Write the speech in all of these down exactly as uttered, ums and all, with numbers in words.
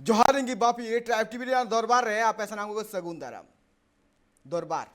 ᱡᱚᱦᱟᱨ, ᱤᱧ ᱜᱮ ᱵᱟᱯᱤ, ᱴᱨᱟᱭᱤᱵᱽ ᱴᱤᱵᱷᱤ ᱨᱮᱱᱟᱜ ᱫᱚᱨᱵᱟᱨ ᱨᱮ ᱟᱯᱮ ᱥᱟᱱᱟᱢ ᱠᱚᱜᱮ ᱥᱟᱹᱜᱩᱱ ᱫᱟᱨᱟᱢ᱾ ᱫᱚᱨᱵᱟᱨ,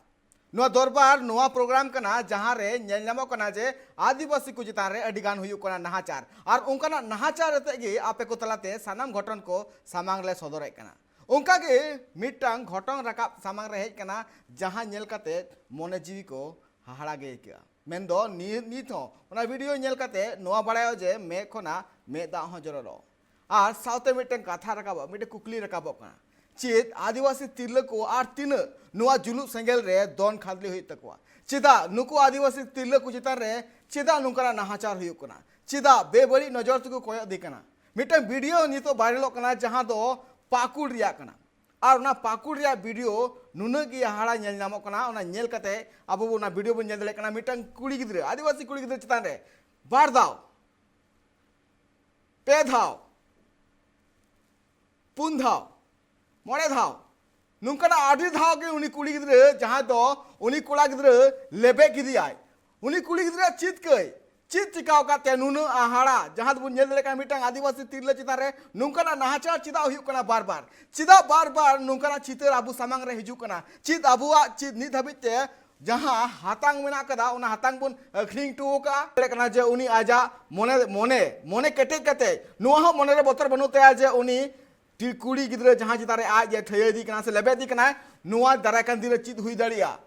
ᱱᱚᱣᱟ ᱫᱚᱨᱵᱟᱨ ᱱᱚᱣᱟ ᱯᱨᱳᱜᱨᱟᱢ ᱠᱟᱱᱟ, ᱡᱟᱦᱟᱸ ᱨᱮ ᱧᱮᱞ ᱧᱟᱢᱚᱜ ᱠᱟᱱᱟ ᱡᱮ ᱟᱹᱫᱤᱵᱟᱹᱥᱤ ᱠᱚ ᱪᱮᱛᱟᱱ ᱨᱮ ᱟᱹᱰᱤ ᱜᱟᱱ ᱦᱩᱭᱩᱜ ᱠᱟᱱᱟ ᱱᱟᱦᱟᱪᱟᱨ, ᱟᱨ ᱚᱱᱠᱟᱱᱟᱜ ᱱᱟᱦᱟᱪᱟᱨ ᱟᱛᱮᱫ ᱜᱮ ᱟᱯᱮ ᱠᱚ ᱛᱟᱞᱟᱛᱮ ᱥᱟᱱᱟᱢ ᱜᱷᱚᱴᱚᱱ ᱠᱚ ᱥᱟᱢᱟᱝ ᱞᱮ ᱥᱚᱫᱚᱨᱮᱫ ᱠᱟᱱᱟ᱾ ᱚᱱᱠᱟ ᱜᱮ ᱢᱤᱫᱴᱟᱝ ᱜᱷᱚᱴᱚᱱ ᱨᱟᱠᱟᱵ ᱥᱟᱢᱟᱝ ᱨᱮ ᱦᱮᱡ ᱠᱟᱱᱟ, ᱡᱟᱦᱟᱸ ᱧᱮᱞ ᱠᱟᱛᱮ ᱢᱚᱱᱮ ᱡᱤᱣᱤ ᱠᱚ ᱦᱟᱦᱟᱲᱟ ᱜᱮ ᱟᱹᱭᱠᱟᱹᱜᱼᱟ᱾ ᱢᱮᱱᱫᱚ ᱱᱤ-, ᱱᱤᱛ ᱦᱚᱸ ᱚᱱᱟ ᱵᱷᱤᱰᱤᱭᱳ ᱧᱮᱞ ᱠᱟᱛᱮ ᱱᱚᱣᱟ ᱵᱟᱲᱟᱭᱚᱜ ᱡᱮ ᱢᱮᱫ ᱠᱷᱚᱱᱟᱜ ᱢᱮᱫ ᱫᱟᱜ ᱦᱚᱸ ᱡᱚᱨᱚᱨᱚᱜ᱾ ᱟᱨ ᱥᱟᱶᱛᱮ ᱢᱤᱫᱴᱮᱱ ᱠᱟᱛᱷᱟ ᱨᱟᱠᱟᱵᱚᱜ, ᱢᱤᱫᱴᱮᱱ ᱠᱩᱠᱞᱤ ᱨᱟᱠᱟᱵᱚᱜ ᱠᱟᱱᱟ, ᱪᱮᱫ ᱟᱹᱫᱤᱵᱟᱹᱥᱤ ᱛᱤᱨᱞᱟᱹ ᱠᱚ ᱟᱨ ᱛᱤᱱᱟᱹᱜ ᱱᱚᱣᱟ ᱡᱩᱞᱩᱜ ᱥᱮᱸᱜᱮᱞ ᱨᱮ ᱫᱚᱱ ᱠᱷᱟᱫᱽᱞᱮ ᱦᱩᱭᱩᱜ ᱛᱟᱠᱚᱣᱟ? ᱪᱮᱫᱟᱜ ᱱᱩᱠᱩ ᱟᱹᱫᱤᱵᱟᱹᱥᱤ ᱛᱤᱨᱞᱟᱹ ᱠᱚ ᱪᱮᱛᱟᱱ ᱨᱮ ᱪᱮᱫᱟᱜ ᱱᱚᱝᱠᱟᱱᱟᱜ ᱱᱟᱦᱟᱪᱟᱨ ᱦᱩᱭᱩᱜ ᱠᱟᱱᱟ? ᱪᱮᱫᱟᱜ ᱵᱮᱵᱟᱹᱲᱤᱡ ᱱᱚᱡᱚᱨ ᱛᱮᱠᱚ ᱠᱚᱭᱚᱜ ᱤᱫᱤ ᱠᱟᱱᱟ? ᱢᱤᱫᱴᱟᱝ ᱵᱷᱤᱰᱤᱭᱳ ᱱᱤᱛᱚᱜ ᱵᱷᱟᱭᱨᱟᱞᱚᱜ ᱠᱟᱱᱟ, ᱡᱟᱦᱟᱸ ᱫᱚ ᱯᱟᱹᱠᱩᱲ ᱨᱮᱭᱟᱜ ᱠᱟᱱᱟ᱾ ᱟᱨ ᱚᱱᱟ ᱯᱟᱹᱠᱩᱲ ᱨᱮᱭᱟᱜ ᱵᱷᱤᱰᱤᱭᱳ ᱱᱩᱱᱟᱹᱜ ᱜᱮ ᱦᱟᱦᱟᱲᱟ ᱧᱮᱞ ᱧᱟᱢᱚᱜ ᱠᱟᱱᱟ᱾ ᱚᱱᱟ ᱧᱮᱞ ᱠᱟᱛᱮ ᱟᱵᱚ ᱵᱚ ᱚᱱᱟ ᱵᱷᱤᱰᱤᱭᱳ ᱵᱚᱱ ᱧᱮᱞ ᱫᱟᱲᱮᱭᱟᱜ ᱠᱟᱱᱟ, ᱢᱤᱫᱴᱟᱝ ᱠᱩᱲᱤ ᱜᱤᱫᱽᱨᱟᱹ, ᱟᱹᱫᱤᱵᱟᱹᱥᱤ ᱠᱩᱲᱤ ᱜᱤᱫᱽᱨᱟᱹ ᱪᱮᱛᱟᱱ ᱨᱮ ᱵᱟᱨ ᱫᱷᱟᱣ, ᱯᱮ ᱫᱷᱟᱣ, ᱯᱩᱱ ᱫᱷᱟᱣ, ᱢᱚᱬᱮ ᱫᱷᱟᱣ, ᱱᱚᱝᱠᱟᱱᱟᱜ ᱟᱹᱰᱤ ᱫᱷᱟᱣ ᱜᱮ ᱩᱱᱤ ᱠᱩᱲᱤ ᱜᱤᱫᱽᱨᱟᱹ, ᱡᱟᱦᱟᱸᱭ ᱫᱚ ᱩᱱᱤ ᱠᱚᱲᱟ ᱜᱤᱫᱽᱨᱟᱹ ᱞᱮᱵᱮᱫ ᱠᱮᱫᱮᱭᱟᱭ᱾ ᱩᱱᱤ ᱠᱩᱲᱤ ᱜᱤᱫᱽᱨᱟᱹ ᱪᱮᱫ ᱠᱟᱹᱭ, ᱪᱮᱫ ᱪᱤᱠᱟᱣ ᱟᱠᱟᱫ ᱛᱟᱭᱟ ᱱᱩᱱᱟᱹᱜ ᱦᱟᱦᱟᱲᱟ, ᱡᱟᱦᱟᱸ ᱫᱚᱵᱚᱱ ᱧᱮᱞ ᱫᱟᱲᱮᱭᱟᱜ ᱠᱟᱱᱟ ᱢᱤᱫᱴᱟᱝ ᱟᱹᱫᱤᱵᱟᱹᱥᱤ ᱛᱤᱨᱞᱟᱹ ᱪᱮᱛᱟᱱ ᱨᱮ ᱱᱚᱝᱠᱟᱱᱟᱜ ᱱᱟᱦᱟᱪᱟᱨ ᱪᱮᱫᱟᱜ ᱦᱩᱭᱩᱜ ᱠᱟᱱᱟ ᱵᱟᱨ ᱵᱟᱨ? ᱪᱮᱫᱟᱜ ᱵᱟᱨ ᱵᱟᱨ ᱱᱚᱝᱠᱟᱱᱟᱜ ᱪᱤᱛᱟᱹᱨ ᱟᱵᱚ ᱥᱟᱢᱟᱝ ᱨᱮ ᱦᱤᱡᱩᱜ ᱠᱟᱱᱟ? ᱪᱮᱫ ᱟᱵᱚᱣᱟᱜ, ᱪᱮᱫ ᱱᱤᱛ ᱦᱟᱹᱵᱤᱡ ᱛᱮ ᱡᱟᱦᱟᱸ ᱦᱟᱛᱟᱝ ᱢᱮᱱᱟᱜ ᱠᱟᱫᱟ, ᱚᱱᱟ ᱦᱟᱛᱟᱝ ᱵᱚᱱ ᱟᱹᱠᱷᱨᱤᱧ ᱦᱚᱴᱚ ᱟᱠᱟᱫᱼᱟ᱾ ᱫᱟᱲᱮᱭᱟᱜ ᱠᱟᱱᱟ ᱡᱮ ᱩᱱᱤ ᱟᱡᱟᱜ ᱢᱚᱱᱮ, ᱢᱚᱱᱮ, ᱢᱚᱱᱮ ᱠᱮᱴᱮᱡ ᱠᱟᱛᱮ ᱱᱚᱣᱟ ᱦᱚᱸ ᱢᱚᱱᱮ ᱨᱮ ᱵᱚᱛᱚᱨ ᱵᱟᱹᱱᱩᱜ ᱛᱟᱭᱟ ᱡᱮ ᱩᱱᱤ ᱛᱤ-, ᱠᱩᱲᱤ ᱜᱤᱫᱽᱨᱟᱹ ᱡᱟᱦᱟᱸ ᱪᱮᱛᱟᱱ ᱨᱮ ᱟᱡ ᱮ ᱴᱷᱟᱹᱭᱟᱹ ᱤᱫᱤ ᱠᱟᱱᱟ ᱥᱮ ᱞᱮᱵᱮᱫ ᱤᱫᱤ ᱠᱟᱱᱟᱭ, ᱱᱚᱣᱟ ᱫᱟᱨᱟᱭ ᱠᱟᱱ ᱫᱤᱱ ᱨᱮ ᱪᱮᱫ ᱦᱩᱭ ᱫᱟᱲᱮᱭᱟᱜᱼᱟ,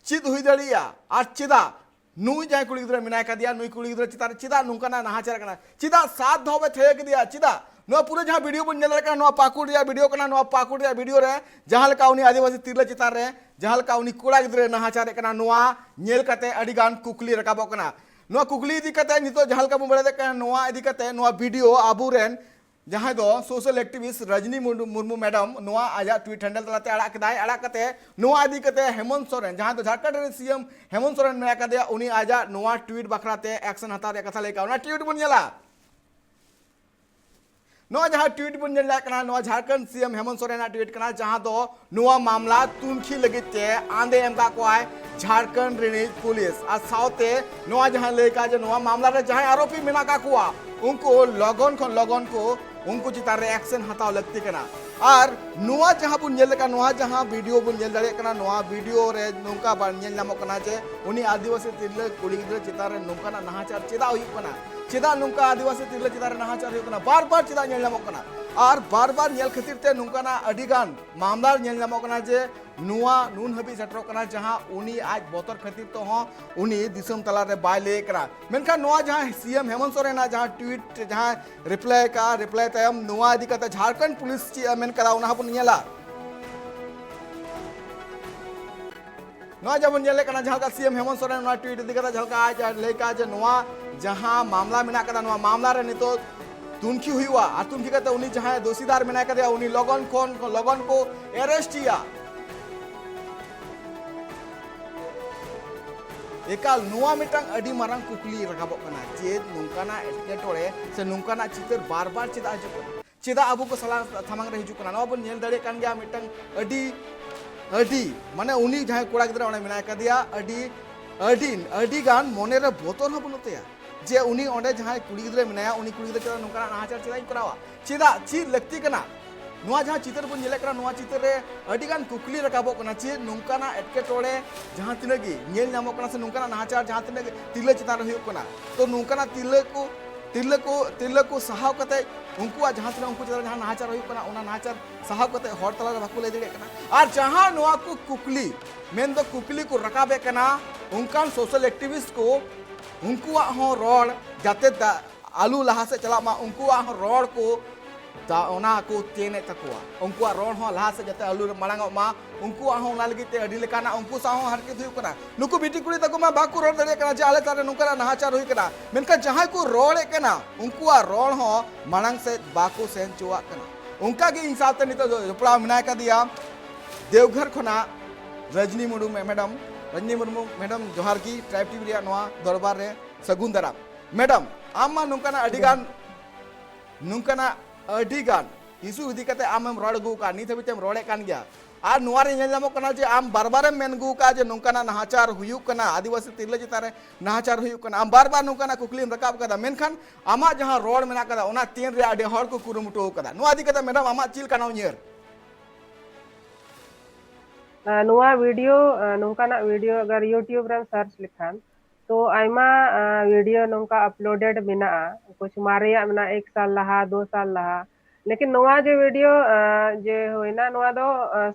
ᱪᱮᱫ ᱦᱩᱭ ᱫᱟᱲᱮᱭᱟᱜᱼᱟ, ᱟᱨ ᱪᱮᱫᱟᱜ ᱱᱩᱭ ᱡᱟᱦᱟᱸᱭ ᱠᱩᱲᱤ ᱜᱤᱫᱽᱨᱟᱹ ᱢᱮᱱᱟᱭ ᱠᱟᱫᱮᱭᱟ, ᱱᱩᱭ ᱠᱩᱲᱤ ᱜᱤᱫᱽᱨᱟᱹ ᱪᱮᱛᱟᱱ ᱨᱮ ᱪᱮᱫᱟᱜ ᱱᱚᱝᱠᱟᱱᱟᱜ ᱱᱟᱦᱟᱪᱟᱨ ᱠᱟᱱᱟ, ᱪᱮᱫᱟᱜ ᱥᱟᱛ ᱫᱷᱟᱣ ᱮ ᱴᱷᱟᱹᱭᱟᱹ ᱠᱮᱫᱮᱭᱟ, ᱪᱮᱫᱟᱜ? ᱱᱚᱣᱟ ᱯᱩᱨᱟᱹ ᱡᱟᱦᱟᱸ ᱵᱷᱤᱰᱤᱭᱳ ᱵᱚᱱ ᱧᱮᱞ ᱫᱟᱲᱮᱭᱟᱜ ᱠᱟᱱᱟ, ᱱᱚᱣᱟ ᱯᱟᱹᱠᱩᱲ ᱨᱮᱭᱟᱜ ᱵᱷᱤᱰᱤᱭᱳ ᱠᱟᱱᱟ᱾ ᱱᱚᱣᱟ ᱯᱟᱹᱠᱩᱲ ᱨᱮᱭᱟᱜ ᱵᱷᱤᱰᱤᱭᱳ ᱨᱮ ᱡᱟᱦᱟᱸ ᱞᱮᱠᱟ ᱩᱱᱤ ᱟᱹᱫᱤᱵᱟᱹᱥᱤ ᱛᱤᱨᱞᱟᱹ ᱪᱮᱛᱟᱱ ᱨᱮ ᱡᱟᱦᱟᱸ ᱞᱮᱠᱟ ᱩᱱᱤ ᱠᱚᱲᱟ ᱜᱤᱫᱽᱨᱟᱹ ᱱᱟᱦᱟᱪᱟᱨᱮᱫ ᱠᱟᱱᱟ, ᱱᱚᱣᱟ ᱧᱮᱞ ᱠᱟᱛᱮ ᱟᱹᱰᱤ ᱜᱟᱱ ᱠᱩᱠᱞᱤ ᱨᱟᱠᱟᱵᱚᱜ ᱠᱟᱱᱟ᱾ ᱱᱚᱣᱟ ᱠᱩᱠᱞᱤ ᱤᱫᱤ ᱠᱟᱛᱮ ᱱᱤᱛᱚᱜ ᱡᱟᱦᱟᱸ ᱞᱮᱠᱟ ᱵᱚᱱ ᱵᱟᱲᱟᱭ ᱫᱟᱲᱮᱭᱟᱜ ᱠᱟᱱᱟ, ᱱᱚᱣᱟ ᱤᱫᱤ ᱠᱟᱛᱮ ᱱᱚᱣᱟ ᱵᱷᱤᱰᱤᱭᱳ ᱟᱵᱚᱨᱮᱱ ᱡᱟᱦᱟᱸᱭ ᱫᱚ social activist Rajni Murmu, Murmu madam ᱱᱚᱣᱟ ᱟᱡᱟᱜ ᱴᱩᱭᱤᱴ ᱦᱮᱱᱰᱮᱞ ᱛᱟᱞᱟᱛᱮ ᱟᱲᱟᱜ ᱠᱮᱫᱟᱭ᱾ ᱟᱲᱟᱜ ᱠᱟᱛᱮ ᱱᱚᱣᱟ ᱤᱫᱤ ᱠᱟᱛᱮ ᱦᱮᱢᱚᱱᱛ ᱥᱚᱨᱮᱱ, ᱡᱟᱦᱟᱸᱭ ᱫᱚ ᱡᱷᱟᱲᱠᱷᱚᱸᱰ ᱨᱮᱱ ᱥᱤ ᱮᱢ ᱦᱮᱢᱚᱱᱛ ᱥᱚᱨᱮᱱ ᱢᱮᱱᱟᱭ ᱠᱟᱫᱮᱭᱟ, ᱩᱱᱤ ᱟᱡᱟᱜ ᱱᱚᱣᱟ ᱴᱩᱭᱤᱴ ᱵᱟᱠᱷᱨᱟ ᱛᱮ ᱮᱠᱥᱮᱱ ᱦᱟᱛᱟᱣ ᱨᱮᱭᱟᱜ ᱠᱟᱛᱷᱟ ᱞᱟᱹᱭ ᱠᱟᱜᱼᱟ᱾ ᱚᱱᱟ ᱴᱩᱭᱤᱴ ᱵᱚᱱ ᱧᱮᱞᱟ᱾ ᱱᱚᱣᱟ ᱡᱟᱦᱟᱸ ᱴᱩᱭᱤᱴ ᱵᱚᱱ ᱧᱮᱞ ᱫᱟᱲᱮᱭᱟᱜ ᱠᱟᱱᱟ, ᱱᱚᱣᱟ ᱡᱷᱟᱲᱠᱷᱚᱸᱰ ᱥᱤ ᱮᱢ ᱦᱮᱢᱚᱱᱛ ᱥᱚᱨᱮᱱᱟᱜ ᱴᱩᱭᱤᱴ ᱠᱟᱱᱟ, ᱡᱟᱦᱟᱸ ᱫᱚ ᱱᱚᱣᱟ ᱢᱟᱢᱞᱟ ᱛᱩᱱᱠᱷᱤ ᱞᱟᱹᱜᱤᱫ ᱛᱮ ᱟᱸᱫᱮ ᱮᱢ ᱠᱟᱜ ᱠᱚᱣᱟᱭ ᱡᱷᱟᱲᱠᱷᱚᱸᱰ ᱨᱤᱱᱤᱡ ᱯᱩᱞᱤᱥ᱾ ᱟᱨ ᱥᱟᱶᱛᱮ ᱱᱚᱣᱟ ᱡᱟᱦᱟᱸ ᱞᱟᱹᱭ ᱠᱟᱜ ᱡᱮ ᱱᱚᱣᱟ ᱢᱟᱢᱞᱟ ᱨᱮ ᱡᱟᱦᱟᱸᱭ ᱟᱨᱳᱯᱤ ᱢᱮᱱᱟᱜ ᱠᱟᱜ ᱠᱚᱣᱟ, ᱩᱱᱠᱩ ᱞᱚᱜᱚᱱ ᱠᱷᱚᱱ ᱞᱚᱜᱚᱱ ᱠᱚ ᱩᱱᱠᱩ ᱪᱮᱛᱟᱱ ᱨᱮ ᱮᱠᱥᱮᱱ ᱦᱟᱛᱟᱣ ᱞᱟᱹᱠᱛᱤ ᱠᱟᱱᱟ᱾ ᱟᱨ ᱱᱚᱣᱟ ᱡᱟᱦᱟᱸ ᱵᱚᱱ ᱧᱮᱞ ᱞᱮᱠᱟ, ᱱᱚᱣᱟ ᱡᱟᱦᱟᱸ ᱵᱷᱤᱰᱤᱭᱳ ᱵᱚᱱ ᱧᱮᱞ ᱫᱟᱲᱮᱭᱟᱜ ᱠᱟᱱᱟ, ᱱᱚᱣᱟ ᱵᱷᱤᱰᱤᱭᱳ ᱨᱮ ᱱᱚᱝᱠᱟ ᱵᱟᱝ ᱧᱮᱞ ᱧᱟᱢᱚᱜ ᱠᱟᱱᱟ ᱡᱮ ᱩᱱᱤ ᱟᱹᱫᱤᱵᱟᱹᱥᱤ ᱛᱤᱨᱞᱟᱹ ᱠᱩᱲᱤ ᱜᱤᱫᱽᱨᱟᱹ ᱪᱮᱛᱟᱱ ᱨᱮ ᱱᱚᱝᱠᱟᱱᱟᱜ ᱱᱟᱦᱟᱪᱟᱨ ᱪᱮᱫᱟᱜ ᱦᱩᱭᱩᱜ ᱠᱟᱱᱟ, ᱪᱮᱫᱟᱜ ᱱᱚᱝᱠᱟ ᱟᱹᱫᱤᱵᱟᱹᱥᱤ ᱛᱤᱨᱞᱟᱹ ᱪᱮᱛᱟᱱ ᱨᱮ ᱱᱟᱦᱟᱪᱟᱨ ᱦᱩᱭᱩᱜ ᱠᱟᱱᱟ, ᱵᱟᱨ ᱵᱟᱨ ᱪᱮᱫᱟᱜ ᱧᱮᱞ ᱧᱟᱢᱚᱜ ᱠᱟᱱᱟ᱾ ᱟᱨ ᱵᱟᱨ ᱵᱟᱨ ᱧᱮᱞ ᱠᱷᱟᱹᱛᱤᱨ ᱛᱮ ᱱᱚᱝᱠᱟᱱᱟᱜ ᱟᱹᱰᱤ ᱜᱟᱱ ᱢᱟᱢᱞᱟ ᱧᱮᱞ ᱧᱟᱢᱚᱜ ᱠᱟᱱᱟ ᱡᱮ ᱱᱚᱣᱟ ᱱᱩᱱ ᱦᱟᱹᱵᱤᱡ ᱥᱮᱴᱮᱨᱚᱜ ᱠᱟᱱᱟ, ᱡᱟᱦᱟᱸ ᱩᱱᱤ ᱟᱡ ᱵᱚᱛᱚᱨ ᱠᱷᱟᱹᱛᱤᱨ ᱛᱮᱦᱚᱸ ᱩᱱᱤ ᱫᱤᱥᱚᱢ ᱛᱟᱞᱟ ᱨᱮ ᱵᱟᱭ ᱞᱟᱹᱭ ᱠᱟᱱᱟ᱾ ᱢᱮᱱᱠᱷᱟᱱ ᱱᱚᱣᱟ ᱡᱟᱦᱟᱸ ᱥᱤ ᱮᱢ ᱦᱮᱢᱚᱱᱛ ᱥᱚᱨᱮᱱᱟᱜ ᱡᱟᱦᱟᱸ ᱴᱩᱭᱤᱴ, ᱡᱟᱦᱟᱸ ᱨᱤᱯᱞᱟᱭ ᱠᱟᱜᱼᱟ, ᱨᱤᱯᱞᱟᱭ ᱛᱟᱭᱚᱢ ᱱᱚᱣᱟ ᱤᱫᱤ ᱠᱟᱛᱮ ᱡᱷᱟᱲᱠᱷᱚᱸᱰ ᱯᱩᱞᱤᱥ ᱪᱮᱫ ᱮ ᱢᱮᱱ ᱠᱟᱫᱟ, ᱚᱱᱟ ᱦᱚᱸᱵᱚᱱ ᱧᱮᱞᱟ᱾ ᱱᱚᱣᱟ ᱡᱮᱵᱚᱱ ᱧᱮᱞᱮᱫ ᱠᱟᱱᱟ, ᱡᱟᱦᱟᱸ ᱞᱮᱠᱟ ᱥᱤ ᱮᱢ ᱦᱮᱢᱚᱱᱛ ᱥᱚᱨᱮᱱ ᱱᱚᱣᱟ ᱴᱩᱭᱤᱴ ᱤᱫᱤ ᱠᱟᱛᱮ ᱡᱟᱦᱟᱸ ᱞᱮᱠᱟ ᱟᱡ ᱞᱟᱹᱭ ᱠᱟᱜᱼᱟ ᱡᱮ ᱱᱚᱣᱟ ᱡᱟᱦᱟᱸ ᱢᱟᱢᱞᱟ ᱢᱮᱱᱟᱜ ᱠᱟᱫᱟ, ᱱᱚᱣᱟ ᱢᱟᱢᱞᱟ ᱨᱮ ᱱᱤᱛᱚᱜ ᱛᱩᱱᱠᱷᱤ ᱦᱩᱭᱩᱜᱼᱟ, ᱟᱨ ᱛᱩᱱᱠᱷᱤ ᱠᱟᱛᱮ ᱩᱱᱤ ᱡᱟᱦᱟᱸᱭ ᱫᱳᱥᱤᱫᱟᱨ ᱢᱮᱱᱟᱭ ᱠᱟᱫᱮᱭᱟ, ᱩᱱᱤ ᱞᱚᱜᱚᱱ ᱠᱷᱚᱱ ᱞᱚᱜᱚᱱ ᱠᱚ ᱮᱨᱮᱥᱴ ᱮᱭᱟ᱾ ᱮᱠᱟᱞ ᱱᱚᱣᱟ ᱢᱤᱫᱴᱟᱝ ᱟᱹᱰᱤ ᱢᱟᱨᱟᱝ ᱠᱩᱠᱞᱤ ᱨᱟᱠᱟᱵᱚᱜ ᱠᱟᱱᱟ, ᱪᱮᱫ ᱱᱚᱝᱠᱟᱱᱟᱜ ᱮᱴᱠᱮᱴᱚᱬᱮ ᱥᱮ ᱱᱚᱝᱠᱟᱱᱟᱜ ᱪᱤᱛᱟᱹᱨ ᱵᱟᱨ ᱵᱟᱨ ᱪᱮᱫᱟᱜ ᱦᱤᱡᱩᱜ ᱠᱟᱱᱟ? ᱪᱮᱫᱟᱜ ᱟᱵᱚ ᱠᱚ ᱥᱟᱞᱟ-, ᱥᱟᱢᱟᱝ ᱨᱮ ᱦᱤᱡᱩᱜ ᱠᱟᱱᱟ? ᱱᱚᱣᱟ ᱵᱚᱱ ᱧᱮᱞ ᱫᱟᱲᱮᱭᱟᱜ ᱠᱟᱱ ᱜᱮᱭᱟ, ᱢᱤᱫᱴᱟᱝ ᱟᱹᱰᱤ, ᱟᱹᱰᱤ, ᱢᱟᱱᱮ, ᱩᱱᱤ ᱡᱟᱦᱟᱸᱭ ᱠᱚᱲᱟ ᱜᱤᱫᱽᱨᱟᱹ ᱚᱸᱰᱮ ᱢᱮᱱᱟᱭ ᱠᱟᱫᱮᱭᱟ, ᱟᱹᱰᱤ, ᱟᱹᱰᱤ, ᱟᱹᱰᱤ ᱜᱟᱱ ᱢᱚᱱᱮ ᱨᱮ ᱵᱚᱛᱚᱨ ᱦᱚᱸ ᱵᱟᱹᱱᱩᱜ ᱛᱟᱭᱟ ᱡᱮ ᱩᱱᱤ ᱚᱸᱰᱮ ᱡᱟᱦᱟᱸᱭ ᱠᱩᱲᱤ ᱜᱤᱫᱽᱨᱟᱹ ᱢᱮᱱᱟᱭᱟ, ᱩᱱᱤ ᱠᱩᱲᱤ ᱜᱤᱫᱽᱨᱟᱹ ᱪᱮᱛᱟᱱ ᱱᱚᱝᱠᱟᱱᱟᱜ ᱱᱟᱦᱟᱪᱟᱨ ᱪᱮᱫᱟᱜ ᱤᱧ ᱠᱚᱨᱟᱣᱟ? ᱪᱮᱫᱟᱜ? ᱪᱮᱫ ᱞᱟᱹᱠᱛᱤ ᱠᱟᱱᱟ? ᱱᱚᱣᱟ ᱡᱟᱦᱟᱸ ᱪᱤᱛᱟᱹᱨ ᱵᱚᱱ ᱧᱮᱞᱮᱫ ᱠᱟᱱᱟ, ᱱᱚᱣᱟ ᱪᱤᱛᱟᱹᱨ ᱨᱮ ᱟᱹᱰᱤ ᱜᱟᱱ ᱠᱩᱠᱞᱤ ᱨᱟᱠᱟᱵᱚᱜ ᱠᱟᱱᱟ, ᱪᱮᱫ ᱱᱚᱝᱠᱟᱱᱟᱜ ᱮᱴᱠᱮᱴᱚᱬᱮ ᱡᱟᱦᱟᱸ ᱛᱤᱱᱟᱹᱜ ᱜᱮ ᱧᱮᱞ ᱧᱟᱢᱚᱜ ᱠᱟᱱᱟ ᱥᱮ ᱱᱚᱝᱠᱟᱱᱟᱜ ᱱᱟᱦᱟᱪᱟᱨ ᱡᱟᱦᱟᱸ ᱛᱤᱱᱟᱹᱜ ᱜᱮ ᱛᱤᱨᱞᱟᱹ ᱪᱮᱛᱟᱱ ᱨᱮ ᱦᱩᱭᱩᱜ ᱠᱟᱱᱟ, ᱛᱚ ᱱᱚᱝᱠᱟᱱᱟᱜ ᱛᱤᱨᱞᱟᱹ ᱠᱚ, ᱛᱤᱨᱞᱟᱹ ᱠᱚ, ᱛᱤᱨᱞᱟᱹ ᱠᱚ ᱥᱟᱦᱟᱣ ᱠᱟᱛᱮ ᱩᱱᱠᱩᱣᱟᱜ ᱡᱟᱦᱟᱸ ᱛᱤᱱᱟᱹᱜ ᱩᱱᱠᱩ ᱪᱮᱛᱟᱱ ᱨᱮ ᱡᱟᱦᱟᱸ ᱱᱟᱦᱟᱪᱟᱨ ᱦᱩᱭᱩᱜ ᱠᱟᱱᱟ, ᱚᱱᱟ ᱱᱟᱦᱟᱪᱟᱨ ᱥᱟᱦᱟᱣ ᱠᱟᱛᱮ ᱦᱚᱲ ᱛᱟᱞᱟᱨᱮ ᱵᱟᱠᱚ ᱞᱟᱹᱭ ᱫᱟᱲᱮᱭᱟᱜ ᱠᱟᱱᱟ᱾ ᱟᱨ ᱡᱟᱦᱟᱸ ᱱᱚᱣᱟ ᱠᱚ ᱠᱩᱠᱞᱤ, ᱢᱮᱱᱫᱚ ᱠᱩᱠᱞᱤ ᱠᱚ ᱨᱟᱠᱟᱵᱮᱫ ᱠᱟᱱᱟ, ᱚᱱᱠᱟᱱ social activist ᱠᱚ, ᱩᱱᱠᱩᱣᱟᱜ ᱦᱚᱸ ᱨᱚᱲ ᱡᱟᱛᱮ ᱫᱟ-, ᱟᱞᱚ ᱞᱟᱦᱟ ᱥᱮᱫ ᱪᱟᱞᱟᱜ ᱢᱟ, ᱩᱱᱠᱩᱣᱟᱜ ᱦᱚᱸ ᱨᱚᱲ ᱠᱚ ᱫᱟ-, ᱚᱱᱟ ᱠᱚ ᱪᱮᱱᱮᱫ ᱛᱟᱠᱚᱣᱟ, ᱩᱱᱠᱩᱣᱟᱜ ᱨᱚᱲ ᱦᱚᱸ ᱞᱟᱦᱟ ᱥᱮᱫ ᱡᱟᱛᱮ ᱟᱞᱚ ᱢᱟᱲᱟᱝᱚᱜ ᱢᱟ, ᱩᱱᱠᱩᱣᱟᱜ ᱦᱚᱸ ᱚᱱᱟ ᱞᱟᱹᱜᱤᱫ ᱛᱮ ᱟᱹᱰᱤ ᱞᱮᱠᱟᱱᱟᱜ ᱩᱱᱠᱩ ᱥᱟᱶ ᱦᱚᱸ ᱦᱟᱨᱠᱮᱛ ᱦᱩᱭᱩᱜ ᱠᱟᱱᱟ᱾ ᱱᱩᱠᱩ ᱵᱤᱴᱤ ᱠᱩᱲᱤ ᱛᱟᱠᱚ ᱢᱟ ᱵᱟᱠᱚ ᱨᱚᱲ ᱫᱟᱲᱮᱭᱟᱜ ᱠᱟᱱᱟ ᱡᱮ ᱟᱞᱮ ᱪᱮᱛᱟᱱ ᱨᱮ ᱱᱚᱝᱠᱟᱱᱟᱜ ᱱᱟᱦᱟᱪᱟᱨ ᱦᱩᱭ ᱠᱟᱱᱟ, ᱢᱮᱱᱠᱷᱟᱱ ᱡᱟᱦᱟᱸᱭ ᱠᱚ ᱨᱚᱲᱮᱫ ᱠᱟᱱᱟ, ᱩᱱᱠᱩᱣᱟᱜ ᱨᱚᱲ ᱦᱚᱸ ᱢᱟᱲᱟᱝ ᱥᱮᱫ ᱵᱟᱠᱚ ᱥᱮᱱ ᱦᱚᱪᱚᱣᱟᱜ ᱠᱟᱱᱟ᱾ ᱚᱱᱠᱟ ᱜᱮ ᱤᱧ ᱥᱟᱶᱛᱮ ᱱᱤᱛᱚᱜ ᱫᱚ ᱡᱚᱯᱲᱟᱣ ᱢᱮᱱᱟᱭ ᱠᱟᱫᱮᱭᱟ ᱫᱮᱣᱜᱷᱚᱨ ᱠᱷᱚᱱᱟᱜ ᱨᱚᱡᱽᱱᱤ ᱢᱩᱨᱢᱩ ᱢᱮᱰᱟᱢ᱾ ᱨᱚᱡᱽᱱᱤ ᱢᱩᱨᱢᱩ ᱢᱮᱰᱟᱢ, ᱡᱚᱦᱟᱨ ᱜᱮ, ᱴᱨᱟᱭᱤᱵᱽ ᱴᱤᱵᱷᱤ ᱨᱮᱭᱟᱜ ᱱᱚᱣᱟ ᱫᱚᱨᱵᱟᱨ ᱨᱮ ᱥᱟᱹᱜᱩᱱ ᱫᱟᱨᱟᱢ᱾ ᱢᱮᱰᱟᱢ, ᱟᱢ ᱢᱟ ᱱᱚᱝᱠᱟᱱᱟᱜ ᱟᱹᱰᱤ ᱜᱟᱱ ᱱᱚᱝᱠᱟᱱᱟᱜ ᱟᱹᱰᱤ ᱜᱟᱱ ᱤᱥᱩ ᱤᱫᱤ ᱠᱟᱛᱮ ᱟᱢᱮᱢ ᱨᱚᱲ ᱟᱹᱜᱩ ᱟᱠᱟᱫ, ᱱᱤᱛ ᱦᱟᱹᱵᱤᱡ ᱛᱮᱢ ᱨᱚᱲᱮᱫ ᱠᱟᱱ ᱜᱮᱭᱟ᱾ ᱟᱨ ᱱᱚᱣᱟ ᱨᱮ ᱧᱮᱞ ᱧᱟᱢᱚᱜ ᱠᱟᱱᱟ ᱡᱮ ᱟᱢ ᱵᱟᱨ ᱵᱟᱨᱮᱢ ᱢᱮᱱ ᱟᱹᱜᱩ ᱟᱠᱟᱫ ᱡᱮ ᱱᱚᱝᱠᱟᱱᱟᱜ ᱱᱟᱦᱟᱪᱟᱨ ᱦᱩᱭᱩᱜ ᱠᱟᱱᱟ, ᱟᱹᱫᱤᱵᱟᱹᱥᱤ ᱛᱤᱨᱞᱟᱹ ᱪᱮᱛᱟᱱ ᱨᱮ ᱱᱟᱦᱟᱪᱟᱨ ᱦᱩᱭᱩᱜ ᱠᱟᱱᱟ, ᱟᱢ ᱵᱟᱨ ᱵᱟᱨ ᱱᱚᱝᱠᱟᱱᱟᱜ ᱠᱩᱠᱞᱤᱢ ᱨᱟᱠᱟᱵ ᱟᱠᱟᱫᱟ, ᱢᱮᱱᱠᱷᱟᱱ ᱟᱢᱟᱜ ᱡᱟᱦᱟᱸ ᱨᱚᱲ ᱢᱮᱱᱟᱜ ᱟᱠᱟᱫᱟ ᱚᱱᱟ ᱛᱮᱱ ᱨᱮᱭᱟᱜ ᱟᱹᱰᱤ ᱦᱚᱲ ᱠᱚ ᱠᱩᱨᱩᱢᱩᱴᱩ ᱟᱠᱟᱫᱟ᱾ ᱱᱚᱣᱟ ᱤᱫᱤ ᱠᱟᱛᱮ ᱢᱮᱰᱟᱢ ᱟᱢᱟᱜ ᱪᱮᱫ ᱞᱮᱠᱟᱱᱟᱜ ᱩᱭᱦᱟᱹᱨ? ᱱᱚᱣᱟ ᱵᱷᱤᱰᱤᱭᱳ, ᱱᱚᱝᱠᱟᱱᱟᱜ ᱵᱷᱤᱰᱤᱭᱳ ᱟᱜᱟᱨ YouTube ᱨᱮᱢ ᱥᱟᱨᱪ ᱞᱮᱠᱷᱟᱱ, ᱛᱚ ᱟᱭᱢᱟ ᱵᱷᱤᱰᱤᱭᱳ ᱱᱚᱝᱠᱟ ᱟᱯᱞᱳᱰᱮᱰ ᱢᱮᱱᱟᱜᱼᱟ, ᱠᱩᱪ ᱢᱟᱨᱮᱭᱟᱜ ᱢᱮᱱᱟᱜᱼᱟ, ᱮᱠ ᱥᱟᱞ ᱞᱟᱦᱟ, ᱫᱩ ᱥᱟᱞ ᱞᱟᱦᱟ᱾ ᱞᱮᱠᱤᱱ ᱱᱚᱣᱟ ᱡᱮ ᱵᱷᱤᱰᱤᱭᱳ ᱡᱮ ᱦᱩᱭᱱᱟ, ᱱᱚᱣᱟ ᱫᱚ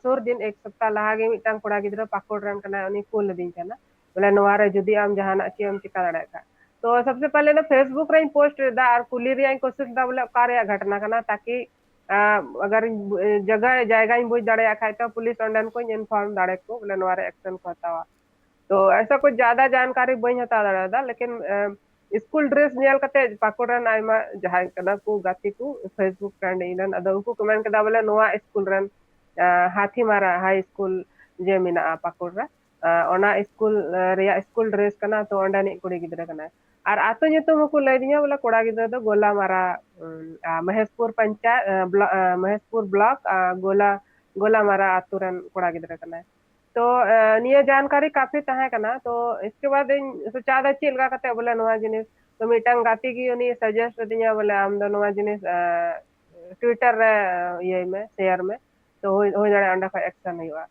ᱥᱩᱨ ᱫᱤᱱ ᱮᱠ ᱥᱚᱯᱛᱟ ᱞᱟᱦᱟ ᱜᱮ ᱢᱤᱫᱴᱟᱝ ᱠᱚᱲᱟ ᱜᱤᱫᱽᱨᱟᱹ ᱯᱟᱹᱠᱩᱲ ᱨᱮᱱ ᱠᱟᱱᱟᱭ, ᱩᱱᱤ ᱠᱩᱞ ᱞᱤᱫᱤᱧ ᱛᱟᱦᱮᱱᱟ, ᱵᱚᱞᱮ ᱱᱚᱣᱟ ᱨᱮ ᱡᱩᱫᱤ ᱟᱢ ᱡᱟᱦᱟᱱᱟᱜ ᱪᱮᱫ ᱮᱢ ᱪᱤᱠᱟ ᱫᱟᱲᱮᱭᱟᱜ ᱠᱷᱟᱡ᱾ ᱛᱚ ᱥᱚᱵᱥᱮ ᱯᱟᱦᱞᱮ ᱫᱚ Facebook ᱨᱮᱧ ᱯᱳᱥᱴ ᱞᱮᱫᱟ ᱟᱨ ᱠᱩᱞᱤ ᱨᱮᱭᱟᱜ ᱤᱧ ᱠᱳᱥᱤᱥ ᱞᱮᱫᱟ ᱵᱚᱞᱮ ᱚᱠᱟ ᱨᱮᱭᱟᱜ ᱜᱷᱚᱴᱱᱟ ᱠᱟᱱᱟ, ᱛᱟᱠᱤ ᱟᱜᱟᱨ ᱡᱟᱭᱜᱟ, ᱡᱟᱭᱜᱟᱧ ᱵᱩᱡᱽ ᱫᱟᱲᱮᱭᱟᱜ ᱠᱷᱟᱡ ᱛᱚ ᱯᱩᱞᱤᱥ ᱚᱸᱰᱮᱱ ᱠᱚᱧ ᱤᱱᱯᱷᱚᱨᱢ ᱫᱟᱲᱮ ᱠᱚ ᱵᱚᱞᱮ ᱱᱚᱣᱟ ᱨᱮ ᱮᱠᱥᱮᱱ ᱠᱚ ᱦᱟᱛᱟᱣᱟ᱾ ᱛᱚ ᱮᱥᱟ ᱠᱩᱪ ᱡᱟᱫᱟ ᱡᱟᱱᱠᱟᱨᱤ ᱵᱟᱹᱧ ᱦᱟᱛᱟᱣ ᱫᱟᱲᱮᱭᱟᱫᱟ, ᱞᱮᱠᱤᱱ ᱥᱠᱩᱞ ᱰᱨᱮᱥ ᱧᱮᱞ ᱠᱟᱛᱮ ᱯᱟᱹᱠᱩᱲ ᱨᱮᱱ ᱟᱭᱢᱟ ᱡᱟᱦᱟᱸᱭ ᱠᱟᱱᱟ ᱠᱚ ᱜᱟᱛᱮ ᱠᱚ Facebook friend ᱤᱧ ᱨᱮᱱ, ᱟᱫᱚ ᱩᱱᱠᱩ ᱠᱚ ᱢᱮᱱ ᱠᱮᱫᱟ ᱵᱚᱞᱮ ᱱᱚᱣᱟ ᱥᱠᱩᱞ ᱨᱮᱱ ᱦᱟᱛᱤᱢᱟᱨᱟ ᱦᱟᱭ ᱥᱠᱩᱞ ᱡᱮ ᱢᱮᱱᱟᱜᱼᱟ ᱯᱟᱹᱠᱩᱲ ᱨᱮ, ᱚᱱᱟ ᱥᱠᱩᱞ ᱨᱮᱭᱟᱜ ᱥᱠᱩᱞ ᱰᱨᱮᱥ ᱠᱟᱱᱟ, ᱛᱚ ᱚᱸᱰᱮᱱᱤᱡ ᱠᱩᱲᱤ ᱜᱤᱫᱽᱨᱟᱹ ᱠᱟᱱᱟᱭ᱾ ᱟᱨ ᱟᱛᱳ ᱧᱩᱛᱩᱢ ᱦᱚᱸᱠᱚ ᱞᱟᱹᱭ ᱫᱤᱧᱟ ᱵᱚᱞᱮ ᱠᱚᱲᱟ ᱜᱤᱫᱽᱨᱟᱹ ᱫᱚ ᱜᱳᱞᱟᱢᱟᱨᱟ, ᱢᱚᱦᱮᱥᱯᱩᱨ ᱯᱚᱧᱪᱟᱭᱮᱛ, ᱢᱚᱦᱮᱥᱯᱩᱨ ᱵᱞᱚᱠ ᱜᱳᱞᱟ, ᱜᱳᱞᱟᱢᱟᱨᱟ ᱟᱛᱳ ᱨᱮᱱ ᱠᱚᱲᱟ ᱜᱤᱫᱽᱨᱟᱹ ᱠᱟᱱᱟᱭ᱾ ᱛᱚ ᱱᱤᱭᱟᱹ ᱡᱟᱱᱠᱟᱨᱤ ᱠᱟᱯᱷᱤ ᱛᱟᱦᱮᱸ ᱠᱟᱱᱟ, ᱛᱚ ᱤᱥᱠᱮ ᱵᱟᱫ ᱤᱧ ᱥᱚᱪᱟᱣ ᱫᱟ ᱪᱮᱫ ᱞᱮᱠᱟ ᱠᱟᱛᱮ ᱵᱚᱞᱮ ᱱᱚᱣᱟ ᱡᱤᱱᱤᱥ, ᱛᱚ ᱢᱤᱫᱴᱟᱝ ᱜᱟᱛᱮ ᱜᱮ ᱩᱱᱤ ᱥᱟᱡᱮᱥᱴ ᱟᱹᱫᱤᱧᱟ ᱵᱚᱞᱮ ᱟᱢ ᱫᱚ ᱱᱚᱣᱟ ᱡᱤᱱᱤᱥ ᱴᱩᱭᱴᱟᱨ ᱨᱮ ᱤᱭᱟᱹᱭ ᱢᱮ, ᱥᱮᱭᱟᱨ ᱢᱮ, ᱛᱚ ᱦᱩᱭ ᱫᱟᱲᱮᱭᱟᱜᱼᱟ ᱚᱸᱰᱮ ᱠᱷᱚᱱ ᱮᱠᱥᱮᱱ ᱦᱩᱭᱩᱜᱼᱟ᱾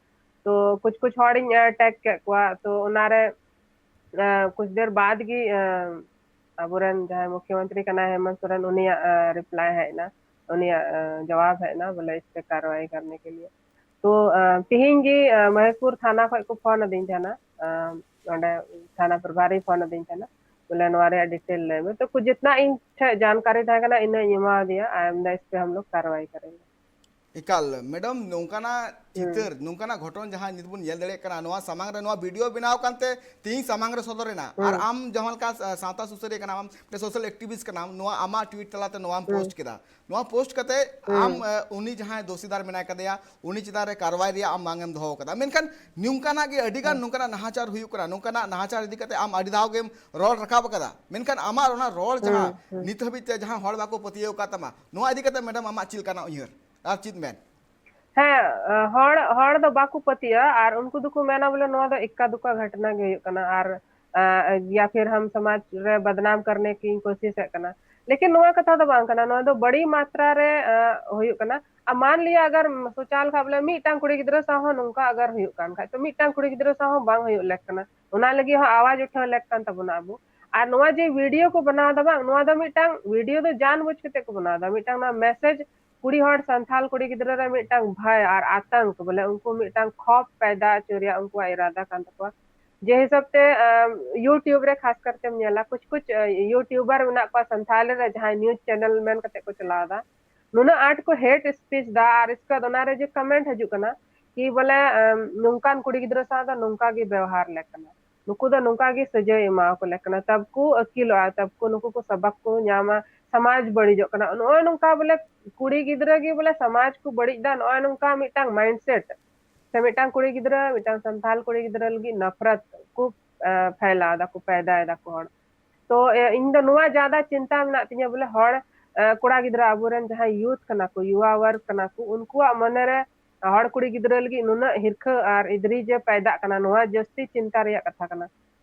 ᱛᱚ ᱠᱩᱪ ᱠᱩᱪ ᱦᱚᱲᱤᱧ ᱴᱮᱜ ᱠᱮᱫ ᱠᱚᱣᱟ, ᱛᱚ ᱚᱱᱟᱨᱮ ᱠᱩᱪ ᱫᱮᱨ ᱵᱟᱫ ᱜᱮ ᱟᱵᱚᱨᱮᱱ ᱡᱟᱦᱟᱸᱭ ᱢᱩᱠᱷᱭᱚᱢᱚᱱᱛᱨᱤ ᱠᱟᱱᱟᱭ ᱦᱮᱢᱚᱱᱛ ᱥᱚᱨᱮᱱ, ᱩᱱᱤᱭᱟᱜ ᱨᱤᱯᱞᱟᱭ ᱦᱮᱡ ᱮᱱᱟ, ᱩᱱᱤᱭᱟᱜ ᱡᱚᱵᱟᱵ ᱦᱮᱡ ᱮᱱᱟ ᱵᱚᱞᱮ ᱤᱥ ᱯᱮ ᱠᱟᱨᱣᱟᱭ ᱠᱟᱨᱱᱮ ᱠᱮ ᱞᱤᱭᱮ᱾ ᱛᱚ ᱛᱤᱦᱤᱧ ᱜᱮ ᱢᱚᱦᱮᱥᱯᱩᱨ ᱛᱷᱟᱱᱟ ᱠᱷᱚᱱ ᱠᱚ ᱯᱷᱳᱱ ᱟᱹᱫᱤᱧ ᱛᱟᱦᱮᱱᱟ, ᱚᱸᱰᱮ ᱛᱷᱟᱱᱟ ᱯᱨᱚᱵᱷᱟᱨᱤ ᱯᱷᱳᱱ ᱟᱹᱫᱤᱧ ᱛᱟᱦᱮᱱᱟ, ᱵᱚᱞᱮ ᱱᱚᱣᱟ ᱨᱮᱭᱟᱜ ᱰᱤᱴᱮᱞ ᱞᱟᱹᱭ ᱢᱮ᱾ ᱛᱚ ᱡᱤᱛᱱᱟ ᱤᱧ ᱴᱷᱮᱱ ᱡᱟᱱᱠᱟᱨᱤ ᱛᱟᱦᱮᱸ ᱠᱟᱱᱟ ᱤᱱᱟᱹᱧ ᱮᱢᱟ ᱫᱮᱭᱟ, ᱟᱭᱢᱫᱟ ᱤᱥ ᱯᱮ ᱦᱟᱢ ᱞᱳᱜ ᱠᱟᱨᱣᱟᱭ ᱠᱟᱨᱮᱸᱜᱮ᱾ ᱮᱠᱟᱞ ᱢᱮᱰᱟᱢ, ᱱᱚᱝᱠᱟᱱᱟᱜ ᱪᱤᱛᱟᱹᱨ, ᱱᱚᱝᱠᱟᱱᱟᱜ ᱜᱷᱚᱴᱚᱱ ᱡᱟᱦᱟᱸ ᱱᱤᱛ ᱵᱚᱱ ᱧᱮᱞ ᱫᱟᱲᱮᱭᱟᱜ ᱠᱟᱱᱟ, ᱱᱚᱣᱟ ᱥᱟᱢᱟᱝ ᱨᱮ ᱱᱚᱣᱟ ᱵᱷᱤᱰᱤᱭᱳ ᱵᱮᱱᱟᱣ ᱠᱟᱱᱛᱮ ᱛᱮᱦᱤᱧ ᱥᱟᱢᱟᱝ ᱨᱮ ᱥᱚᱫᱚᱨ ᱮᱱᱟ᱾ ᱟᱨ ᱟᱢ ᱡᱟᱦᱟᱸ ᱞᱮᱠᱟ ᱥᱟ- ᱥᱟᱶᱛᱟ ᱥᱩᱥᱟᱹᱨᱤᱭᱟᱹ ᱠᱟᱱᱟᱢ, ᱟᱢ ᱢᱤᱫᱴᱮᱱ ᱥᱳᱥᱟᱞ ᱮᱠᱴᱤᱵᱷᱤᱥᱴ ᱠᱟᱱᱟᱢ, ᱱᱚᱣᱟ ᱟᱢᱟᱜ ᱴᱩᱭᱤᱴ ᱛᱟᱞᱟᱛᱮ ᱱᱚᱣᱟᱢ ᱯᱳᱥᱴ ᱠᱮᱫᱟ᱾ ᱱᱚᱣᱟ ᱯᱳᱥᱴ ᱠᱟᱛᱮ ᱟᱢ, ᱮ, ᱩᱱᱤ ᱡᱟᱦᱟᱸᱭ ᱫᱳᱥᱤᱫᱟᱨ ᱢᱮᱱᱟᱭ ᱠᱟᱫᱮᱭᱟ, ᱩᱱᱤ ᱪᱮᱛᱟᱱ ᱨᱮ ᱠᱟᱨᱣᱟᱭ ᱨᱮᱭᱟᱜ ᱟᱢ ᱵᱟᱝ ᱮᱢ ᱫᱚᱦᱚ ᱠᱟᱫᱟ᱾ ᱢᱮᱱᱠᱷᱟᱱ ᱱᱚᱝᱠᱟᱱᱟᱜ ᱜᱮ ᱟᱹᱰᱤ ᱜᱟᱱ ᱱᱚᱝᱠᱟᱱᱟᱜ ᱱᱟᱦᱟᱪᱟᱨ ᱦᱩᱭᱩᱜ ᱠᱟᱱᱟ, ᱱᱚᱝᱠᱟᱱᱟᱜ ᱱᱟᱦᱟᱪᱟᱨ ᱤᱫᱤ ᱠᱟᱛᱮ ᱟᱢ ᱟᱹᱰᱤ ᱫᱷᱟᱣ ᱜᱮᱢ ᱨᱚᱲ ᱨᱟᱠᱟᱵ ᱟᱠᱟᱫᱟ᱾ ᱢᱮᱱᱠᱷᱟᱱ ᱟᱢᱟᱜ ᱚᱱᱟ ᱨᱚᱲ ᱡᱟᱦᱟᱸ ᱱᱤᱛ ᱦᱟᱹᱵᱤᱡ ᱛᱮ ᱡᱟᱦᱟᱸ ᱦᱚᱲ ᱵᱟᱠᱚ ᱯᱟᱹᱛᱭᱟᱹᱣ ᱟᱠᱟᱫ ᱛᱟᱢᱟ, ᱱᱚᱣᱟ ᱤᱫᱤ ᱠᱟᱛᱮ ᱢᱮᱰᱟᱢ ᱟᱢᱟᱜ ᱪᱮᱫ ᱞᱮᱠᱟᱱᱟᱜ ᱩᱭᱦᱟᱹᱨ ᱟᱨ ᱪᱮᱫ ᱢᱮᱱ? ᱦᱮᱸ, ᱦᱚᱲ ᱦᱚᱲ ᱫᱚ ᱵᱟᱠᱚ ᱯᱟᱹᱛᱭᱟᱹᱜᱼᱟ ᱟᱨ ᱩᱱᱠᱩ ᱫᱚᱠᱚ ᱢᱮᱱᱟ ᱵᱚᱞᱮ ᱱᱚᱣᱟ ᱫᱚ ᱮᱠᱠᱟ ᱫᱩᱠᱠᱟ ᱜᱷᱚᱴᱱᱟ ᱜᱮ ᱦᱩᱭᱩᱜ ᱠᱟᱱᱟ ᱟᱨ ᱭᱟ ᱯᱷᱤᱨ ᱦᱟᱢ ᱥᱚᱢᱟᱡᱽ ᱨᱮ ᱵᱟᱫᱱᱟᱢ ᱠᱟᱨᱱᱮ ᱠᱤ ᱠᱳᱥᱤᱥ ᱮᱫ ᱠᱟᱱᱟ᱾ ᱞᱮᱠᱤᱱ ᱱᱚᱣᱟ ᱠᱟᱛᱷᱟ ᱫᱚ ᱵᱟᱝ ᱠᱟᱱᱟ, ᱱᱚᱣᱟ ᱫᱚ ᱵᱟᱹᱲᱤ ᱢᱟᱛᱨᱟ ᱨᱮ ᱦᱩᱭᱩᱜ ᱠᱟᱱᱟ᱾ ᱟᱨ ᱢᱟᱱ ᱞᱤᱭᱟ ᱟᱜᱟᱨ ᱥᱳᱪᱟᱣ ᱞᱮᱠᱷᱟᱱ ᱵᱚᱞᱮ ᱢᱤᱫᱴᱟᱝ ᱠᱩᱲᱤ ᱜᱤᱫᱽᱨᱟᱹ ᱥᱟᱶ ᱦᱚᱸ ᱱᱚᱝᱠᱟ ᱟᱜᱟᱨ ᱦᱩᱭᱩᱜ ᱠᱟᱱ ᱠᱷᱟᱡ, ᱛᱚ ᱢᱤᱫᱴᱟᱝ ᱠᱩᱲᱤ ᱜᱤᱫᱽᱨᱟᱹ ᱥᱟᱶ ᱦᱚᱸ ᱵᱟᱝ ᱦᱩᱭᱩᱜ ᱞᱮᱠ ᱠᱟᱱᱟ, ᱚᱱᱟ ᱞᱟᱹᱜᱤᱫ ᱦᱚᱸ ᱟᱣᱟᱡ ᱩᱴᱷᱟᱹᱣ ᱞᱮᱠ ᱠᱟᱱ ᱛᱟᱵᱚᱱᱟ ᱟᱵᱚ᱾ ᱟᱨ ᱱᱚᱣᱟ ᱡᱮ ᱵᱷᱤᱰᱤᱭᱳ ᱠᱚ ᱵᱮᱱᱟᱣ ᱮᱫᱟ ᱵᱟᱝ, ᱱᱚᱣᱟ ᱫᱚ ᱢᱤᱫᱴᱟᱝ ᱵᱷᱤᱰᱤᱭᱳ ᱫᱚ ᱡᱟᱱ ᱵᱩᱡ ᱠᱟᱛᱮ ᱠᱚ ᱵᱮᱱᱟᱣ ᱮᱫᱟ, ᱢᱤᱫᱴᱟᱝ ᱱᱚᱣᱟ ᱢᱮᱥᱮᱡᱽ ᱠᱩᱲᱤ ᱦᱚᱲ ᱥᱟᱱᱛᱷᱟᱞ ᱠᱩᱲᱤ ᱜᱤᱫᱽᱨᱟᱹ ᱨᱮ ᱢᱤᱫᱴᱟᱝ ᱵᱷᱟᱭ ᱟᱨ ᱟᱛᱟᱝᱠ, ᱵᱚᱞᱮ ᱩᱱᱠᱩ ᱢᱤᱫᱴᱟᱝ ᱠᱷᱚᱯ ᱯᱟᱭᱫᱟ ᱦᱚᱪᱚ ᱨᱮᱭᱟᱜ ᱩᱱᱠᱩᱣᱟᱜ ᱤᱨᱟᱫᱟ ᱠᱟᱱ ᱛᱟᱠᱚᱣᱟ᱾ ᱡᱮ ᱦᱤᱥᱟᱹᱵ ᱛᱮ ᱭᱩᱴᱤᱭᱩᱵᱽ ᱨᱮ ᱠᱷᱟᱥ ᱠᱟᱨᱛᱮᱢ ᱧᱮᱞᱟ, ᱠᱩᱪ ᱠᱩᱪ ᱭᱩᱴᱤᱭᱩᱵᱟᱨ ᱢᱮᱱᱟᱜ ᱠᱚᱣᱟ ᱥᱟᱱᱛᱷᱟᱞ ᱨᱮ ᱡᱟᱦᱟᱸᱭ ᱱᱤᱭᱩᱡᱽ ᱪᱮᱱᱮᱞ ᱢᱮᱱ ᱠᱟᱛᱮ ᱠᱚ ᱪᱟᱞᱟᱣ ᱮᱫᱟ, ᱱᱩᱱᱟᱹᱜ ᱟᱸᱴ ᱠᱚ ᱦᱮᱴ ᱥᱯᱤᱪ ᱫᱟ ᱟᱨ ᱤᱥᱠᱮ ᱵᱟᱫ ᱚᱱᱟ ᱨᱮ ᱡᱮ ᱠᱚᱢᱮᱱᱴ ᱦᱤᱡᱩᱜ ᱠᱟᱱᱟ ᱠᱤ ᱵᱚᱞᱮ ᱱᱚᱝᱠᱟᱱ ᱠᱩᱲᱤ ᱜᱤᱫᱽᱨᱟᱹ ᱥᱟᱶ ᱫᱚ ᱱᱚᱝᱠᱟ ᱜᱮ ᱵᱮᱣᱦᱟᱨ ᱞᱮᱠ ᱠᱟᱱᱟ, ᱱᱩᱠᱩ ᱫᱚ ᱱᱚᱝᱠᱟ ᱜᱮ ᱥᱟᱹᱡᱟᱹᱭ ᱮᱢᱟ ᱠᱚ ᱞᱮᱠ ᱠᱟᱱᱟ, ᱛᱟᱵ ᱠᱚ ᱟᱹᱠᱤᱞᱚᱜᱼᱟ, ᱛᱟᱵ ᱠᱚ ᱱᱩᱠᱩ ᱠᱚ ᱥᱟᱵᱟᱠ ᱠᱚ ᱧᱟᱢᱟ, ᱥᱚᱢᱟᱡᱽ ᱵᱟᱹᱲᱤᱡᱚᱜ ᱠᱟᱱᱟ᱾ ᱱᱚᱜᱼᱚᱭ ᱱᱚᱝᱠᱟ ᱵᱚᱞᱮ ᱠᱩᱲᱤ ᱜᱤᱫᱽᱨᱟᱹ ᱜᱮ ᱵᱚᱞᱮ ᱥᱚᱢᱟᱡᱽ ᱠᱚ ᱵᱟᱹᱲᱤᱡ ᱫᱟ, ᱱᱚᱜᱼᱚᱭ ᱱᱚᱝᱠᱟ ᱢᱤᱫᱴᱟᱝ ᱢᱟᱭᱤᱱᱰ ᱥᱮᱴ ᱥᱮ ᱢᱤᱫᱴᱟᱝ ᱠᱩᱲᱤ ᱜᱤᱫᱽᱨᱟᱹ, ᱢᱤᱫᱴᱟᱝ ᱥᱟᱱᱛᱟᱞ ᱠᱩᱲᱤ ᱜᱤᱫᱽᱨᱟᱹ ᱞᱟᱹᱜᱤᱫ ᱱᱟᱯᱷᱨᱟᱛ ᱠᱚ ᱯᱷᱮᱞᱟᱣ ᱫᱟᱠᱚ, ᱯᱟᱭᱫᱟᱭ ᱫᱟᱠᱚ ᱦᱚᱲ᱾ ᱛᱚ ᱤᱧ ᱫᱚ ᱱᱚᱣᱟ ᱡᱟᱫᱟ ᱪᱤᱱᱛᱟ ᱢᱮᱱᱟᱜ ᱛᱤᱧᱟᱹ ᱵᱚᱞᱮ ᱦᱚᱲ ᱠᱚᱲᱟ ᱜᱤᱫᱽᱨᱟᱹ, ᱟᱵᱚᱨᱮᱱ ᱡᱟᱦᱟᱸᱭ ᱭᱩᱛᱷ ᱠᱟᱱᱟ ᱠᱚ, ᱭᱩᱣᱟ ᱣᱟᱨᱜᱽ ᱠᱟᱱᱟ ᱠᱚ, ᱩᱱᱠᱩᱣᱟᱜ ᱢᱚᱱᱮᱨᱮ ᱦᱚᱲ ᱠᱩᱲᱤ ᱜᱤᱫᱽᱨᱟᱹ ᱞᱟᱹᱜᱤᱫ ᱱᱩᱱᱟᱹᱜ ᱦᱤᱨᱠᱷᱟᱹ ᱟᱨ ᱤᱫᱽᱨᱤ ᱡᱮ ᱯᱟᱭᱫᱟᱜ ᱠᱟᱱᱟ, ᱱᱚᱣᱟ ᱡᱟᱹᱥᱛᱤ ᱪᱤᱱᱛᱟ ᱨᱮᱭᱟᱜ ᱠᱟᱛᱷᱟ ᱠᱟᱱᱟ᱾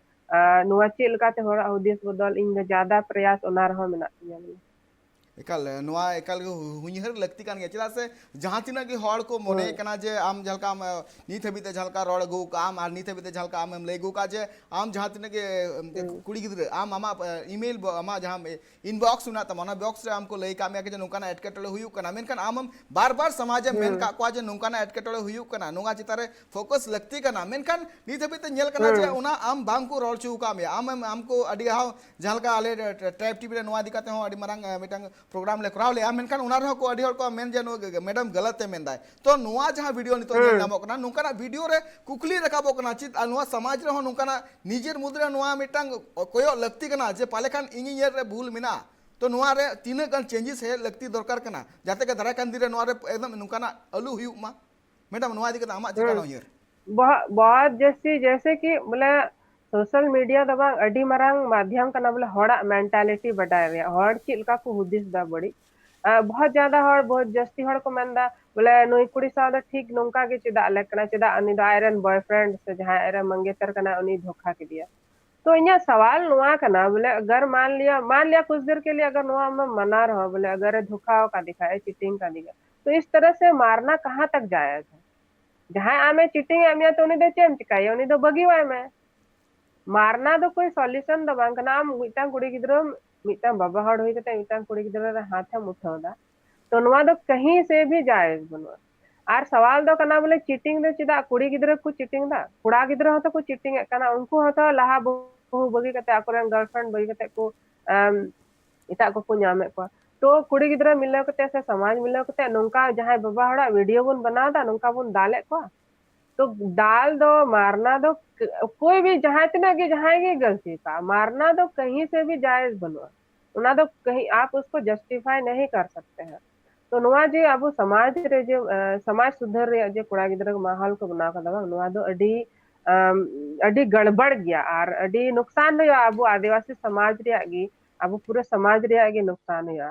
ᱟᱨ ᱱᱚᱣᱟ ᱪᱮᱫ ᱞᱮᱠᱟᱛᱮ ᱦᱚᱲᱟᱜ ᱦᱩᱫᱤᱥ ᱵᱚᱫᱚᱞ, ᱤᱧ ᱫᱚ ᱡᱟᱫᱟ ᱯᱨᱚᱭᱟᱥ ᱚᱱᱟ ᱨᱮᱦᱚᱸ ᱢᱮᱱᱟᱜ ᱛᱤᱧᱟᱹ ᱵᱚᱞᱮ᱾ ᱮᱠᱟᱞ, ᱱᱚᱣᱟ ᱮᱠᱟᱞ ᱜᱮ ᱦᱩ- ᱩᱭᱦᱟᱹᱨ ᱞᱟᱹᱠᱛᱤ ᱠᱟᱱ ᱜᱮᱭᱟ᱾ ᱪᱮᱫᱟᱜ ᱥᱮ ᱡᱟᱦᱟᱸ ᱛᱤᱱᱟᱹᱜ ᱜᱮ ᱦᱚᱲ ᱠᱚ ᱢᱚᱱᱮᱭᱮ ᱠᱟᱱᱟ ᱡᱮ ᱟᱢ ᱡᱟᱦᱟᱸ ᱞᱮᱠᱟᱢ, ᱱᱤᱛ ᱦᱟᱹᱵᱤᱡ ᱛᱮ ᱡᱟᱦᱟᱸ ᱞᱮᱠᱟ ᱨᱚᱲ ᱟᱹᱜᱩ ᱠᱟᱜ ᱟᱢ ᱟᱨ ᱱᱤᱛ ᱦᱟᱹᱵᱤᱡ ᱛᱮ ᱡᱟᱦᱟᱸ ᱞᱮᱠᱟ ᱟᱢᱮᱢ ᱞᱟᱹᱭ ᱟᱹᱜᱩ ᱠᱟᱜ ᱡᱮ ᱟᱢ ᱡᱟᱦᱟᱸ ᱛᱤᱱᱟᱹᱜ ᱜᱮ ᱠᱩᱲᱤ ᱜᱤᱫᱽᱨᱟᱹ, ᱟᱢ ᱟᱢᱟᱜ ᱤᱢᱮᱞ, ᱟᱢᱟᱜ ᱡᱟᱦᱟᱸ ᱤᱱᱵᱚᱠᱥ ᱢᱮᱱᱟᱜ ᱛᱟᱢᱟ, ᱚᱱᱟ ᱵᱚᱠᱥ ᱨᱮ ᱟᱢ ᱠᱚ ᱞᱟᱹᱭ ᱠᱟᱜ ᱢᱮᱭᱟ ᱡᱮ ᱱᱚᱝᱠᱟᱱᱟᱜ ᱮᱴᱠᱮᱴᱚᱬᱮ ᱦᱩᱭᱩᱜ ᱠᱟᱱᱟ, ᱢᱮᱱᱠᱷᱟᱱ ᱟᱢ ᱵᱟᱨ ᱵᱟᱨ ᱥᱚᱢᱟᱡᱽ ᱮᱢ ᱢᱮᱱ ᱠᱟᱜ ᱠᱚᱣᱟ ᱡᱮ ᱱᱚᱝᱠᱟᱱᱟᱜ ᱮᱴᱠᱮᱴᱚᱬᱮ ᱦᱩᱭᱩᱜ ᱠᱟᱱᱟ, ᱱᱚᱣᱟ ᱪᱮᱛᱟᱱ ᱨᱮ ᱯᱷᱳᱠᱟᱥ ᱞᱟᱹᱠᱛᱤ ᱠᱟᱱᱟ᱾ ᱢᱮᱱᱠᱷᱟᱱ ᱱᱤᱛ ᱦᱟᱹᱵᱤᱡ ᱛᱮ ᱧᱮᱞ ᱠᱟᱱᱟ ᱡᱮ ᱚᱱᱟ ᱟᱢ ᱵᱟᱝ ᱠᱚ ᱨᱚᱲ ᱦᱚᱪᱚ ᱟᱠᱟᱫ ᱢᱮᱭᱟ᱾ ᱟᱢ ᱮᱢ, ᱟᱢ ᱠᱚ ᱟᱹᱰᱤ ᱫᱷᱟᱣ ᱡᱟᱦᱟᱸ ᱞᱮᱠᱟ ᱟᱞᱮ ᱴᱨᱟᱭᱤᱵᱽ ᱴᱤᱵᱷᱤ ᱨᱮ ᱱᱚᱣᱟ ᱤᱫᱤ ᱠᱟᱛᱮ ᱦᱚᱸ ᱟᱹᱰᱤ ᱢᱟᱨᱟᱝ ᱢᱤᱫᱴᱟᱝ ᱯᱨᱳᱜᱨᱟᱢ ᱞᱮ ᱠᱚᱨᱟᱣ ᱞᱮᱜᱼᱟ, ᱢᱮᱱᱠᱷᱟᱱ ᱚᱱᱟ ᱨᱮᱦᱚᱸ ᱠᱚ ᱟᱹᱰᱤ ᱦᱚᱲ ᱠᱚ ᱢᱮᱱ ᱜᱮᱭᱟ, ᱱᱩᱭ ᱜᱮ ᱢᱮᱰᱟᱢ ᱜᱟᱞᱟᱛ ᱮ ᱢᱮᱱᱫᱟᱭ᱾ ᱛᱚ ᱱᱚᱣᱟ ᱡᱟᱦᱟᱸ ᱵᱷᱤᱰᱤᱭᱳ ᱱᱤᱛᱚᱜ ᱧᱮᱞ ᱦᱩᱸ᱾ ᱧᱟᱢᱚᱜ ᱠᱟᱱᱟ, ᱱᱚᱝᱠᱟᱱᱟᱜ ᱵᱷᱤᱰᱤᱭᱳ ᱨᱮ ᱠᱩᱠᱞᱤ ᱨᱟᱠᱟᱵᱚᱜ ᱠᱟᱱᱟ, ᱪᱮᱫ ᱟᱨ ᱱᱚᱣᱟ ᱥᱚᱢᱟᱡᱽ ᱨᱮᱦᱚᱸ ᱱᱚᱝᱠᱟᱱᱟᱜ ᱱᱤᱡᱮᱨ ᱢᱩᱫᱽ ᱨᱮ ᱱᱚᱣᱟ ᱢᱤᱫᱴᱟᱝ ᱠᱚᱭᱚᱜ ᱞᱟᱹᱠᱛᱤ ᱠᱟᱱᱟ ᱡᱮ ᱯᱟᱞᱮ ᱠᱷᱟᱱ ᱤᱧᱤᱧ ᱧᱮᱞ ᱨᱮ ᱵᱷᱩᱞ ᱢᱮᱱᱟᱜᱼᱟ᱾ ᱛᱚ ᱱᱚᱣᱟ ᱨᱮ ᱛᱤᱱᱟᱹᱜ ᱜᱟᱱ ᱪᱮᱧᱡᱮᱥ ᱦᱮᱡ ᱞᱟᱹᱠᱛᱤ ᱫᱚᱨᱠᱟᱨ ᱠᱟᱱᱟ, ᱡᱟᱛᱮ ᱠᱮ ᱫᱟᱨᱟᱭ ᱠᱟᱱ ᱫᱤᱱ ᱨᱮ ᱱᱚᱣᱟ ᱨᱮ ᱮᱠᱫᱚᱢ ᱱᱚᱝᱠᱟᱱᱟᱜ ᱟᱞᱚ ᱦᱩᱭᱩᱜ ᱢᱟ᱾ ᱢᱮᱰᱟᱢ, ᱱᱚᱣᱟ ᱤᱫᱤ ᱠᱟᱛᱮ ᱟᱢᱟᱜ ᱪᱮᱫ ᱦᱩᱸ᱾ ᱠᱟᱱᱟ ᱩᱭᱦᱟᱹᱨ? ᱵᱚᱦᱚᱜ, ᱵᱚᱦᱚᱜ ᱡᱟᱹᱥᱛᱤ ᱡᱮᱭᱥᱮ ᱠᱤ ᱵᱚᱞᱮ ᱥᱳᱥᱟᱞ ᱢᱤᱰᱤᱭᱟ ᱫᱚ ᱵᱟᱝ, ᱟᱹᱰᱤ ᱢᱟᱨᱟᱝ ᱢᱟᱫᱷᱭᱚᱢ ᱠᱟᱱᱟ ᱵᱚᱞᱮ ᱦᱚᱲᱟᱜ ᱢᱮᱱᱴᱟᱞᱤᱴᱤ ᱵᱟᱰᱟᱭ ᱨᱮᱭᱟᱜ, ᱦᱚᱲ ᱪᱮᱫ ᱞᱮᱠᱟ ᱠᱚ ᱦᱩᱫᱤᱥ ᱫᱟ ᱵᱟᱹᱲᱤᱡ᱾ ᱟᱨ ᱵᱚᱦᱚᱛ ᱡᱟᱫᱟ ᱦᱚᱲ, ᱵᱚᱦᱚᱛ ᱡᱟᱹᱥᱛᱤ ᱦᱚᱲ ᱠᱚ ᱢᱮᱱᱫᱟ ᱵᱚᱞᱮ ᱱᱩᱭ ᱠᱩᱲᱤ ᱥᱟᱶ ᱫᱚ ᱴᱷᱤᱠ ᱱᱚᱝᱠᱟ ᱜᱮ ᱪᱮᱫᱟᱜ ᱞᱮᱠ ᱠᱟᱱᱟ, ᱪᱮᱫᱟᱜ ᱩᱱᱤ ᱫᱚ ᱟᱡᱨᱮᱱ ᱵᱚᱭᱯᱷᱨᱮᱱᱰ ᱥᱮ ᱡᱟᱦᱟᱸᱭ ᱟᱡᱨᱮᱱ ᱢᱟᱝᱜᱮᱛᱟᱨ ᱠᱟᱱᱟ ᱩᱱᱤ ᱫᱷᱳᱠᱟ ᱠᱮᱫᱮᱭᱟ᱾ ᱛᱚ ᱤᱧᱟᱹᱜ ᱥᱟᱣᱟᱞ ᱱᱚᱣᱟ ᱠᱟᱱᱟ ᱵᱚᱞᱮ ᱟᱜᱟᱨ ᱢᱟᱱ ᱞᱤᱭᱟ, ᱢᱟᱱ ᱞᱤᱭᱟ ᱠᱩᱪ ᱫᱮᱨ ᱠᱮ ᱞᱤᱭᱟ ᱟᱜᱟᱨ ᱱᱚᱣᱟ ᱟᱢᱮᱢ ᱢᱟᱱᱟ ᱨᱮᱦᱚᱸ ᱵᱚᱞᱮ ᱟᱜᱟᱨ ᱮ ᱫᱷᱳᱠᱟ ᱟᱠᱟᱫᱮ ᱠᱷᱟᱡ, ᱮ ᱪᱤᱴᱤᱝ ᱠᱟᱫᱮ ᱠᱷᱟᱡ, ᱛᱚ ᱤᱥ ᱛᱟᱨᱟ ᱥᱮ ᱢᱟᱨᱱᱟ ᱠᱟᱦᱟᱸ ᱛᱟᱠ ᱡᱟᱭᱮᱡ ᱦᱟᱭ? ᱡᱟᱦᱟᱸᱭ ᱟᱢᱮ ᱪᱤᱴᱤᱝ ᱮᱫ ᱢᱮᱭᱟ ᱛᱚ ᱩᱱᱤ ᱫᱚ ᱪᱮᱫ ᱮᱢ ᱪᱤᱠᱟᱭᱟ? ᱩᱱᱤ ᱫᱚ ᱵᱟᱹᱜᱤᱣᱟᱭ ᱢᱮ᱾ ᱢᱟᱨᱱᱟ ᱫᱚ ᱠᱳᱭ ᱥᱚᱞᱩᱥᱚᱱ ᱫᱚ ᱵᱟᱝ ᱠᱟᱱᱟ᱾ ᱟᱢ ᱢᱤᱫᱴᱟᱝ ᱠᱩᱲᱤ ᱜᱤᱫᱽᱨᱟᱹ, ᱢᱤᱫᱴᱟᱝ ᱵᱟᱵᱟ ᱦᱚᱲ ᱦᱩᱭ ᱠᱟᱛᱮ ᱢᱤᱫᱴᱟᱝ ᱠᱩᱲᱤ ᱜᱤᱫᱽᱨᱟᱹ ᱨᱮ ᱦᱟᱛ ᱮᱢ ᱩᱴᱷᱟᱹᱣ ᱫᱟ, ᱛᱚ ᱱᱚᱣᱟ ᱫᱚ ᱠᱟᱹᱦᱤ ᱥᱮ ᱵᱷᱤ ᱡᱟᱭᱮᱡ ᱵᱟᱹᱱᱩᱜᱼᱟ᱾ ᱟᱨ ᱥᱟᱣᱟᱞ ᱫᱚ ᱠᱟᱱᱟ ᱵᱚᱞᱮ ᱪᱤᱴᱤᱝ ᱫᱚ ᱪᱮᱫᱟᱜ ᱠᱩᱲᱤ ᱜᱤᱫᱽᱨᱟᱹ ᱠᱚ ᱪᱤᱴᱤᱝ ᱫᱟ? ᱠᱚᱲᱟ ᱜᱤᱫᱽᱨᱟᱹ ᱦᱚᱸᱛᱚ ᱠᱚ ᱪᱤᱴᱤᱝ ᱮᱫ ᱠᱟᱱᱟ, ᱩᱱᱠᱩ ᱦᱚᱸᱛᱚ ᱞᱟᱦᱟ ᱵᱟᱹᱦᱩ ᱵᱟᱹᱜᱤ ᱠᱟᱛᱮ ᱟᱠᱚᱨᱮᱱ ᱜᱟᱨᱞᱯᱷᱨᱮᱱᱰ ᱵᱟᱹᱜᱤ ᱠᱟᱛᱮ ᱠᱚ, ᱟᱢ, ᱮᱴᱟᱜ ᱠᱚᱠᱚ ᱧᱟᱢᱮᱫ ᱠᱚᱣᱟ᱾ ᱛᱚ ᱠᱩᱲᱤ ᱜᱤᱫᱽᱨᱟᱹ ᱢᱤᱞᱟᱹᱣ ᱠᱟᱛᱮ ᱥᱮ ᱥᱚᱢᱟᱡᱽ ᱢᱤᱞᱟᱹᱣ ᱠᱟᱛᱮ ᱱᱚᱝᱠᱟ ᱡᱟᱦᱟᱸᱭ ᱵᱟᱵᱟ ᱦᱚᱲᱟᱜ ᱵᱷᱤᱰᱤᱭᱳ ᱵᱚᱱ ᱵᱮᱱᱟᱣ ᱮᱫᱟ, ᱱᱚᱝᱠᱟ ᱵᱚᱱ ᱫᱟᱞᱮᱫ ᱠᱚᱣᱟ, ᱛᱚ ᱫᱟᱞ ᱫᱚ, ᱢᱟᱨᱱᱟ ᱫᱚ ᱠ-, ᱠᱳᱭ ᱵᱷᱤ ᱡᱟᱦᱟᱸᱭ ᱛᱤᱱᱟᱹᱜ ᱜᱮ ᱡᱟᱦᱟᱸᱭ ᱜᱮ ᱜᱟᱹᱞᱛᱤ ᱠᱟᱜ, ᱢᱟᱨᱱᱟ ᱫᱚ ᱠᱟᱹᱦᱤ ᱥᱮ ᱵᱷᱤ ᱡᱟᱭᱮᱡ ᱵᱟᱹᱱᱩᱜᱼᱟ᱾ ᱚᱱᱟ ᱫᱚ ᱠᱟᱹᱦᱤ ᱟᱯ ᱩᱥᱠᱳ ᱡᱟᱥᱴᱤᱯᱷᱟᱭ ᱱᱟᱦᱤ ᱠᱟᱨ ᱥᱟᱠᱛᱮ ᱦᱮᱸ᱾ ᱛᱚ ᱱᱚᱣᱟ ᱡᱮ ᱟᱵᱚ ᱥᱚᱢᱟᱡᱽ ᱨᱮ ᱡᱮ, ᱮ, ᱥᱚᱢᱟᱡᱽ ᱥᱩᱫᱷᱟᱹᱨ ᱨᱮᱭᱟᱜ ᱡᱮ ᱠᱚᱲᱟ ᱜᱤᱫᱽᱨᱟᱹ ᱠᱚ ᱢᱟᱦᱚᱞ ᱠᱚ ᱵᱮᱱᱟᱣ ᱠᱟᱫᱟ ᱵᱟᱝ, ᱱᱚᱣᱟ ᱫᱚ ᱟᱹᱰᱤ, ᱟᱢ, ᱟᱹᱰᱤ ᱜᱟᱲᱵᱟᱲ ᱜᱮᱭᱟ ᱟᱨ ᱟᱹᱰᱤ ᱱᱩᱠᱥᱟᱱ ᱦᱩᱭᱩᱜᱼᱟ ᱟᱵᱚ ᱟᱹᱫᱤᱵᱟᱹᱥᱤ ᱥᱚᱢᱟᱡᱽ ᱨᱮᱭᱟᱜ ᱜᱮ, ᱟᱵᱚ ᱯᱩᱨᱟᱹ ᱥᱚᱢᱟᱡᱽ ᱨᱮᱭᱟᱜ ᱜᱮ ᱱᱩᱠᱥᱟᱱ ᱦᱩᱭᱩᱜᱼᱟ᱾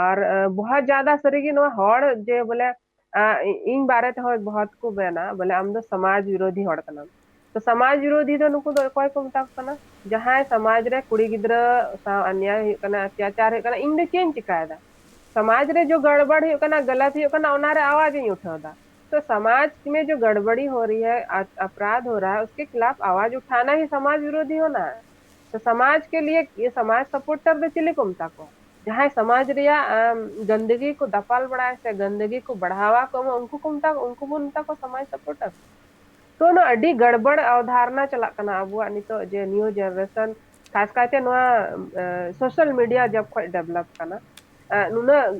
ᱟᱨ, ᱮ, ᱵᱚᱦᱚᱛ ᱡᱟᱫᱟ ᱥᱟᱹᱨᱤᱜᱮ ᱱᱚᱣᱟ ᱦᱚᱲ ᱡᱮ ᱵᱚᱞᱮ, ᱟ, ᱤ-, ᱤᱧ ᱵᱟᱨᱮ ᱛᱮᱦᱚᱸ ᱵᱚᱦᱚᱛ ᱠᱚ ᱢᱮᱱᱟ ᱵᱚᱞᱮ ᱟᱢ ᱫᱚ ᱥᱚᱢᱟᱡᱽ ᱵᱤᱨᱳᱫᱷᱤ ᱦᱚᱲ ᱠᱟᱱᱟᱢ᱾ ᱛᱚ ᱥᱚᱢᱟᱡᱽ ᱵᱤᱨᱳᱫᱷᱤ ᱫᱚ ᱱᱩᱠᱩ ᱫᱚ ᱚᱠᱚᱭ ᱠᱚ ᱢᱮᱛᱟ ᱠᱚ ᱠᱟᱱᱟ? ᱡᱟᱦᱟᱸᱭ ᱥᱚᱢᱟᱡᱽ ᱨᱮ ᱠᱩᱲᱤ ᱜᱤᱫᱽᱨᱟᱹ ᱥᱟᱶ ᱟᱱᱭᱟᱭ ᱦᱩᱭᱩᱜ ᱠᱟᱱᱟ, ᱚᱛᱛᱟᱪᱟᱨ ᱦᱩᱭᱩᱜ ᱠᱟᱱᱟ, ᱤᱧ ᱫᱚ ᱪᱮᱫ ᱤᱧ ᱪᱤᱠᱟᱭᱮᱫᱟ? ᱥᱚᱢᱟᱡᱽ ᱨᱮ ᱡᱚ ᱜᱟᱲᱵᱟᱲ ᱦᱩᱭᱩᱜ ᱠᱟᱱᱟ, ᱜᱟᱞᱟᱛ ᱦᱩᱭᱩᱜ ᱠᱟᱱᱟ, ᱚᱱᱟ ᱨᱮ ᱟᱣᱟᱡ ᱤᱧ ᱩᱴᱷᱟᱹᱣ ᱮᱫᱟ᱾ ᱛᱚ ᱥᱚᱢᱟᱡᱽ ᱢᱮ ᱡᱚ ᱜᱟᱲᱵᱟᱲᱤ ᱦᱳ ᱨᱟᱦᱤ ᱦᱟᱭ, ᱟ-, ᱟᱯᱨᱟᱫᱷ ᱦᱳ ᱨᱟᱦᱟ ᱦᱟᱭ, ᱩᱥᱠᱮ ᱠᱷᱤᱞᱟᱯ ᱟᱣᱟᱡ ᱩᱴᱷᱟᱱᱟ ᱦᱤ ᱥᱚᱢᱟᱡᱽ ᱵᱤᱨᱳᱫᱷᱤ ᱦᱳᱱᱟ ᱦᱟᱭ᱾ ᱛᱚ ᱥᱚᱢᱟᱡᱽ ᱠᱮ ᱞᱤᱭᱮ ᱭᱮ ᱥᱚᱢᱟᱡᱽ ᱥᱟᱯᱳᱨᱴᱟᱨ ᱫᱚ ᱪᱤᱞᱤ ᱠᱚ ᱢᱮᱛᱟ ᱠᱚᱣᱟ? ᱡᱟᱦᱟᱸᱭ ᱥᱚᱢᱟᱡᱽ ᱨᱮᱭᱟᱜ, ᱟᱢ, ᱜᱟᱱᱫᱟᱜᱤ ᱠᱚ ᱫᱟᱯᱟᱞ ᱵᱟᱲᱟᱭᱟ ᱥᱮ ᱜᱟᱱᱫᱟᱜᱤ ᱠᱚ ᱵᱟᱲᱦᱟᱣᱟ ᱠᱚ ᱮᱢᱟ, ᱩᱱᱠᱩ ᱠᱚ ᱢᱮᱛᱟ, ᱩᱱᱠᱩ ᱵᱚᱱ ᱢᱮᱛᱟ ᱠᱚᱣᱟ ᱥᱚᱢᱟᱡᱽ ᱥᱟᱯᱳᱨᱴᱟᱨ᱾ ᱛᱚ ᱱᱚᱣᱟ ᱟᱹᱰᱤ ᱜᱟᱲᱵᱟᱲ ᱚᱵᱫᱷᱟᱨᱱᱟ ᱪᱟᱞᱟᱜ ᱠᱟᱱᱟ ᱟᱵᱚᱣᱟᱜ ᱱᱤᱛᱚᱜ ᱡᱮ ᱱᱤᱭᱩ ᱡᱮᱱᱟᱨᱮᱥᱚᱱ, ᱠᱷᱟᱥ ᱠᱟᱭᱛᱮ ᱱᱚᱣᱟ, ᱮ, ᱥᱳᱥᱟᱞ ᱢᱤᱰᱤᱭᱟ ᱡᱚᱵ ᱠᱷᱚᱡ ᱰᱮᱵᱷᱞᱚᱯ ᱠᱟᱱᱟ᱾ ᱱᱩᱱᱟᱹᱜ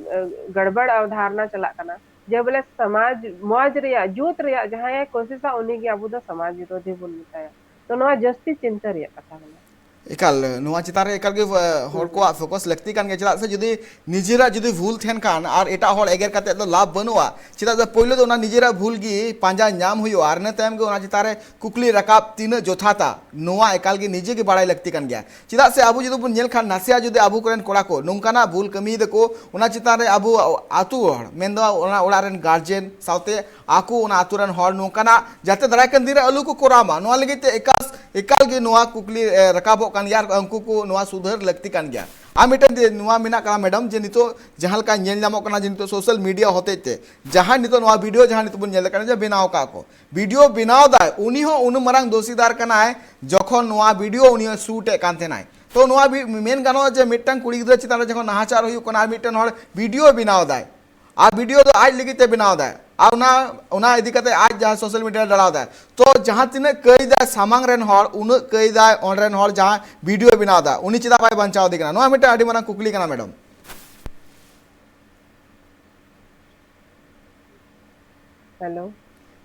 ᱜᱟᱲᱵᱟᱲ ᱚᱵᱫᱷᱟᱨᱱᱟ ᱪᱟᱞᱟᱜ ᱠᱟᱱᱟ ᱡᱮ ᱵᱚᱞᱮ ᱥᱚᱢᱟᱡᱽ ᱢᱚᱡᱽ ᱨᱮᱭᱟᱜ, ᱡᱩᱛ ᱨᱮᱭᱟᱜ ᱡᱟᱦᱟᱸᱭᱮ ᱠᱳᱥᱤᱥᱟ, ᱩᱱᱤ ᱜᱮ ᱟᱵᱚ ᱫᱚ ᱥᱚᱢᱟᱡᱽ ᱵᱤᱨᱳᱫᱷᱤ ᱵᱚᱱ ᱢᱮᱛᱟᱭᱟ᱾ ᱛᱚ ᱱᱚᱣᱟ ᱡᱟᱹᱥᱛᱤ ᱪᱤᱱᱛᱟᱹ ᱨᱮᱭᱟᱜ ᱠᱟᱛᱷᱟ ᱠᱟᱱᱟ᱾ ᱮᱠᱟᱞ, ᱱᱚᱣᱟ ᱪᱮᱛᱟᱱ ᱨᱮ ᱮᱠᱟᱞ ᱜᱮ ᱦᱚᱲ ᱠᱚᱣᱟᱜ ᱯᱷᱳᱠᱟᱥ ᱞᱟᱹᱠᱛᱤ ᱠᱟᱱ ᱜᱮᱭᱟ᱾ ᱪᱮᱫᱟᱜ ᱥᱮ ᱡᱩᱫᱤ ᱱᱤᱡᱮᱨᱟᱜ ᱡᱩᱫᱤ ᱵᱷᱩᱞ ᱛᱟᱦᱮᱱ ᱠᱷᱟᱱ ᱟᱨ ᱮᱴᱟᱜ ᱦᱚᱲ ᱮᱜᱮᱨ ᱠᱟᱛᱮ ᱫᱚ ᱞᱟᱵᱷ ᱵᱟᱹᱱᱩᱜᱼᱟ᱾ ᱪᱮᱫᱟᱜ ᱥᱮ ᱯᱳᱭᱞᱳ ᱫᱚ ᱚᱱᱟ ᱱᱤᱡᱮᱨᱟᱜ ᱵᱷᱩᱞ ᱜᱮ ᱯᱟᱸᱡᱟ ᱧᱟᱢ ᱦᱩᱭᱩᱜᱼᱟ, ᱟᱨ ᱤᱱᱟᱹ ᱛᱟᱭᱚᱢ ᱜᱮ ᱚᱱᱟ ᱪᱮᱛᱟᱱ ᱨᱮ ᱠᱩᱠᱞᱤ ᱨᱟᱠᱟᱵ ᱛᱤᱱᱟᱹᱜ ᱡᱚᱛᱷᱟᱛᱟ, ᱱᱚᱣᱟ ᱮᱠᱟᱞ ᱜᱮ ᱱᱤᱡᱮ ᱜᱮ ᱵᱟᱲᱟᱭ ᱞᱟᱹᱠᱛᱤ ᱠᱟᱱ ᱜᱮᱭᱟ᱾ ᱪᱮᱫᱟᱜ ᱥᱮ ᱟᱵᱚ ᱡᱩᱫᱤ ᱵᱚᱱ ᱧᱮᱞ ᱠᱷᱟᱱ, ᱱᱟᱥᱮᱭᱟᱜ ᱡᱩᱫᱤ ᱟᱵᱚ ᱠᱚᱨᱮᱱ ᱠᱚᱲᱟ ᱠᱚ ᱱᱚᱝᱠᱟᱱᱟᱜ ᱵᱷᱩᱞ ᱠᱟᱹᱢᱤᱭ ᱫᱟᱠᱚ, ᱚᱱᱟ ᱪᱮᱛᱟᱱ ᱨᱮ ᱟᱵᱚ ᱟᱛᱳ ᱦᱚᱲ, ᱢᱮᱱᱫᱚ ᱚᱱᱟ ᱚᱲᱟᱜ ᱨᱮᱱ ᱜᱟᱨᱡᱮᱱ ᱥᱟᱶᱛᱮ ᱟᱠᱚ ᱚᱱᱟ ᱟᱛᱳ ᱨᱮᱱ ᱦᱚᱲ ᱱᱚᱝᱠᱟᱱᱟᱜ ᱡᱟᱛᱮ ᱫᱟᱨᱟᱭ ᱠᱟᱱ ᱫᱤᱱ ᱨᱮ ᱟᱞᱚ ᱠᱚ ᱠᱚᱨᱟᱣ ᱢᱟ, ᱱᱚᱣᱟ ᱞᱟᱹᱜᱤᱫ ᱛᱮ ᱮᱠᱟᱞ, ᱮᱠᱟᱞ ᱜᱮ ᱱᱚᱣᱟ ᱠᱩᱠᱞᱤ ᱮ, ᱨᱟᱠᱟᱵᱚᱜ ᱠᱟᱱ ᱜᱮᱭᱟ ᱟᱨ ᱩᱱᱠᱩ ᱠᱚ ᱱᱚᱣᱟ ᱥᱩᱫᱷᱟᱹᱨ ᱞᱟᱹᱠᱛᱤ ᱠᱟᱱ ᱜᱮᱭᱟ᱾ ᱟᱨ ᱢᱤᱫᱴᱮᱱ ᱡᱮ ᱱᱚᱣᱟ ᱢᱮᱱᱟᱜ ᱠᱟᱱᱟ ᱢᱮᱰᱟᱢ, ᱡᱮ ᱱᱤᱛᱚᱜ ᱡᱟᱦᱟᱸ ᱞᱮᱠᱟ ᱧᱮᱞ ᱧᱟᱢᱚᱜ ᱠᱟᱱᱟ ᱡᱮ ᱱᱤᱛᱚᱜ ᱥᱳᱥᱟᱞ ᱢᱤᱰᱤᱭᱟ ᱦᱚᱛᱮᱡ ᱛᱮ ᱡᱟᱦᱟᱸᱭ ᱱᱤᱛᱚᱜ ᱱᱚᱣᱟ ᱵᱷᱤᱰᱤᱭᱳ ᱡᱟᱦᱟᱸ ᱱᱤᱛᱚᱜ ᱵᱚᱱ ᱧᱮᱞ ᱠᱟᱱᱟ ᱡᱮ ᱵᱮᱱᱟᱣ ᱠᱟᱜ ᱠᱚ, ᱵᱷᱤᱰᱤᱭᱳ ᱵᱮᱱᱟᱣ ᱫᱟᱭ, ᱩᱱᱤ ᱦᱚᱸ ᱩᱱᱟᱹᱜ ᱢᱟᱨᱟᱝ ᱫᱳᱥᱤᱫᱟᱨ ᱠᱟᱱᱟᱭ, ᱡᱚᱠᱷᱚᱱ ᱱᱚᱣᱟ ᱵᱷᱤᱰᱤᱭᱳ ᱩᱱᱤ ᱦᱚᱸ ᱥᱩᱴ ᱮᱫ ᱠᱟᱱ ᱛᱟᱦᱮᱱᱟᱭ᱾ ᱛᱚ ᱱᱚᱣᱟ ᱵᱷᱤ- ᱢᱮᱱ ᱜᱟᱱᱚᱜᱼᱟ ᱡᱮ ᱢᱤᱫᱴᱟᱝ ᱠᱩᱲᱤ ᱜᱤᱫᱽᱨᱟᱹ ᱪᱮᱛᱟᱱ ᱨᱮ ᱡᱚᱠᱷᱚᱱ ᱱᱟᱦᱟᱪᱟᱨ ᱦᱩᱭᱩᱜ ᱠᱟᱱᱟ ᱟᱨ ᱢᱤᱫᱴᱮᱱ ᱦᱚᱲ ᱵᱷᱤᱰᱤᱭᱳ ᱵᱮᱱᱟᱣ ᱫᱟᱭ, ᱟᱨ ᱵᱷᱤᱰᱤᱭᱳ ᱫᱚ ᱟᱡ ᱞᱟᱹᱜᱤᱫ ᱛᱮ ᱵᱮᱱᱟᱣ ᱫᱟᱭ, ᱟᱨ ᱚᱱᱟ ᱚᱱᱟ ᱤᱫᱤ ᱠᱟᱛᱮ ᱟᱡ ᱡᱟᱦᱟᱸ ᱥᱳᱥᱟᱞ ᱢᱤᱰᱤᱭᱟ ᱨᱮ ᱰᱟᱲᱟᱣ ᱫᱟᱭ᱾ ᱛᱚ ᱡᱟᱦᱟᱸ ᱛᱤᱱᱟᱹᱜ ᱠᱟᱹᱭ ᱫᱟᱭ ᱥᱟᱢᱟᱝ ᱨᱮᱱ ᱦᱚᱲ, ᱩᱱᱟᱹᱜ ᱠᱟᱹᱭ ᱫᱟᱭ ᱚᱸᱰᱮ ᱨᱮᱱ ᱦᱚᱲ ᱡᱟᱦᱟᱸ ᱵᱷᱤᱰᱤᱭᱳ ᱵᱮᱱᱟᱣ ᱫᱟ, ᱩᱱᱤ ᱪᱮᱫᱟᱜ ᱵᱟᱭ ᱵᱟᱧᱪᱟᱣ ᱤᱫᱤ ᱠᱟᱱᱟ? ᱱᱚᱣᱟ ᱢᱤᱫᱴᱟᱝ ᱟᱹᱰᱤ ᱢᱟᱨᱟᱝ ᱠᱩᱠᱞᱤ ᱠᱟᱱᱟ ᱢᱮᱰᱟᱢ᱾ ᱦᱮᱞᱳ᱾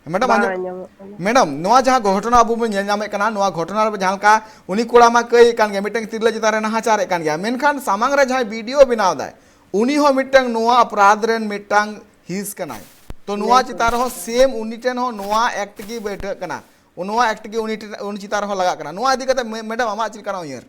ᱢᱮᱰᱟᱢ, ᱵᱟᱝ ᱟᱸᱡᱚᱢ, ᱟᱸᱡᱚᱢᱚᱜ ᱠᱟᱱᱟ᱾ ᱢᱮᱰᱟᱢ, ᱱᱚᱣᱟ ᱡᱟᱦᱟᱸ ᱜᱷᱚᱴᱚᱱᱟ ᱟᱵᱚ ᱵᱚᱱ ᱧᱮᱞ ᱧᱟᱢᱮᱫ ᱠᱟᱱᱟ, ᱱᱚᱣᱟ ᱜᱷᱚᱴᱚᱱᱟ ᱨᱮ ᱡᱟᱦᱟᱸ ᱞᱮᱠᱟ ᱩᱱᱤ ᱠᱚᱲᱟ ᱢᱟ ᱠᱟᱹᱭ ᱠᱟᱱ ᱜᱮᱭᱟ, ᱢᱤᱫᱴᱟᱝ ᱛᱤᱨᱞᱟᱹ ᱪᱮᱛᱟᱱ ᱨᱮ ᱱᱟᱦᱟᱪᱟᱨᱮᱫ ᱠᱟᱱ ᱜᱮᱭᱟ, ᱢᱮᱱᱠᱷᱟᱱ ᱥᱟᱢᱟᱝ ᱨᱮ ᱡᱟᱦᱟᱸᱭ ᱵᱷᱤᱰᱤᱭᱳ ᱵᱮᱱᱟᱣ ᱫᱟᱭ, ᱩᱱᱤ ᱦᱚᱸ ᱢᱤᱫᱴᱟᱝ ᱱᱚᱣᱟ ᱚᱯᱨᱟᱫᱷ ᱨᱮᱱ ᱢᱤᱫᱴᱟᱝ ᱦᱤᱸᱥ ᱠᱟᱱᱟᱭ᱾ ᱛᱚ ᱱᱚᱣᱟ ᱞᱟᱹᱭ ᱪᱮᱛᱟᱱ ᱠᱟᱱᱟ᱾ ᱨᱮᱦᱚᱸ ᱥᱮᱢ ᱩᱱᱤ ᱴᱷᱮᱱ ᱦᱚᱸ ᱱᱚᱣᱟ ᱮᱠᱴ ᱜᱮ ᱵᱟᱹᱭᱴᱷᱟᱹᱜ ᱠᱟᱱᱟ, ᱱᱚᱣᱟ ᱮᱠᱴ ᱜᱮ ᱩᱱᱤ ᱴᱷᱮᱱ, ᱩᱱᱤ ᱪᱮᱛᱟᱱ ᱨᱮᱦᱚᱸ ᱞᱟᱜᱟᱜ ᱠᱟᱱᱟ᱾ ᱱᱚᱣᱟ ᱤᱫᱤ ᱠᱟᱛᱮ ᱢᱮ-, ᱢᱮᱰᱟᱢ, ᱟᱢᱟᱜ ᱪᱮᱫ ᱞᱮᱠᱟᱱᱟᱜ ᱩᱭᱦᱟᱹᱨ?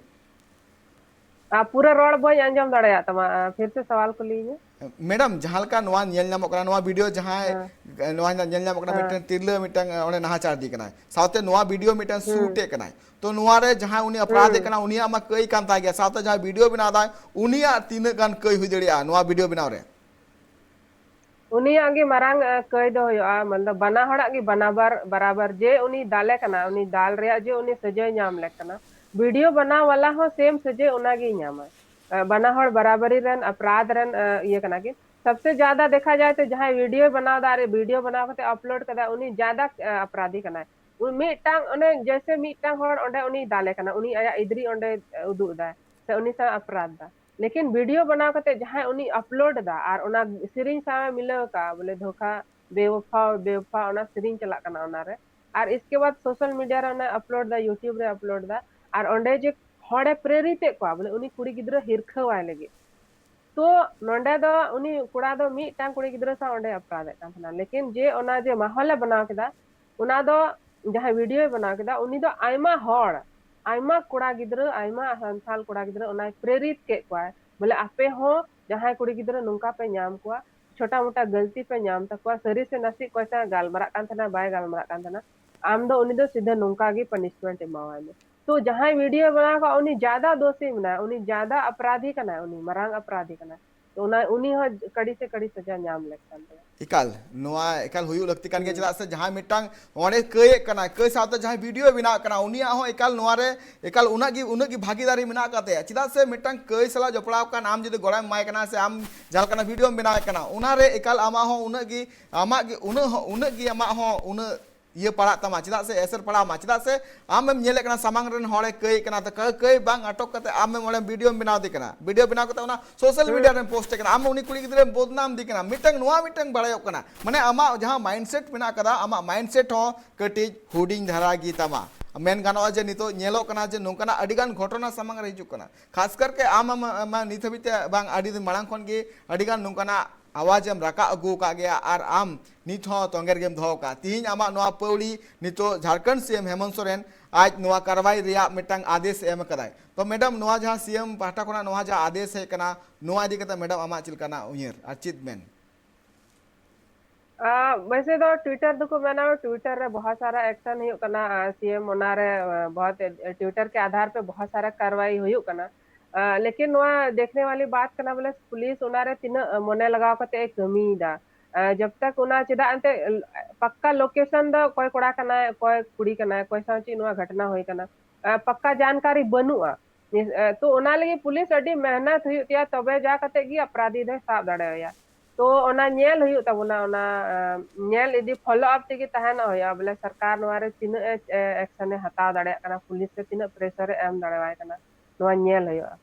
ᱟᱨ ᱯᱩᱨᱟᱹ ᱨᱚᱲ ᱵᱟᱹᱧ ᱟᱸᱡᱚᱢ ᱫᱟᱲᱮᱭᱟᱜ ᱛᱟᱢᱟ, ᱟᱨ ᱯᱷᱤᱨ ᱥᱮ ᱥᱟᱣᱟᱞ ᱠᱩᱞᱤᱭᱤᱧ ᱢᱮ᱾ ᱢᱮᱰᱟᱢ, ᱡᱟᱦᱟᱸ ᱞᱮᱠᱟ ᱱᱚᱣᱟ ᱧᱮᱞ ᱧᱟᱢᱚᱜ ᱠᱟᱱᱟ, ᱱᱚᱣᱟ ᱵᱷᱤᱰᱤᱭᱳ ᱡᱟᱦᱟᱸᱭ, ᱦᱮᱸ, ᱱᱚᱣᱟ ᱧᱮᱞ ᱧᱟᱢᱚᱜ ᱠᱟᱱᱟ, ᱦᱮᱸ, ᱢᱤᱫᱴᱮᱱ ᱛᱤᱨᱞᱟᱹ ᱢᱤᱫᱴᱟᱝ ᱚᱸᱰᱮ ᱱᱟᱦᱟᱪᱟᱨ ᱤᱫᱤ ᱠᱟᱱᱟᱭ, ᱥᱟᱶᱛᱮ ᱱᱚᱣᱟ ᱵᱷᱤᱰᱤᱭᱳ ᱢᱤᱫᱴᱟᱝ ᱥᱩᱴ ᱦᱩᱸ, ᱮᱫ ᱠᱟᱱᱟᱭ᱾ ᱛᱚ ᱱᱚᱣᱟ ᱨᱮ ᱡᱟᱦᱟᱸᱭ ᱩᱱᱤ ᱚᱯᱨᱟᱫᱷ ᱮᱫ ᱦᱩᱸ᱾ ᱠᱟᱱᱟ, ᱩᱱᱤᱭᱟᱜ ᱢᱟ ᱠᱟᱹᱭ ᱠᱟᱱ ᱛᱟᱭ ᱜᱮᱭᱟ, ᱥᱟᱶᱛᱮ ᱡᱟᱦᱟᱸᱭ ᱵᱷᱤᱰᱤᱭᱳ ᱵᱮᱱᱟᱣ ᱫᱟᱭ, ᱩᱱᱤᱭᱟᱜ ᱛᱤᱱᱟᱹᱜ ᱜᱟᱱ ᱠᱟᱹᱭ ᱦᱩᱭ ᱫᱟᱲᱮᱭᱟᱜᱼᱟ ᱱᱚᱣᱟ ᱵᱷᱤᱰᱤᱭᱳ ᱵᱮᱱᱟᱣ ᱨᱮ? ᱩᱱᱤᱭᱟᱜ ᱜᱮ ᱢᱟᱨᱟᱝ, ᱮ, ᱠᱟᱹᱭ ᱫᱚ ᱦᱩᱭᱩᱜᱼᱟ, ᱢᱟᱱᱮ ᱵᱟᱱᱟ ᱦᱚᱲᱟᱜ ᱜᱮ ᱵᱟᱱᱟᱵᱟᱨ ᱵᱟᱨᱟᱵᱟᱨ, ᱡᱮ ᱩᱱᱤ ᱫᱟᱞᱮ ᱠᱟᱱᱟ, ᱩᱱᱤ ᱫᱟᱞ ᱨᱮᱭᱟᱜ ᱡᱮ ᱩᱱᱤ ᱥᱟᱹᱡᱟᱹᱭ ᱧᱟᱢ ᱞᱮ ᱠᱟᱱᱟ, ᱵᱷᱤᱰᱤᱭᱳ ᱵᱟᱱᱟᱣ ᱣᱟᱞᱟ ᱦᱚᱸ ᱥᱮᱢ ᱥᱟᱹᱡᱟᱹᱭ ᱚᱱᱟ ᱜᱮᱭ ᱧᱟᱢᱟ᱾ ᱮ, ᱵᱟᱱᱟ ᱦᱚᱲ ᱵᱟᱨᱟᱵᱟᱨᱤ ᱨᱮᱱ ᱟᱯᱨᱟᱫᱷ ᱨᱮᱱ, ᱮ, ᱤᱭᱟᱹ ᱠᱟᱱᱟ ᱠᱤᱱ᱾ ᱥᱚᱵᱥᱮ ᱡᱟᱫᱟ ᱫᱮᱠᱷᱟ ᱡᱟᱭ ᱛᱚ ᱡᱟᱦᱟᱸᱭ ᱵᱷᱤᱰᱤᱭᱳ ᱵᱟᱱᱟᱣ ᱫᱟ, ᱟᱨ ᱵᱷᱤᱰᱤᱭᱳ ᱵᱟᱱᱟᱣ ᱠᱟᱛᱮ ᱟᱯᱞᱳᱰ ᱠᱟᱫᱟ, ᱩᱱᱤ ᱡᱟᱫᱟ, ᱮ, ᱟᱯᱨᱟᱫᱷᱤ ᱠᱟᱱᱟᱭ᱾ ᱩᱱᱤ ᱢᱤᱫᱴᱟᱝ, ᱚᱱᱮ ᱡᱮᱭᱥᱮ ᱢᱤᱫᱴᱟᱝ ᱦᱚᱲ ᱚᱸᱰᱮ ᱩᱱᱤ ᱫᱟᱞᱮ ᱠᱟᱱᱟ, ᱩᱱᱤ ᱟᱭᱟᱜ ᱤᱫᱽᱨᱤ ᱚᱸᱰᱮ ᱩᱫᱩᱜ ᱫᱟᱭ, ᱥᱮ ᱩᱱᱤ ᱥᱟᱶ ᱟᱯᱨᱟᱫᱷ ᱫᱟ᱾ ᱞᱮᱠᱤᱱ ᱵᱷᱤᱰᱤᱭᱳ ᱵᱮᱱᱟᱣ ᱠᱟᱛᱮ ᱡᱟᱦᱟᱸᱭ ᱩᱱᱤ ᱟᱯᱞᱳᱰ ᱮᱫᱟ ᱟᱨ ᱚᱱᱟ ᱥᱮᱨᱮᱧ ᱥᱟᱶ ᱮ ᱢᱤᱞᱟᱹᱣ ᱠᱟᱜᱼᱟ, ᱵᱚᱞᱮ ᱫᱷᱳᱠᱷᱟ ᱵᱮᱣᱟᱯᱷᱟ ᱵᱮᱣᱟᱯᱷᱟ, ᱚᱱᱟ ᱥᱮᱨᱮᱧ ᱪᱟᱞᱟᱜ ᱠᱟᱱᱟ ᱚᱱᱟᱨᱮ, ᱟᱨ ᱤᱥᱠᱮ ᱵᱟᱫ ᱥᱳᱥᱟᱞ ᱢᱤᱰᱤᱭᱟ ᱨᱮ ᱚᱱᱟ ᱟᱯᱞᱳᱰ ᱮᱫᱟ, ᱭᱩᱴᱩᱵᱽ ᱨᱮ ᱟᱯᱞᱳᱰ ᱮᱫᱟ, ᱟᱨ ᱚᱸᱰᱮ ᱡᱮ ᱦᱚᱲᱮ ᱯᱨᱮᱨᱤᱛ ᱮᱫ ᱠᱚᱣᱟ, ᱵᱚᱞᱮ ᱩᱱᱤ ᱠᱩᱲᱤ ᱜᱤᱫᱽᱨᱟᱹ ᱦᱤᱨᱠᱷᱟᱹᱣᱟᱭ ᱞᱟᱹᱜᱤᱫ᱾ ᱛᱚ ᱱᱚᱰᱮ ᱫᱚ ᱩᱱᱤ ᱠᱚᱲᱟ ᱫᱚ ᱢᱤᱫᱴᱟᱝ ᱠᱩᱲᱤ ᱜᱤᱫᱽᱨᱟᱹ ᱥᱟᱶ ᱚᱸᱰᱮ ᱟᱯᱨᱟᱫᱷ ᱮᱫ ᱠᱟᱱ ᱛᱟᱦᱮᱱᱟ, ᱞᱮᱠᱤᱱ ᱡᱮ ᱚᱱᱟ ᱡᱮ ᱢᱟᱦᱚᱞᱮ ᱵᱮᱱᱟᱣ ᱠᱮᱫᱟ, ᱚᱱᱟ ᱫᱚ ᱡᱟᱦᱟᱸᱭ ᱵᱷᱤᱰᱤᱭᱳᱭ ᱵᱮᱱᱟᱣ ᱠᱮᱫᱟ, ᱩᱱᱤ ᱫᱚ ᱟᱭᱢᱟ ᱦᱚᱲ, ᱟᱭᱢᱟ ᱠᱚᱲᱟ ᱜᱤᱫᱽᱨᱟᱹ, ᱟᱭᱢᱟ ᱥᱟᱱᱛᱟᱞ ᱠᱚᱲᱟ ᱜᱤᱫᱽᱨᱟᱹ ᱚᱱᱟᱭ ᱯᱨᱮᱨᱤᱛ ᱠᱮᱫ ᱠᱚᱣᱟᱭ, ᱵᱚᱞᱮ ᱟᱯᱮ ᱦᱚᱸ ᱡᱟᱦᱟᱸᱭ ᱠᱩᱲᱤ ᱜᱤᱫᱽᱨᱟᱹ ᱱᱚᱝᱠᱟ ᱯᱮ ᱧᱟᱢ ᱠᱚᱣᱟ, ᱪᱷᱳᱴᱟ ᱢᱳᱴᱟ ᱜᱟᱹᱞᱛᱤ ᱯᱮ ᱧᱟᱢ ᱛᱟᱠᱚᱣᱟ, ᱥᱟᱹᱨᱤ ᱥᱮ ᱱᱟᱥᱮ ᱚᱠᱚᱭ ᱥᱟᱶ ᱜᱟᱞᱢᱟᱨᱟᱜ ᱠᱟᱱ ᱛᱟᱦᱮᱱᱟ, ᱵᱟᱭ ᱜᱟᱞᱢᱟᱨᱟᱜ ᱠᱟᱱ ᱛᱟᱦᱮᱱᱟ, ᱟᱢ ᱫᱚ ᱩᱱᱤ ᱫᱚ ᱥᱤᱫᱷᱟᱹ ᱱᱚᱝᱠᱟ ᱜᱮ ᱯᱟᱱᱤᱥᱢᱮᱱᱴ ᱮᱢᱟᱣᱟᱭ ᱢᱮ᱾ ᱛᱚ ᱡᱟᱦᱟᱸᱭ ᱵᱷᱤᱰᱤᱭᱳ ᱵᱮᱱᱟᱣ ᱠᱟᱜ, ᱩᱱᱤ ᱡᱟᱫᱟ ᱫᱳᱥᱤ ᱢᱮᱱᱟᱭ, ᱩᱱᱤ ᱡᱟᱫᱟ ᱟᱯᱨᱟᱫᱷᱤ ᱠᱟᱱᱟᱭ, ᱩᱱᱤ ᱢᱟᱨᱟᱝ ᱟᱯᱨᱟᱫᱷᱤ ᱠᱟᱱᱟᱭ᱾ ᱛᱚ ᱚᱱᱟ, ᱩᱱᱤ ᱦᱚᱸ ᱠᱟᱹᱲᱤ ᱥᱮ ᱠᱟᱹᱲᱤ ᱥᱟᱡᱟ ᱧᱟᱢ ᱞᱮᱠ ᱠᱟᱱ ᱛᱟᱭᱟ᱾ ᱮᱠᱟᱞ, ᱱᱚᱣᱟ ᱮᱠᱟᱞ ᱦᱩᱭᱩᱜ ᱞᱟᱹᱠᱛᱤ ᱠᱟᱱ ᱜᱮᱭᱟ᱾ ᱦᱩᱸ᱾ ᱪᱮᱫᱟᱜ ᱥᱮ ᱡᱟᱦᱟᱸᱭ ᱢᱤᱫᱴᱟᱝ ᱚᱸᱰᱮ ᱠᱟᱹᱭᱮᱫ ᱠᱟᱱᱟ, ᱠᱟᱹᱭ ᱥᱟᱶᱛᱮ ᱡᱟᱦᱟᱸᱭ ᱵᱷᱤᱰᱤᱭᱳ ᱵᱮᱱᱟᱣ ᱠᱟᱱᱟ, ᱩᱱᱤᱭᱟᱜ ᱦᱚᱸ ᱮᱠᱟᱞ ᱱᱚᱣᱟ ᱨᱮ ᱮᱠᱟᱞ ᱩᱱᱟᱹᱜ ᱜᱮ, ᱩᱱᱟᱹᱜ ᱜᱮ ᱵᱷᱟᱜᱤᱫᱟᱨᱤ ᱢᱮᱱᱟᱜ ᱟᱠᱟᱫ ᱛᱟᱭᱟ᱾ ᱪᱮᱫᱟᱜ ᱥᱮ ᱢᱤᱫᱴᱟᱝ ᱠᱟᱹᱭ ᱥᱟᱞᱟᱜ ᱡᱚᱯᱲᱟᱣ ᱠᱟᱱ ᱟᱢ ᱡᱩᱫᱤ ᱜᱚᱲᱚᱢ ᱮᱢᱟᱭ ᱠᱟᱱᱟ ᱥᱮ ᱟᱢ ᱡᱟᱦᱟᱸ ᱞᱮᱠᱟᱱᱟᱜ ᱵᱷᱤᱰᱤᱭᱳᱢ ᱵᱮᱱᱟᱣᱮᱫ ᱠᱟᱱᱟ, ᱚᱱᱟ ᱨᱮ ᱮᱠᱟᱞ ᱟᱢᱟᱜ ᱦᱚᱸ ᱩᱱᱟᱹᱜ ᱜᱮ, ᱟᱢᱟᱜ ᱜᱮ ᱩᱱᱟᱹᱜ ᱦᱚᱸ, ᱩᱱᱟᱹᱜ ᱜᱮ ᱟᱢᱟᱜ ᱦᱚᱸ ᱩᱱᱟᱹᱜ ᱤᱭᱟᱹ ᱯᱟᱲᱟᱜ ᱛᱟᱢᱟ᱾ ᱪᱮᱫᱟᱜ ᱥᱮ ᱮᱥᱮᱨ ᱯᱟᱲᱟᱣ ᱟᱢᱟ, ᱪᱮᱫᱟᱜ ᱥᱮ ᱟᱢᱮᱢ ᱧᱮᱞᱮᱫ ᱠᱟᱱᱟ ᱥᱟᱢᱟᱝ ᱨᱮᱱ ᱦᱚᱲᱮ ᱠᱟᱹᱭ ᱠᱟᱱᱟ, ᱛᱚ ᱠᱟᱹᱭ, ᱠᱟᱹᱭ ᱵᱟᱝ ᱟᱴᱚᱠ ᱠᱟᱛᱮ ᱟᱢᱮᱢ ᱚᱸᱰᱮ ᱵᱷᱤᱰᱤᱭᱳᱢ ᱵᱮᱱᱟᱣ ᱫᱮ ᱠᱟᱱᱟ, ᱵᱷᱤᱰᱤᱭᱳ ᱵᱮᱱᱟᱣ ᱠᱟᱛᱮ ᱚᱱᱟ ᱥᱳᱥᱟᱞ ᱦᱩᱸ᱾ ᱢᱤᱰᱤᱭᱟ ᱨᱮᱢ ᱯᱳᱥᱴ ᱮ ᱠᱟᱱᱟ, ᱟᱢ ᱩᱱᱤ ᱠᱩᱲᱤ ᱜᱤᱫᱽᱨᱟᱹᱢ ᱵᱚᱫᱱᱟᱢ ᱫᱮ ᱠᱟᱱᱟ᱾ ᱢᱤᱫᱴᱟᱝ ᱱᱚᱣᱟ ᱢᱤᱫᱴᱟᱝ ᱵᱟᱲᱟᱭᱚᱜ ᱠᱟᱱᱟ, ᱢᱟᱱᱮ ᱟᱢᱟᱜ ᱡᱟᱦᱟᱸ ᱢᱟᱭᱤᱱᱰᱥᱮᱴ ᱢᱮᱱᱟᱜ ᱠᱟᱫᱟ, ᱟᱢᱟᱜ ᱢᱟᱭᱤᱱᱰᱥᱮᱴ ᱦᱚᱸ ᱠᱟᱹᱴᱤᱡ ᱦᱩᱰᱤᱧ ᱫᱷᱟᱨᱟ ᱜᱮ ᱛᱟᱢᱟ᱾ ᱢᱮᱱ ᱜᱟᱱᱚᱜᱼᱟ ᱡᱮ ᱱᱤᱛᱚᱜ ᱧᱮᱞᱚᱜ ᱠᱟᱱᱟ ᱡᱮ ᱱᱚᱝᱠᱟᱱᱟᱜ ᱟᱹᱰᱤ ᱜᱟᱱ ᱜᱷᱚᱴᱚᱱᱟ ᱥᱟᱢᱟᱝ ᱨᱮ ᱦᱤᱡᱩᱜ ᱠᱟᱱᱟ, ᱠᱷᱟᱥ ᱠᱟᱨ ᱠᱮ ᱟᱢ, ᱟᱢ, ᱟᱢ ᱱᱤᱛ ᱦᱟᱹᱵᱤᱡ ᱛᱮ ᱵᱟᱝ, ᱟᱹᱰᱤ ᱫᱤᱱ ᱢᱟᱲᱟᱝ ᱠᱷᱚᱱ ᱜᱮ ᱟᱹᱰᱤ ᱜᱟᱱ ᱱᱚᱝᱠᱟᱱᱟᱜ ᱟᱣᱟᱡ ᱮᱢ ᱨᱟᱠᱟᱵ ᱟᱹᱜᱩ ᱟᱠᱟᱫ ᱜᱮᱭᱟ ᱟᱨ ᱟᱢ ᱱᱤᱛ ᱦᱚᱸ ᱛᱚᱸᱜᱮ ᱨᱮᱜᱮᱢ ᱫᱚᱦᱚ ᱟᱠᱟᱫᱼᱟ᱾ ᱛᱤᱦᱤᱧ ᱟᱢᱟᱜ ᱱᱚᱣᱟ ᱯᱟᱹᱣᱲᱤ ᱱᱤᱛᱚᱜ ᱡᱷᱟᱲᱠᱷᱚᱸᱰ ᱥᱤ ᱮᱢ ᱦᱮᱢᱚᱱᱛ ᱥᱚᱨᱮᱱ ᱟᱡ ᱱᱚᱣᱟ ᱠᱟᱨᱣᱟᱭ ᱨᱮᱭᱟᱜ ᱢᱤᱫᱴᱟᱝ ᱟᱫᱮᱥ ᱮ ᱮᱢ ᱟᱠᱟᱫᱟᱭ᱾ ᱛᱚ ᱢᱮᱰᱟᱢ, ᱱᱚᱣᱟ ᱡᱟᱦᱟᱸ ᱥᱤ ᱮᱢ ᱯᱟᱦᱴᱟ ᱠᱷᱚᱱᱟᱜ ᱱᱚᱣᱟ ᱡᱟᱦᱟᱸ ᱟᱫᱮᱥ ᱦᱮᱡ ᱟᱠᱟᱱᱟ, ᱱᱚᱣᱟ ᱤᱫᱤ ᱠᱟᱛᱮ ᱢᱮᱰᱟᱢ ᱟᱢᱟᱜ ᱪᱮᱫ ᱞᱮᱠᱟᱱᱟᱜ ᱩᱭᱦᱟᱹᱨ ᱟᱨ ᱪᱮᱫ ᱢᱮᱱ? आ, वैसे तो ट्विटर ᱫᱚᱠᱚ ᱢᱮᱱᱟ, ट्विटर ᱨᱮ ᱵᱚᱦᱩᱛ ᱥᱟᱨᱟ ᱮᱠᱥᱚᱱ ᱦᱩᱭᱩᱜ ᱠᱟᱱᱟ, ᱟᱨ ᱥᱤ ᱮᱢ ᱚᱱᱟ ᱨᱮ, ᱟ, ᱵᱚᱦᱩᱛ, ᱴᱣᱤᱴᱟᱨ ᱠᱮ ᱟᱫᱷᱟᱨ ᱯᱮ ᱵᱚᱦᱩᱛ ᱥᱟᱨᱟ ᱠᱟᱨᱣᱟᱭ ᱦᱩᱭᱩᱜ ᱠᱟᱱᱟ᱾ ᱟ, ᱞᱮᱠᱤᱱ ᱱᱚᱣᱟ ᱫᱮᱠᱷᱱᱮ ᱣᱟᱞᱤ ᱵᱟᱛ ᱠᱟᱱᱟ, ᱵᱚᱞᱮ ᱯᱩᱞᱤᱥ ᱚᱱᱟ ᱨᱮ ᱛᱤᱱᱟᱹᱜ ᱢᱚᱱᱮ ᱞᱟᱜᱟᱣ ᱠᱟᱛᱮ ᱮ ᱠᱟᱹᱢᱤᱭᱮᱫᱟ᱾ ᱟ, ᱡᱟᱵ ᱛᱟᱠ ᱚᱱᱟ ᱪᱮᱫᱟᱜ ᱮᱱᱛᱮ ᱯᱟᱠᱠᱟ ᱞᱳᱠᱮᱥᱚᱱ ᱫᱚ ᱚᱠᱚᱭ ᱠᱚᱲᱟ ᱠᱟᱱᱟᱭ, ᱚᱠᱚᱭ ᱠᱩᱲᱤ ᱠᱟᱱᱟᱭ, ᱚᱠᱚᱭ ᱥᱟᱶ ᱪᱮᱫ ᱱᱚᱣᱟ ᱜᱷᱚᱴᱱᱟ ᱦᱩᱭ ᱠᱟᱱᱟ, ᱟ, ᱯᱟᱠᱠᱟ ᱡᱟᱱᱠᱟᱨᱤ ᱵᱟᱹᱱᱩᱜᱼᱟ᱾ ᱱᱤᱥ-, ᱟ, ᱛᱚ ᱚᱱᱟ ᱞᱟᱹᱜᱤᱫ ᱯᱩᱞᱤᱥ ᱟᱹᱰᱤ ᱢᱮᱦᱱᱚᱛ ᱦᱩᱭᱩᱜ ᱛᱟᱭᱟ, ᱛᱚᱵᱮ ᱡᱟ ᱠᱟᱛᱮ ᱜᱮ ᱟᱯᱨᱟᱫᱷᱤ ᱫᱚᱭ ᱥᱟᱵ ᱫᱟᱲᱮᱣᱟᱭᱟ᱾ ᱛᱚ ᱚᱱᱟ ᱧᱮᱞ ᱦᱩᱭᱩᱜ ᱛᱟᱵᱚᱱᱟ, ᱚᱱᱟ, ᱟ, ᱧᱮᱞ ᱤᱫᱤ, ᱯᱷᱚᱞᱳ ᱟᱯ ᱛᱮᱜᱮ ᱛᱟᱦᱮᱱᱚᱜ ᱦᱩᱭᱩᱜᱼᱟ, ᱵᱚᱞᱮ ᱥᱚᱨᱠᱟᱨ ᱱᱚᱣᱟ ᱨᱮ ᱛᱤᱱᱟᱹᱜ ᱮ, ᱮ, ᱮᱠᱥᱚᱱ ᱮ ᱦᱟᱛᱟᱣ ᱫᱟᱲᱮᱭᱟᱜ ᱠᱟᱱᱟ, ᱯᱩᱞᱤᱥ ᱨᱮ ᱛᱤᱱᱟᱹᱜ ᱯᱨᱮᱥᱟᱨ ᱮ ᱮᱢ ᱫᱟᱲᱮᱣᱟᱭ ᱠᱟᱱᱟ, ᱱᱚᱣᱟ ᱧᱮᱞ ᱦᱩᱭᱩᱜᱼᱟ᱾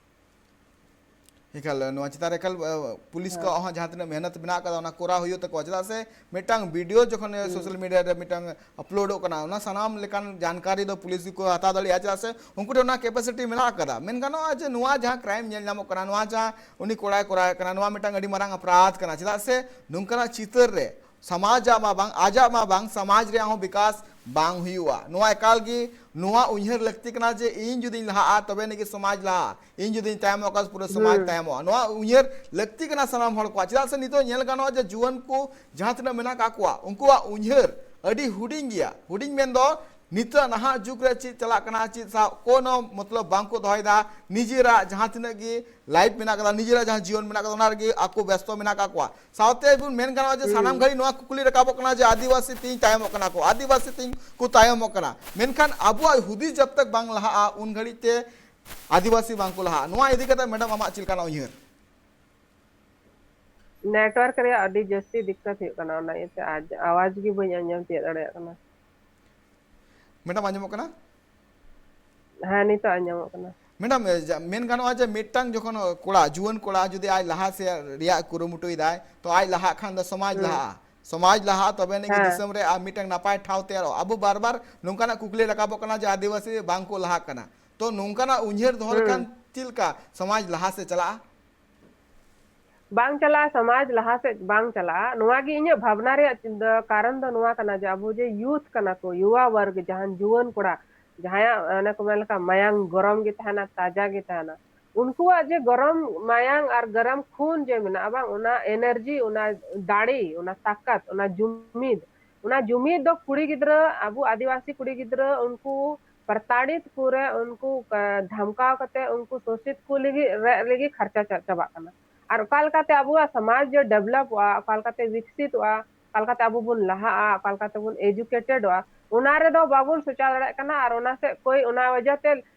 ᱮᱠᱟᱞ, ᱱᱚᱣᱟ ᱪᱮᱛᱟᱱ ᱨᱮ ᱮᱠᱟᱞ, ᱟ, ᱯᱩᱞᱤᱥ ᱦᱮᱸ᱾ ᱠᱚᱣᱟᱜ ᱦᱚᱸ ᱡᱟᱦᱟᱸ ᱛᱤᱱᱟᱹᱜ ᱢᱮᱦᱱᱚᱛ ᱢᱮᱱᱟᱜ ᱟᱠᱟᱫᱟ, ᱚᱱᱟ ᱠᱚᱨᱟᱣ ᱦᱩᱭᱩᱜ ᱛᱟᱠᱚᱣᱟ᱾ ᱪᱮᱫᱟᱜ ᱥᱮ ᱢᱤᱫᱴᱟᱝ ᱵᱷᱤᱰᱤᱭᱳ ᱡᱚᱠᱷᱚᱱ ᱦᱩᱸ᱾ ᱥᱳᱥᱟᱞ ᱢᱤᱰᱤᱭᱟ ᱨᱮ ᱢᱤᱫᱴᱟᱝ ᱟᱯᱞᱳᱰᱚᱜ ᱠᱟᱱᱟ, ᱚᱱᱟ ᱥᱟᱱᱟᱢ ᱞᱮᱠᱟᱱ ᱡᱟᱱᱠᱟᱨᱤ ᱫᱚ ᱯᱩᱞᱤᱥ ᱜᱮᱠᱚ ᱦᱟᱛᱟᱣ ᱫᱟᱲᱮᱭᱟᱜᱼᱟ᱾ ᱪᱮᱫᱟᱜ ᱥᱮ ᱩᱱᱠᱩ ᱴᱷᱮᱱ ᱚᱱᱟ ᱠᱮᱯᱟᱥᱤᱴᱤ ᱢᱮᱱᱟᱜ ᱟᱠᱟᱫᱟ᱾ ᱢᱮᱱ ᱜᱟᱱᱚᱜᱼᱟ ᱡᱮ ᱱᱚᱣᱟ ᱡᱟᱦᱟᱸ ᱠᱨᱟᱭᱤᱢ ᱧᱮᱞ ᱧᱟᱢᱚᱜ ᱠᱟᱱᱟ, ᱱᱚᱣᱟ ᱡᱟᱦᱟᱸ ᱩᱱᱤ ᱠᱚᱲᱟᱭ ᱠᱚᱨᱟᱣᱮᱫ ᱠᱟᱱᱟ, ᱱᱚᱣᱟ ᱢᱤᱫᱴᱟᱝ ᱟᱹᱰᱤ ᱢᱟᱨᱟᱝ ᱚᱯᱨᱟᱫᱷ ᱠᱟᱱᱟ᱾ ᱪᱮᱫᱟᱜ ᱥᱮ ᱱᱚᱝᱠᱟᱱᱟᱜ ᱪᱤᱛᱟᱹᱨ ᱨᱮ ᱥᱚᱢᱟᱡᱟᱜ ᱢᱟ ᱵᱟᱝ, ᱟᱡᱟᱜ ᱢᱟ ᱵᱟᱝ, ᱥᱚᱢᱟᱡᱽ ᱨᱮᱭᱟᱜ ᱦᱚᱸ ᱵᱤᱠᱟᱥ ᱵᱟᱝ ᱦᱩᱭᱩᱜᱼᱟ᱾ ᱱᱚᱣᱟ ᱮᱠᱟᱞ ᱜᱮ ᱱᱚᱣᱟ ᱩᱭᱦᱟᱹᱨ ᱞᱟᱹᱠᱛᱤ ᱠᱟᱱᱟ ᱡᱮ ᱤᱧ ᱡᱩᱫᱤᱧ ᱞᱟᱦᱟᱜᱼᱟ, ᱛᱚᱵᱮ ᱟᱹᱱᱤᱡ ᱜᱮ ᱥᱚᱢᱟᱡᱽ ᱞᱟᱦᱟᱜᱼᱟ᱾ ᱤᱧ ᱡᱩᱫᱤᱧ ᱛᱟᱭᱚᱢᱚᱜ ᱠᱷᱟᱱ, ᱯᱩᱨᱟᱹ ᱥᱚᱢᱟᱡᱽ ᱦᱩᱸ᱾ ᱛᱟᱭᱚᱢᱚᱜᱼᱟ᱾ ᱱᱚᱣᱟ ᱩᱭᱦᱟᱹᱨ ᱞᱟᱹᱠᱛᱤ ᱠᱟᱱᱟ ᱥᱟᱱᱟᱢ ᱦᱚᱲ ᱠᱚᱣᱟᱜ᱾ ᱪᱮᱫᱟᱜ ᱥᱮ ᱱᱤᱛᱚᱜ ᱧᱮᱞ ᱜᱟᱱᱚᱜᱼᱟ ᱡᱮ ᱡᱩᱣᱟᱹᱱ ᱠᱚ ᱡᱟᱦᱟᱸ ᱛᱤᱱᱟᱹᱜ ᱢᱮᱱᱟᱜ ᱠᱟᱜ ᱠᱚᱣᱟ, ᱩᱱᱠᱩᱣᱟᱜ ᱩᱭᱦᱟᱹᱨ ᱟᱹᱰᱤ ᱦᱩᱰᱤᱧ ᱜᱮᱭᱟ᱾ ᱦᱩᱰᱤᱧ ᱢᱮᱱᱫᱚ ᱱᱤᱛᱚᱜ ᱱᱟᱦᱟᱜ ᱡᱩᱜᱽ ᱨᱮ ᱪᱮᱫ ᱪᱟᱞᱟᱜ ᱠᱟᱱᱟ, ᱪᱮᱫ ᱥᱟᱶ ᱠᱳᱱᱳ ᱢᱚᱛᱞᱚᱵ ᱵᱟᱝ ᱠᱚ ᱫᱚᱦᱚᱭᱮᱫᱟ᱾ ᱱᱤᱡᱮᱨᱟᱜ ᱡᱟᱦᱟᱸ ᱛᱤᱱᱟᱹᱜ ᱜᱮ ᱞᱟᱭᱤᱯᱷ ᱢᱮᱱᱟᱜ ᱠᱟᱫᱟ, ᱱᱤᱡᱮᱨᱟᱜ ᱡᱟᱦᱟᱸ ᱡᱤᱭᱚᱱ ᱢᱮᱱᱟᱜ ᱠᱟᱫᱟ, ᱚᱱᱟ ᱨᱮᱜᱮ ᱟᱠᱚ ᱵᱮᱥᱛᱚ ᱢᱮᱱᱟᱜ ᱠᱟᱜ ᱠᱚᱣᱟ᱾ ᱥᱟᱶᱛᱮ ᱵᱚᱱ ᱢᱮᱱ ᱜᱟᱱᱚᱜᱼᱟ ᱡᱮ ᱥᱟᱱᱟᱢ ᱦᱩᱸ᱾ ᱜᱷᱟᱹᱲᱤᱡ ᱱᱚᱣᱟ ᱠᱩᱠᱞᱤ ᱨᱟᱠᱟᱵᱚᱜ ᱠᱟᱱᱟ ᱡᱮ ᱟᱹᱫᱤᱵᱟᱹᱥᱤ ᱛᱤᱧ ᱛᱟᱭᱚᱢᱚᱜ ᱠᱟᱱᱟ ᱠᱚ, ᱟᱹᱫᱤᱵᱟᱹᱥᱤ ᱛᱤᱧ ᱠᱚ ᱛᱟᱭᱚᱢᱚᱜ ᱠᱟᱱᱟ᱾ ᱢᱮᱱᱠᱷᱟᱱ ᱟᱵᱚᱣᱟᱜ ᱦᱩᱫᱤᱥ ᱡᱟᱵ ᱛᱟᱠ ᱵᱟᱝ ᱞᱟᱦᱟᱜᱼᱟ, ᱩᱱ ᱜᱷᱟᱹᱲᱤᱡ ᱛᱮ ᱟᱹᱫᱤᱵᱟᱹᱥᱤ ᱵᱟᱝ ᱠᱚ ᱞᱟᱦᱟᱜᱼᱟ᱾ ᱱᱚᱣᱟ ᱤᱫᱤ ᱠᱟᱛᱮ ᱢᱮᱰᱟᱢ, ᱟᱢᱟᱜ ᱪᱮᱫ ᱞᱮᱠᱟᱱᱟᱜ ᱩᱭᱦᱟᱹᱨ? ᱱᱮᱴᱣᱟᱨᱠ ᱨᱮᱭᱟᱜ ᱟᱹᱰᱤ ᱡᱟᱹᱥᱛᱤ ᱫᱤᱠᱠᱟᱛ ᱦᱩᱭᱩᱜ ᱠᱟᱱᱟ, ᱚᱱᱟ ᱤᱭᱟᱹᱛᱮ ᱟᱡ-, ᱟᱣᱟᱡ ᱜᱮ ᱵᱟᱹᱧ ᱟᱸᱡᱚᱢ ᱛᱤᱭᱳᱜ ᱫᱟᱲᱮᱭᱟᱜ ᱠᱟᱱᱟ᱾ ᱢᱮᱰᱟᱢ, ᱟᱸᱡᱚᱢᱚᱜ ᱠᱟᱱᱟ? ᱦᱮᱸ, ᱱᱤᱛᱚᱜ ᱟᱸᱡᱚᱢᱚᱜ ᱠᱟᱱᱟ᱾ ᱢᱮᱰᱟᱢ, ᱮ, ᱡᱟ-, ᱢᱮᱱ ᱜᱟᱱᱚᱜᱼᱟ ᱡᱮ ᱢᱤᱫᱴᱟᱝ ᱡᱚᱠᱷᱚᱱ ᱠᱚᱲᱟ, ᱡᱩᱣᱟᱹᱱ ᱠᱚᱲᱟ ᱡᱩᱫᱤ ᱟᱡ ᱞᱟᱦᱟ ᱥᱮᱫ ᱨᱮᱭᱟᱜ ᱠᱩᱨᱩᱢᱩᱴᱩᱭᱮᱫᱟᱭ, ᱛᱚ ᱟᱡ ᱞᱟᱦᱟᱜ ᱠᱷᱟᱱ ᱫᱚ ᱥᱚᱢᱟᱡᱽ ᱦᱩᱸ᱾ ᱞᱟᱦᱟᱜᱼᱟ᱾ ᱥᱚᱢᱟᱡᱽ ᱞᱟᱦᱟᱜᱼᱟ, ᱛᱚᱵᱮ ᱟᱹᱱᱤᱡ ᱜᱮ ᱦᱮᱸ᱾ ᱫᱤᱥᱚᱢ ᱨᱮ ᱟᱨ ᱢᱤᱫᱴᱟᱝ ᱱᱟᱯᱟᱭ ᱴᱷᱟᱶ ᱛᱮᱭᱟᱨᱚᱜᱼᱟ᱾ ᱟᱵᱚ ᱵᱟᱨ ᱵᱟᱨ ᱱᱚᱝᱠᱟᱱᱟᱜ ᱠᱩᱠᱞᱤ ᱨᱟᱠᱟᱵᱚᱜ ᱠᱟᱱᱟ ᱡᱮ ᱟᱹᱫᱤᱵᱟᱹᱥᱤ ᱵᱟᱝ ᱠᱚ ᱞᱟᱦᱟᱜ ᱠᱟᱱᱟ᱾ ᱛᱚ ᱱᱚᱝᱠᱟᱱᱟᱜ ᱩᱭᱦᱟᱹᱨ ᱫᱚᱦᱚ ᱦᱩᱸ᱾ ᱞᱮᱠᱷᱟᱱ ᱪᱮᱫ ᱞᱮᱠᱟ ᱥᱚᱢᱟᱡᱽ ᱞᱟᱦᱟ ᱥᱮᱫ ᱪᱟᱞᱟᱜᱼᱟ? ᱵᱟᱝ ᱪᱟᱞᱟᱜᱼᱟ, ᱥᱚᱢᱟᱡᱽ ᱞᱟᱦᱟ ᱥᱮᱫ ᱵᱟᱝ ᱪᱟᱞᱟᱜᱼᱟ᱾ ᱱᱚᱣᱟ ᱜᱮ ᱤᱧᱟᱹᱜ ᱵᱷᱟᱵᱽᱱᱟ ᱨᱮᱭᱟᱜ ᱪᱤᱱᱛᱟᱹ, ᱠᱟᱨᱚᱱ ᱫᱚ ᱱᱚᱣᱟ ᱠᱟᱱᱟ ᱡᱮ ᱟᱵᱚ ᱡᱮ ᱭᱩᱛᱷ ᱠᱟᱱᱟ ᱠᱚ, ᱭᱩᱣᱟ ᱣᱟᱨᱜᱽ, ᱡᱟᱦᱟᱸ ᱡᱩᱣᱟᱹᱱ ᱠᱚᱲᱟ, ᱡᱟᱦᱟᱸᱭᱟᱜ ᱚᱱᱮ ᱠᱚ ᱢᱮᱱ ᱞᱮᱠᱟ ᱢᱟᱭᱟᱝ ᱜᱚᱨᱚᱢ ᱜᱮ ᱛᱟᱦᱮᱱᱟ, ᱛᱟᱡᱟ ᱜᱮ ᱛᱟᱦᱮᱱᱟ, ᱩᱱᱠᱩᱣᱟᱜ ᱡᱮ ᱜᱚᱨᱚᱢ ᱢᱟᱭᱟᱝ ᱟᱨ ᱜᱚᱨᱚᱢ ᱠᱷᱩᱱ ᱡᱮ ᱢᱮᱱᱟᱜᱼᱟ ᱵᱟᱝ, ᱚᱱᱟ ᱮᱱᱟᱨᱡᱤ, ᱚᱱᱟ ᱫᱟᱲᱮ, ᱚᱱᱟ ᱛᱟᱠᱟᱛ, ᱚᱱᱟ ᱡᱩᱢᱤᱫ, ᱚᱱᱟ ᱡᱩᱢᱤᱫ ᱫᱚ ᱠᱩᱲᱤ ᱜᱤᱫᱽᱨᱟᱹ, ᱟᱵᱚ ᱟᱹᱫᱤᱵᱟᱹᱥᱤ ᱠᱩᱲᱤ ᱜᱤᱫᱽᱨᱟᱹ ᱩᱱᱠᱩ ᱯᱨᱚᱛᱟᱲᱤᱛ ᱠᱚᱨᱮ ᱩᱱᱠᱩ, ᱟ, ᱫᱷᱟᱢᱠᱟᱣ ᱠᱟᱛᱮ ᱩᱱᱠᱩ ᱥᱳᱥᱤᱛ ᱠᱚ ᱞᱟᱹᱜᱤᱫ ᱨᱮ, ᱨᱮᱜᱮ ᱠᱷᱚᱨᱪᱟ ᱪᱟ-, ᱪᱟᱵᱟᱜ ᱠᱟᱱᱟ᱾ ᱟᱨ ᱚᱠᱟ ᱞᱮᱠᱟᱛᱮ ᱟᱵᱚᱣᱟᱜ ᱥᱚᱢᱟᱡᱽ ᱡᱮ ᱰᱮᱵᱷᱞᱚᱯᱚᱜᱼᱟ, ᱚᱠᱟ ᱞᱮᱠᱟᱛᱮ ᱵᱤᱠᱥᱤᱛᱚᱜᱼᱟ, ᱚᱠᱟ ᱞᱮᱠᱟᱛᱮ ᱟᱵᱚ ᱵᱚᱱ ᱞᱟᱦᱟᱜᱼᱟ, ᱚᱠᱟ ᱞᱮᱠᱟᱛᱮ ᱵᱚᱱ ᱮᱡᱩᱠᱮᱴᱮᱰᱚᱜᱼᱟ, ᱚᱱᱟ ᱨᱮᱫᱚ ᱵᱟᱵᱚᱱ ᱥᱚᱪᱟᱣ ᱫᱟᱲᱮᱭᱟᱜ ᱠᱟᱱᱟ᱾ ᱟᱨ ᱚᱱᱟ ᱥᱮᱫ ᱠᱚᱭ, ᱚᱱᱟ ᱣᱟᱡᱟ ᱛᱮ,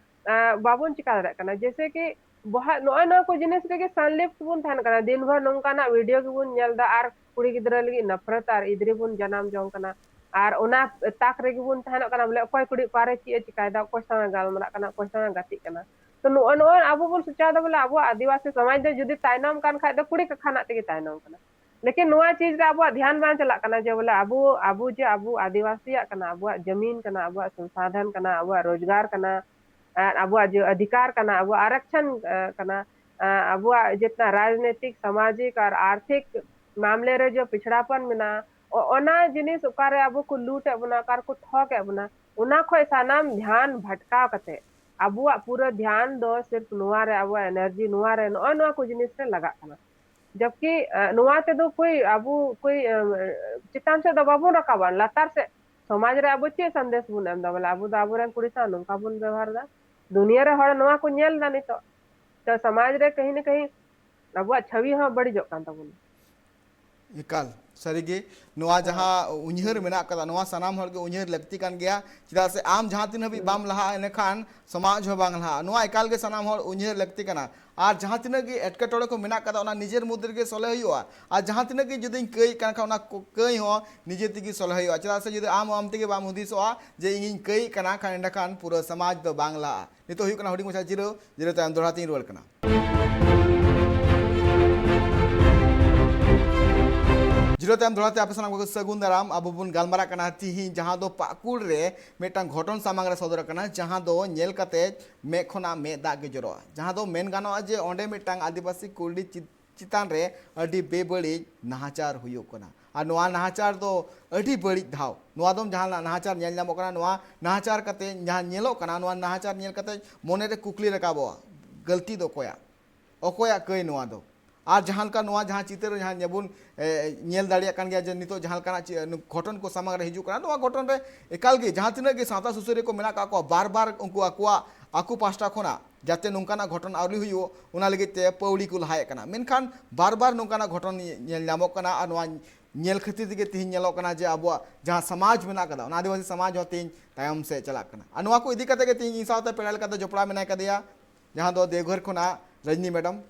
ᱟ, ᱵᱟᱵᱚᱱ ᱪᱤᱠᱟ ᱫᱟᱲᱮᱭᱟᱜ ᱠᱟᱱᱟ᱾ ᱡᱮᱭᱥᱮ ᱠᱤ ᱵᱚᱦᱟ-, ᱱᱚᱜᱼᱚᱭ ᱱᱚᱣᱟ ᱠᱚ ᱡᱤᱱᱤᱥ ᱨᱮᱜᱮ ᱥᱟᱱᱞᱤᱯᱴ ᱵᱚᱱ ᱛᱟᱦᱮᱱ ᱠᱟᱱᱟ, ᱫᱤᱱ ᱵᱷᱳᱨ ᱱᱚᱝᱠᱟᱱᱟᱜ ᱵᱷᱤᱰᱤᱭᱳ ᱜᱮᱵᱚᱱ ᱧᱮᱞ ᱮᱫᱟ ᱟᱨ ᱠᱩᱲᱤ ᱜᱤᱫᱽᱨᱟᱹ ᱞᱟᱹᱜᱤᱫ ᱱᱟᱯᱷᱨᱟᱛ ᱟᱨ ᱤᱫᱽᱨᱤ ᱵᱚᱱ ᱡᱟᱱᱟᱢ ᱡᱚᱝ ᱠᱟᱱᱟ᱾ ᱟᱨ ᱚᱱᱟ ᱛᱟᱠ ᱨᱮᱜᱮ ᱵᱚᱱ ᱛᱟᱦᱮᱱᱚᱜ ᱠᱟᱱᱟ, ᱵᱚᱞᱮ ᱚᱠᱚᱭ ᱠᱩᱲᱤ ᱚᱠᱟᱨᱮ ᱪᱮᱫ ᱮ ᱪᱤᱠᱟᱭᱮᱫᱟ, ᱚᱠᱚᱭ ᱥᱟᱶ ᱮ ᱜᱟᱞᱢᱟᱨᱟᱜ ᱠᱟᱱᱟ, ᱚᱠᱚᱭ ᱥᱟᱶ ᱮ ᱜᱟᱛᱮᱜ ᱠᱟᱱᱟ᱾ ᱛᱚ ᱱᱚᱜᱼᱚ ᱱᱚᱜᱼᱚ ᱟᱵᱚ ᱵᱚᱱ ᱥᱚᱪᱟᱣ ᱫᱟ ᱵᱚᱞᱮ ᱟᱵᱚᱣᱟᱜ ᱟᱹᱫᱤᱵᱟᱹᱥᱤ ᱥᱚᱢᱟᱡᱽ ᱫᱚ ᱡᱩᱫᱤ ᱛᱟᱭᱱᱚᱢ ᱠᱟᱱ ᱠᱷᱟᱡ ᱫᱚ ᱠᱩᱲᱤ ᱠᱟᱠᱷᱟᱱᱟᱜ ᱛᱮᱜᱮ ᱛᱟᱭᱱᱚᱢ ᱠᱟᱱᱟ᱾ ᱞᱮᱠᱤᱱ ᱱᱚᱣᱟ ᱪᱤᱡᱽ ᱨᱮ ᱟᱵᱚᱣᱟᱜ ᱫᱷᱮᱭᱟᱱ ᱵᱟᱝ ᱪᱟᱞᱟᱜ ᱠᱟᱱᱟ ᱡᱮ ᱵᱚᱞᱮ ᱟᱵᱚ, ᱟᱵᱚ ᱡᱮ ᱟᱵᱚ ᱟᱹᱫᱤᱵᱟᱹᱥᱤᱭᱟᱜ ᱠᱟᱱᱟ, ᱟᱵᱚᱣᱟᱜ ᱡᱟᱢᱤᱱ ᱠᱟᱱᱟ, ᱟᱵᱚᱣᱟᱜ ᱥᱚᱝᱥᱟᱫᱷᱟᱱ ᱠᱟᱱᱟ, ᱟᱵᱚᱣᱟᱜ ᱨᱳᱡᱽᱜᱟᱨ ᱠᱟᱱᱟ, ᱟᱨ ᱟᱵᱚᱣᱟᱜ ᱡᱮ ᱚᱫᱷᱤᱠᱟᱨ ᱠᱟᱱᱟ, ᱟᱵᱚᱣᱟᱜ ᱟᱨᱟᱠᱥᱚᱱ, ᱮ, ᱠᱟᱱᱟ, ᱮ, ᱟᱵᱚᱣᱟᱜ ᱡᱤᱛᱱᱟ ᱨᱟᱡᱽᱱᱤᱛᱤᱠ, ᱥᱟᱢᱟᱡᱤᱠ ᱟᱨ ᱟᱨᱛᱷᱤᱠ ᱢᱟᱢᱞᱮ ᱨᱮ ᱡᱮ ᱯᱤᱪᱷᱲᱟᱯᱚᱱ ᱢᱮᱱᱟᱜᱼᱟ, ᱚ-, ᱚᱱᱟ ᱡᱤᱱᱤᱥ ᱚᱠᱟᱨᱮ ᱟᱵᱚ ᱠᱚ ᱞᱩᱴ ᱮᱫ ᱵᱚᱱᱟ, ᱚᱠᱟ ᱨᱮᱠᱚ ᱴᱷᱚᱠ ᱮᱫ ᱵᱚᱱᱟ, ᱚᱱᱟ ᱠᱷᱚᱡ ᱥᱟᱱᱟᱢ ᱫᱷᱮᱭᱟᱱ ᱵᱷᱟᱴᱠᱟᱣ ᱠᱟᱛᱮ ᱟᱵᱚᱣᱟᱜ ᱯᱩᱨᱟᱹ ᱫᱷᱮᱭᱟᱱ ᱫᱚ ᱥᱤᱨᱯ ᱱᱚᱣᱟ ᱨᱮ, ᱟᱵᱚᱣᱟᱜ ᱮᱱᱟᱨᱡᱤ ᱱᱚᱣᱟ ᱨᱮ, ᱱᱚᱜᱼᱚᱭ ᱱᱚᱣᱟ ᱠᱚ ᱡᱤᱱᱤᱥ ᱨᱮ ᱞᱟᱜᱟᱜ ᱠᱟᱱᱟ᱾ ᱡᱚᱵᱠᱤ, ᱮ, ᱱᱚᱣᱟ ᱛᱮᱫᱚ ᱠᱳᱭ ᱟᱵᱚ ᱠᱳᱭ, ᱮ, ᱪᱮᱛᱟᱱ ᱥᱮᱫ ᱫᱚ ᱵᱟᱵᱚᱱ ᱨᱟᱠᱟᱵᱟ, ᱞᱟᱛᱟᱨ ᱥᱮᱫ ᱥᱚᱢᱟᱡᱽ ᱨᱮ ᱟᱵᱚ ᱪᱮᱫ ᱥᱟᱸᱫᱮᱥ ᱵᱚᱱ ᱮᱢ ᱮᱫᱟ? ᱵᱚᱞᱮ ᱟᱵᱚ ᱫᱚ ᱟᱵᱚᱨᱮᱱ ᱠᱩᱲᱤ ᱥᱟᱶ ᱱᱚᱝᱠᱟ ᱵᱚᱱ ᱵᱮᱵᱚᱦᱟᱨ ᱮᱫᱟ, ᱫᱩᱱᱤᱭᱟᱹ ᱨᱮ ᱦᱚᱲ ᱱᱚᱣᱟ ᱠᱚ ᱧᱮᱞ ᱮᱫᱟ ᱱᱤᱛᱚᱜ, ᱛᱚ ᱥᱚᱢᱟᱡᱽ ᱨᱮ ᱠᱟᱹᱦᱤ ᱱᱟ ᱠᱟᱹᱦᱤ ᱟᱵᱚᱣᱟᱜ ᱪᱷᱟᱹᱵᱤ ᱦᱚᱸ ᱵᱟᱹᱲᱤᱡᱚᱜ ᱠᱟᱱ ᱛᱟᱵᱚᱱᱟ᱾ ᱮᱠᱟᱞ ᱥᱟᱹᱨᱤᱜᱮ, ᱱᱚᱣᱟ ᱡᱟᱦᱟᱸ ᱩᱭᱦᱟᱹᱨ ᱢᱮᱱᱟᱜ ᱠᱟᱫᱟ, ᱱᱚᱣᱟ ᱥᱟᱱᱟᱢ ᱦᱚᱲᱜᱮ ᱩᱭᱦᱟᱹᱨ ᱞᱟᱹᱠᱛᱤ ᱠᱟᱱ ᱜᱮᱭᱟ᱾ ᱪᱮᱫᱟᱜ ᱥᱮ ᱟᱢ ᱡᱟᱦᱟᱸ ᱛᱤᱱ ᱦᱟᱹᱵᱤᱡ ᱵᱟᱢ ᱞᱟᱦᱟᱜᱼᱟ, ᱤᱱᱟᱹᱠᱷᱟᱱ ᱥᱚᱢᱟᱡᱽ ᱦᱚᱸ ᱵᱟᱝ ᱞᱟᱦᱟᱜᱼᱟ᱾ ᱱᱚᱣᱟ ᱮᱠᱟᱞ ᱜᱮ ᱥᱟᱱᱟᱢ ᱦᱚᱲ ᱩᱭᱦᱟᱹᱨ ᱞᱟᱹᱠᱛᱤ ᱠᱟᱱᱟ᱾ ᱟᱨ ᱡᱟᱦᱟᱸ ᱛᱤᱱᱟᱹᱜ ᱜᱮ ᱮᱴᱠᱮᱴᱚᱬᱮ ᱠᱚ ᱢᱮᱱᱟᱜ ᱠᱟᱫᱟ, ᱚᱱᱟ ᱱᱤᱡᱮᱨ ᱢᱚᱫᱽᱫᱷᱮ ᱨᱮᱜᱮ ᱥᱚᱞᱦᱮ ᱦᱩᱭᱩᱜᱼᱟ᱾ ᱟᱨ ᱡᱟᱦᱟᱸ ᱛᱤᱱᱟᱹᱜ ᱜᱮ ᱡᱩᱫᱤᱧ ᱠᱟᱹᱭ ᱠᱟᱱ ᱠᱷᱟᱱ, ᱚᱱᱟ ᱠᱚ-, ᱠᱟᱹᱭ ᱦᱚᱸ ᱱᱤᱡᱮ ᱛᱮᱜᱮ ᱥᱚᱞᱦᱮ ᱦᱩᱭᱩᱜᱼᱟ᱾ ᱪᱮᱫᱟᱜ ᱥᱮ ᱡᱩᱫᱤ ᱟᱢ ᱟᱢ ᱛᱮᱜᱮ ᱵᱟᱢ ᱦᱩᱫᱤᱥᱚᱜᱼᱟ ᱡᱮ ᱤᱧᱤᱧ ᱠᱟᱹᱭ ᱠᱟᱱᱟ, ᱠᱷᱟᱱ ᱮᱸᱰᱮᱠᱷᱟᱱ ᱯᱩᱨᱟᱹ ᱥᱚᱢᱟᱡᱽ ᱫᱚ ᱵᱟᱝ ᱞᱟᱦᱟᱜᱼᱟ᱾ ᱱᱤᱛᱚᱜ ᱦᱩᱭᱩᱜ ᱠᱟᱱᱟ ᱦᱩᱰᱤᱧ ᱢᱟᱪᱷᱟ ᱡᱤᱨᱟᱹᱣ, ᱡᱤᱨᱟᱹᱣ ᱛᱟᱭᱚᱢ ᱫᱚᱦᱲᱟ ᱛᱤᱧ ᱨᱩᱣᱟᱹᱲ ᱠᱟᱱᱟ᱾ ᱡᱤᱨᱟᱹᱣ ᱛᱟᱭᱚᱢ ᱫᱚᱦᱲᱟ ᱛᱮ ᱟᱯᱮ ᱥᱟᱱᱟᱢ ᱠᱚᱜᱮ ᱥᱟᱹᱜᱩᱱ ᱫᱟᱨᱟᱢ᱾ ᱟᱵᱚ ᱵᱚᱱ ᱜᱟᱞᱢᱟᱨᱟᱜ ᱠᱟᱱᱟ ᱛᱤᱦᱤᱧ, ᱡᱟᱦᱟᱸ ᱫᱚ ᱯᱟᱹᱠᱩᱲ ᱨᱮ ᱢᱤᱫᱴᱟᱝ ᱜᱷᱚᱴᱚᱱ ᱥᱟᱢᱟᱝ ᱨᱮ ᱥᱚᱫᱚᱨ ᱟᱠᱟᱱᱟ, ᱡᱟᱦᱟᱸ ᱫᱚ ᱧᱮᱞ ᱠᱟᱛᱮ ᱢᱮᱫ ᱠᱷᱚᱱᱟᱜ ᱢᱮᱫ ᱫᱟᱜ ᱜᱮ ᱡᱚᱨᱚᱜᱼᱟ᱾ ᱡᱟᱦᱟᱸ ᱫᱚ ᱢᱮᱱ ᱜᱟᱱᱚᱜᱼᱟ ᱡᱮ ᱚᱸᱰᱮ ᱢᱤᱫᱴᱟᱝ ᱟᱹᱫᱤᱵᱟᱹᱥᱤ ᱠᱩᱲᱤ ᱪᱤ-, ᱪᱮᱛᱟᱱ ᱨᱮ ᱟᱹᱰᱤ ᱵᱮᱵᱟᱹᱲᱤᱡ ᱱᱟᱦᱟᱪᱟᱨ ᱦᱩᱭᱩᱜ ᱠᱟᱱᱟ᱾ ᱟᱨ ᱱᱚᱣᱟ ᱱᱟᱦᱟᱪᱟᱨ ᱫᱚ ᱟᱹᱰᱤ ᱵᱟᱹᱲᱤᱡ ᱫᱷᱟᱣ, ᱱᱚᱣᱟ ᱫᱚ ᱡᱟᱦᱟᱸ ᱱᱟᱦᱟᱪᱟᱨ ᱧᱮᱞ ᱧᱟᱢᱚᱜ ᱠᱟᱱᱟ, ᱱᱚᱣᱟ ᱱᱟᱦᱟᱪᱟᱨ ᱠᱟᱛᱮ ᱡᱟᱦᱟᱸ ᱧᱮᱞᱚᱜ ᱠᱟᱱᱟ, ᱱᱚᱣᱟ ᱱᱟᱦᱟᱪᱟᱨ ᱧᱮᱞ ᱠᱟᱛᱮ ᱢᱚᱱᱮ ᱨᱮ ᱠᱩᱠᱞᱤ ᱨᱟᱠᱟᱵᱚᱜᱼᱟ, ᱜᱟᱹᱞᱛᱤ ᱫᱚ ᱚᱠᱚᱭᱟᱜ? ᱚᱠᱚᱭᱟᱜ ᱠᱟᱹᱭ ᱱᱚᱣᱟ ᱫᱚ? ᱟᱨ ᱡᱟᱦᱟᱸ ᱞᱮᱠᱟ ᱱᱚᱣᱟ ᱡᱟᱦᱟᱸ ᱪᱤᱛᱟᱹᱨ ᱡᱟᱦᱟᱸ ᱵᱚᱱ, ᱮ, ᱧᱮᱞ ᱫᱟᱲᱮᱭᱟᱜ ᱠᱟᱱ ᱜᱮᱭᱟ ᱡᱮ ᱱᱤᱛᱚᱜ ᱡᱟᱦᱟᱸ ᱞᱮᱠᱟᱱᱟᱜ ᱪᱮ-, ᱱᱩ-, ᱜᱷᱚᱴᱚᱱ ᱠᱚ ᱥᱟᱢᱟᱝ ᱨᱮ ᱦᱤᱡᱩᱜ ᱠᱟᱱᱟ, ᱱᱚᱣᱟ ᱜᱷᱚᱴᱚᱱ ᱨᱮ ᱮᱠᱟᱞ ᱜᱮ ᱡᱟᱦᱟᱸ ᱛᱤᱱᱟᱹᱜ ᱜᱮ ᱥᱟᱶᱛᱟ ᱥᱩᱥᱟᱹᱨᱤᱭᱟᱹ ᱠᱚ ᱢᱮᱱᱟᱜ ᱟᱠᱟᱫ ᱠᱚᱣᱟ, ᱵᱟᱨ ᱵᱟᱨ ᱩᱱᱠᱩ ᱟᱠᱚᱣᱟᱜ, ᱟᱠᱚ ᱯᱟᱦᱴᱟ ᱠᱷᱚᱱᱟᱜ ᱡᱟᱛᱮ ᱱᱚᱝᱠᱟᱱᱟᱜ ᱜᱷᱚᱴᱚᱱ ᱟᱹᱣᱨᱤ ᱦᱩᱭᱩᱜ, ᱚᱱᱟ ᱞᱟᱹᱜᱤᱫ ᱛᱮ ᱯᱟᱹᱣᱲᱤ ᱠᱚ ᱞᱟᱦᱟᱭᱮᱫ ᱠᱟᱱᱟ᱾ ᱢᱮᱱᱠᱷᱟᱱ ᱵᱟᱨ ᱵᱟᱨ ᱱᱚᱝᱠᱟᱱᱟᱜ ᱜᱷᱚᱴᱚᱱ ᱧᱮ-, ᱧᱮᱞ ᱧᱟᱢᱚᱜ ᱠᱟᱱᱟ᱾ ᱟᱨ ᱱᱚᱣᱟ ᱧᱮᱞ ᱠᱷᱟᱹᱛᱤᱨ ᱛᱮᱜᱮ ᱛᱤᱦᱤᱧ ᱧᱮᱞᱚᱜ ᱠᱟᱱᱟ ᱡᱮ ᱟᱵᱚᱣᱟᱜ ᱡᱟᱦᱟᱸ ᱥᱚᱢᱟᱡᱽ ᱢᱮᱱᱟᱜ ᱟᱠᱟᱫᱟ, ᱚᱱᱟ ᱟᱹᱫᱤᱵᱟᱹᱥᱤ ᱥᱚᱢᱟᱡᱽ ᱦᱚᱸ ᱛᱤᱦᱤᱧ ᱛᱟᱭᱚᱢ ᱥᱮᱫ ᱪᱟᱞᱟᱜ ᱠᱟᱱᱟ᱾ ᱟᱨ ᱱᱚᱣᱟ ᱠᱚ ᱤᱫᱤ ᱠᱟᱛᱮ ᱜᱮ ᱛᱤᱦᱤᱧ ᱤᱧ ᱥᱟᱶᱛᱮ ᱯᱮᱲᱟ ᱞᱮᱠᱟᱛᱮ ᱡᱚᱯᱲᱟᱣ ᱢᱮᱱᱟᱭ ᱠᱟᱫᱮᱭᱟ, ᱡᱟᱦᱟᱸ ᱫᱚ ᱫᱮᱣᱜᱷᱚᱨ ᱠᱷᱚᱱᱟᱜ ᱨᱚᱡᱽᱱᱤ ᱢᱮᱰᱟᱢ᱾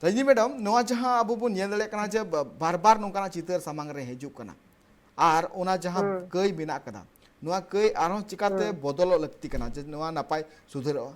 ᱨᱚᱡᱽᱱᱤ ᱢᱮᱰᱟᱢ, ᱱᱚᱣᱟ ᱡᱟᱦᱟᱸ ᱟᱵᱚ ᱵᱚᱱ ᱧᱮᱞ ᱫᱟᱲᱮᱭᱟᱜ ᱠᱟᱱᱟ ᱡᱮ ᱵᱟ-, ᱵᱟᱨ ᱵᱟᱨ ᱱᱚᱝᱠᱟᱱᱟᱜ ᱪᱤᱛᱟᱹᱨ ᱥᱟᱢᱟᱝ ᱨᱮ ᱦᱤᱡᱩᱜ ᱠᱟᱱᱟ, ᱟᱨ ᱚᱱᱟ ᱡᱟᱦᱟᱸ ᱦᱩᱸ᱾ ᱠᱟᱹᱭ ᱢᱮᱱᱟᱜ ᱟᱠᱟᱫᱟ, ᱱᱚᱣᱟ ᱠᱟᱹᱭ ᱟᱨᱦᱚᱸ ᱪᱤᱠᱟᱛᱮ ᱦᱩᱸ᱾ ᱵᱚᱫᱚᱞᱚᱜ ᱞᱟᱹᱠᱛᱤ ᱠᱟᱱᱟ ᱡᱮ ᱱᱚᱣᱟ ᱱᱟᱯᱟᱭ ᱥᱩᱫᱷᱟᱹᱨᱚᱜᱼᱟ?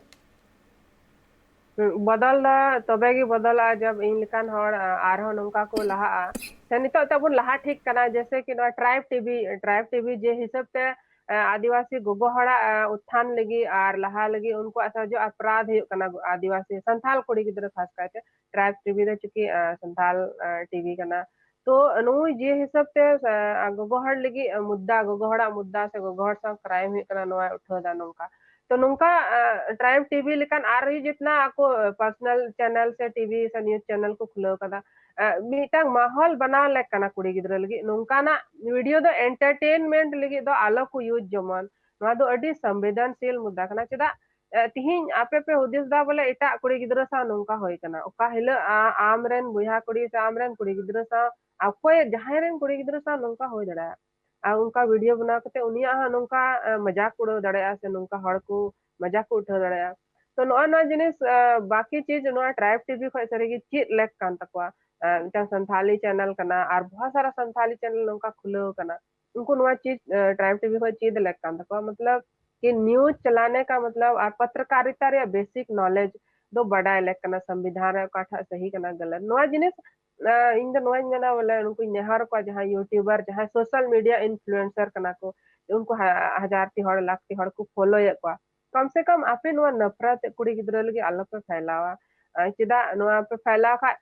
ᱦᱩᱸ, ᱵᱚᱫᱚᱞ ᱫᱚ ᱛᱚᱵᱮ ᱜᱮ ᱵᱚᱫᱚᱞᱚᱜᱼᱟ, ᱡᱟᱵ ᱤᱧ ᱞᱮᱠᱟᱱ ᱦᱚᱲ, ᱟ, ᱟᱨᱦᱚᱸ ᱱᱚᱝᱠᱟ ᱠᱚ ᱞᱟᱦᱟᱜᱼᱟ᱾ ᱥᱮ ᱱᱤᱛᱚᱜ ᱛᱮᱵᱚᱱ ᱞᱟᱦᱟ ᱴᱷᱤᱠ ᱠᱟᱱᱟ, ᱡᱮᱭᱥᱮ ᱠᱤ ᱱᱚᱣᱟ ᱴᱨᱟᱭᱤᱵᱽ ᱴᱤᱵᱷᱤ, ᱴᱨᱟᱭᱤᱵᱽ ᱴᱤᱵᱷᱤ ᱡᱮ ᱦᱤᱥᱟᱹᱵ ᱛᱮ, ᱟ, ᱟᱹᱫᱤᱵᱟᱹᱥᱤ ᱜᱚᱜᱚ ᱦᱚᱲᱟᱜ, ᱟ, ᱩᱛᱛᱷᱟᱱ ᱞᱟᱹᱜᱤᱫ ᱟᱨ ᱞᱟᱦᱟ ᱞᱟᱹᱜᱤᱫ ᱩᱱᱠᱩᱣᱟᱜ ᱥᱟᱦᱟᱡᱽ ᱟᱯᱨᱟᱫᱷ ᱦᱩᱭᱩᱜ ᱠᱟᱱᱟ, ᱟᱹᱫᱤᱵᱟᱹᱥᱤ ᱥᱟᱱᱛᱟᱞ ᱠᱩᱲᱤ ᱜᱤᱫᱽᱨᱟᱹ ᱠᱷᱟᱥ ᱠᱟᱭᱛᱮ᱾ ᱴᱨᱟᱭᱤᱵᱽ ᱴᱤᱵᱷᱤ ᱫᱚ ᱪᱩᱸᱠᱤ, ᱟ, ᱥᱟᱱᱛᱟᱞ, ᱟ, ᱴᱤᱵᱷᱤ ᱠᱟᱱᱟ᱾ ᱛᱚ ᱱᱩᱭ ᱡᱮ ᱦᱤᱥᱟᱹᱵ ᱛᱮ, ᱟ, ᱜᱚᱜᱚ ᱦᱚᱲ ᱞᱟᱹᱜᱤᱫ ᱢᱩᱫᱽᱫᱟ, ᱜᱚᱜᱚ ᱦᱚᱲᱟᱜ ᱢᱩᱫᱽᱫᱟ ᱥᱮ ᱜᱚᱜᱚ ᱦᱚᱲ ᱥᱟᱶ ᱠᱨᱟᱭᱤᱢ ᱦᱩᱭᱩᱜ ᱠᱟᱱᱟ, ᱱᱚᱣᱟᱭ ᱩᱴᱷᱟᱹᱣ ᱮᱫᱟ ᱱᱚᱝᱠᱟ᱾ ᱛᱚ ᱱᱚᱝᱠᱟ, ᱟ, ᱴᱨᱟᱭᱤᱵᱽ ᱴᱤᱵᱷᱤ ᱞᱮᱠᱟᱱ ᱟᱨ ᱡᱤᱛᱱᱟ ᱟᱠᱚ, ᱟ, ᱯᱟᱨᱥᱚᱱᱟᱞ ᱪᱮᱱᱮᱞ ᱥᱮ ᱴᱤᱵᱷᱤ ᱥᱮ ᱱᱤᱭᱩᱡᱽ ᱪᱮᱱᱮᱞ ᱠᱚ ᱠᱷᱩᱞᱟᱹᱣ ᱠᱟᱫᱟ, ᱟ, ᱢᱤᱫᱴᱟᱝ ᱢᱟᱦᱚᱞ ᱵᱮᱱᱟᱣ ᱞᱮᱠ ᱠᱟᱱᱟ ᱠᱩᱲᱤ ᱜᱤᱫᱽᱨᱟᱹ ᱞᱟᱹᱜᱤᱫ᱾ ᱱᱚᱝᱠᱟᱱᱟᱜ ᱵᱷᱤᱰᱤᱭᱳ ᱫᱚ ᱮᱱᱴᱟᱨᱴᱮᱱᱢᱮᱱᱴ ᱞᱟᱹᱜᱤᱫ ᱫᱚ ᱟᱞᱚ ᱠᱚ ᱤᱭᱩᱡᱽ ᱡᱮᱢᱚᱱ᱾ ᱱᱚᱣᱟ ᱫᱚ ᱟᱹᱰᱤ ᱥᱚᱝᱵᱮᱫᱚᱱᱥᱤᱞ ᱢᱩᱫᱽᱫᱟ ᱠᱟᱱᱟ᱾ ᱪᱮᱫᱟᱜ, ᱮ, ᱛᱤᱦᱤᱧ ᱟᱯᱮ ᱯᱮ ᱦᱩᱫᱤᱥ ᱫᱟ ᱵᱚᱞᱮ ᱮᱴᱟᱜ ᱠᱩᱲᱤ ᱜᱤᱫᱽᱨᱟᱹ ᱥᱟᱶ ᱱᱚᱝᱠᱟ ᱦᱩᱭ ᱠᱟᱱᱟ, ᱚᱠᱟ ᱦᱤᱞᱳᱜ ᱟ-, ᱟᱢ ᱨᱮᱱ ᱵᱚᱭᱦᱟ ᱠᱩᱲᱤ ᱥᱮ ᱟᱢ ᱨᱮᱱ ᱠᱩᱲᱤ ᱜᱤᱫᱽᱨᱟᱹ ᱥᱟᱶ, ᱚᱠᱚᱭ ᱡᱟᱦᱟᱸᱭ ᱨᱮᱱ ᱠᱩᱲᱤ ᱜᱤᱫᱽᱨᱟᱹ ᱥᱟᱶ ᱱᱚᱝᱠᱟ ᱦᱩᱭ ᱫᱟᱲᱮᱭᱟᱜᱼᱟ᱾ ᱟᱨ ᱚᱱᱠᱟ ᱵᱷᱤᱰᱤᱭᱳ ᱵᱮᱱᱟᱣ ᱠᱟᱛᱮ ᱩᱱᱤᱭᱟᱜ ᱦᱚᱸ ᱱᱚᱝᱠᱟ, ᱮ, ᱢᱟᱡᱟᱠ ᱠᱚ ᱩᱲᱟᱹᱣ ᱫᱟᱲᱮᱭᱟᱜᱼᱟ ᱥᱮ ᱱᱚᱝᱠᱟ ᱦᱚᱲ ᱠᱚ ᱢᱟᱡᱟᱠ ᱠᱚ ᱩᱴᱷᱟᱹᱣ ᱫᱟᱲᱮᱭᱟᱜᱼᱟ᱾ ᱛᱚ ᱱᱚᱜᱼᱚ ᱱᱚᱣᱟ ᱡᱤᱱᱤᱥ, ᱮ, ᱵᱟᱠᱤ ᱪᱤᱡᱽ ᱱᱚᱣᱟ ᱴᱨᱟᱭᱤᱵᱽ ᱴᱤᱵᱷᱤ ᱠᱷᱚᱱ ᱥᱟᱹᱨᱤᱜᱮ ᱪᱮᱫ ᱞᱮᱠ ᱠᱟᱱ ᱛᱟᱠᱚᱣᱟ᱾ ᱮ, ᱢᱤᱫᱴᱟᱝ ᱥᱟᱱᱛᱷᱟᱞᱤ ᱪᱮᱱᱮᱞ ᱠᱟᱱᱟ ᱟᱨ ᱵᱚᱦᱩᱛ ᱥᱟᱨᱟ ᱥᱟᱱᱛᱷᱟᱞᱤ ᱪᱮᱱᱮᱞ ᱱᱚᱝᱠᱟ ᱠᱷᱩᱞᱟᱹᱣ ᱠᱟᱱᱟ᱾ ᱩᱱᱠᱩ ᱱᱚᱣᱟ ᱪᱤᱡᱽ, ᱮ, ᱴᱨᱟᱭᱤᱵᱽ ᱴᱤᱵᱷᱤ ᱠᱷᱚᱱ ᱪᱮᱫ ᱞᱮᱠ ᱠᱟᱱ ᱛᱟᱠᱚᱣᱟ, ᱢᱚᱛᱞᱚᱵ ᱠᱤ ᱱᱤᱭᱩᱡᱽ ᱪᱟᱞᱟᱱᱮ ᱠᱟ ᱢᱚᱛᱞᱚᱵ ᱟᱨ ᱯᱚᱛᱨᱚᱠᱟᱨᱤᱛᱟ ᱨᱮᱭᱟᱜ ᱵᱮᱥᱤᱠ ᱱᱚᱞᱮᱡᱽ ᱫᱚ ᱵᱟᱰᱟᱭ ᱞᱮᱠ ᱠᱟᱱᱟ, ᱥᱚᱝᱵᱤᱫᱷᱟᱱ ᱨᱮ ᱚᱠᱟᱴᱟᱜ ᱥᱟᱹᱦᱤ ᱠᱟᱱᱟ, ᱜᱟᱞᱟᱛ᱾ ᱱᱚᱣᱟ ᱡᱤᱱᱤᱥ, ᱮ, ᱤᱧ ᱫᱚ ᱱᱚᱣᱟᱧ ᱢᱮᱱᱟ ᱵᱚᱞᱮ ᱩᱱᱠᱩᱧ ᱱᱮᱦᱚᱨ ᱠᱚᱣᱟ ᱡᱟᱦᱟᱸᱭ ᱭᱩᱴᱩᱵᱟᱨ, ᱡᱟᱦᱟᱸᱭ ᱥᱳᱥᱟᱞ ᱢᱤᱰᱤᱭᱟ ᱤᱱᱯᱷᱞᱩᱭᱮᱱᱥᱟᱨ ᱠᱟᱱᱟ ᱠᱚ, ᱩᱱᱠᱩ ᱦᱟ-, ᱦᱟᱡᱟᱨ ᱴᱤ ᱦᱚᱲ, ᱞᱟᱠᱷ ᱴᱤ ᱦᱚᱲ ᱠᱚ ᱯᱷᱚᱞᱳᱭᱮᱫ ᱠᱚᱣᱟ, ᱠᱚᱢ ᱥᱮ ᱠᱚᱢ ᱟᱯᱮ ᱱᱚᱣᱟ ᱱᱟᱯᱨᱟᱛ ᱠᱩᱲᱤ ᱜᱤᱫᱽᱨᱟᱹ ᱞᱟᱹᱜᱤᱫ ᱟᱞᱚ ᱯᱮ ᱯᱷᱟᱭᱞᱟᱣᱟ᱾ ᱮ, ᱪᱮᱫᱟᱜ ᱱᱚᱣᱟ ᱯᱮ ᱯᱷᱟᱭᱞᱟᱣ ᱠᱷᱟᱡ?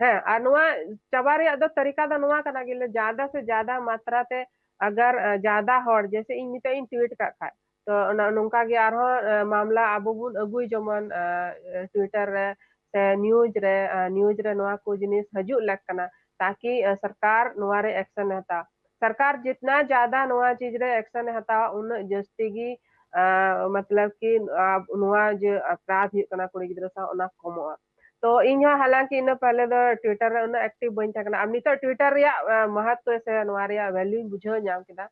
ᱦᱮᱸ, ᱟᱨ ᱱᱚᱣᱟ ᱪᱟᱵᱟ ᱨᱮᱭᱟᱜ ᱫᱚ ᱛᱟᱨᱤᱠᱟ ᱫᱚ ᱱᱚᱣᱟ ᱠᱟᱱᱟ ᱜᱮ, ᱡᱟᱫᱟ ᱥᱮ ᱡᱟᱫᱟ ᱢᱟᱛᱨᱟ ᱛᱮ ᱟᱜᱟᱨ, ᱟ, ᱡᱟᱫᱟ ᱦᱚᱲ, ᱡᱮᱭᱥᱮ ᱤᱧ ᱱᱤᱛᱚᱜ ᱤᱧ ᱴᱩᱭᱤᱴ ᱠᱟᱜ ᱠᱷᱟᱡ, ᱛᱚ ᱚᱱᱟ, ᱱᱚᱝᱠᱟ ᱜᱮ ᱟᱨᱦᱚᱸ, ᱟ, ᱢᱟᱢᱞᱟ ᱟᱵᱚ ᱵᱚᱱ ᱟᱹᱜᱩᱭ, ᱡᱮᱢᱚᱱ, ᱟ, ᱴᱩᱭᱴᱟᱨ ᱨᱮ ᱥᱮ ᱱᱤᱭᱩᱡᱽ ᱨᱮ, ᱟ, ᱱᱤᱭᱩᱡᱽ ᱨᱮ ᱱᱚᱣᱟ ᱠᱚ ᱡᱤᱱᱤᱥ ᱦᱤᱡᱩᱜ ᱞᱮᱠ ᱠᱟᱱᱟ, ᱛᱟᱠᱤ, ᱟ, ᱥᱚᱨᱠᱟᱨ ᱱᱚᱣᱟ ᱨᱮ ᱮᱠᱥᱚᱱ ᱮ ᱦᱟᱛᱟᱣᱟ᱾ ᱥᱚᱨᱠᱟᱨ ᱡᱤᱛᱱᱟ ᱡᱟᱫᱟ ᱱᱚᱣᱟ ᱪᱤᱡᱽ ᱨᱮ ᱮᱠᱥᱚᱱ ᱮ ᱦᱟᱛᱟᱣᱟ, ᱩᱱᱟᱹᱜ ᱡᱟᱹᱥᱛᱤ ᱜᱮ, ᱟ, ᱢᱚᱛᱞᱚᱵ ᱠᱤ, ᱟ, ᱱᱚᱣᱟ ᱡᱮ ᱟᱯᱨᱟᱫᱷ ᱦᱩᱭᱩᱜ ᱠᱟᱱᱟ ᱠᱩᱲᱤ ᱜᱤᱫᱽᱨᱟᱹ ᱥᱟᱶ, ᱚᱱᱟ ᱠᱚᱢᱚᱜᱼᱟ᱾ ᱛᱚ ᱤᱧ ᱦᱚᱸ ᱦᱟᱞᱟᱝᱠᱤ ᱤᱱᱟᱹ ᱯᱮᱦᱞᱮ ᱫᱚ ᱴᱩᱭᱴᱟᱨ ᱨᱮ ᱩᱱᱟᱹᱜ ᱮᱠᱴᱤᱵᱷ ᱵᱟᱹᱧ ᱛᱟᱦᱮᱸ ᱠᱟᱱᱟ᱾ ᱟᱨ ᱱᱤᱛᱚᱜ ᱴᱩᱭᱴᱟᱨ ᱨᱮᱭᱟᱜ, ᱟ, ᱢᱚᱦᱚᱛᱛᱚ ᱥᱮ ᱱᱚᱣᱟ ᱨᱮᱭᱟᱜ ᱵᱷᱮᱞᱭᱩᱧ ᱵᱩᱡᱷᱟᱹᱣ ᱧᱟᱢ ᱠᱮᱫᱟ᱾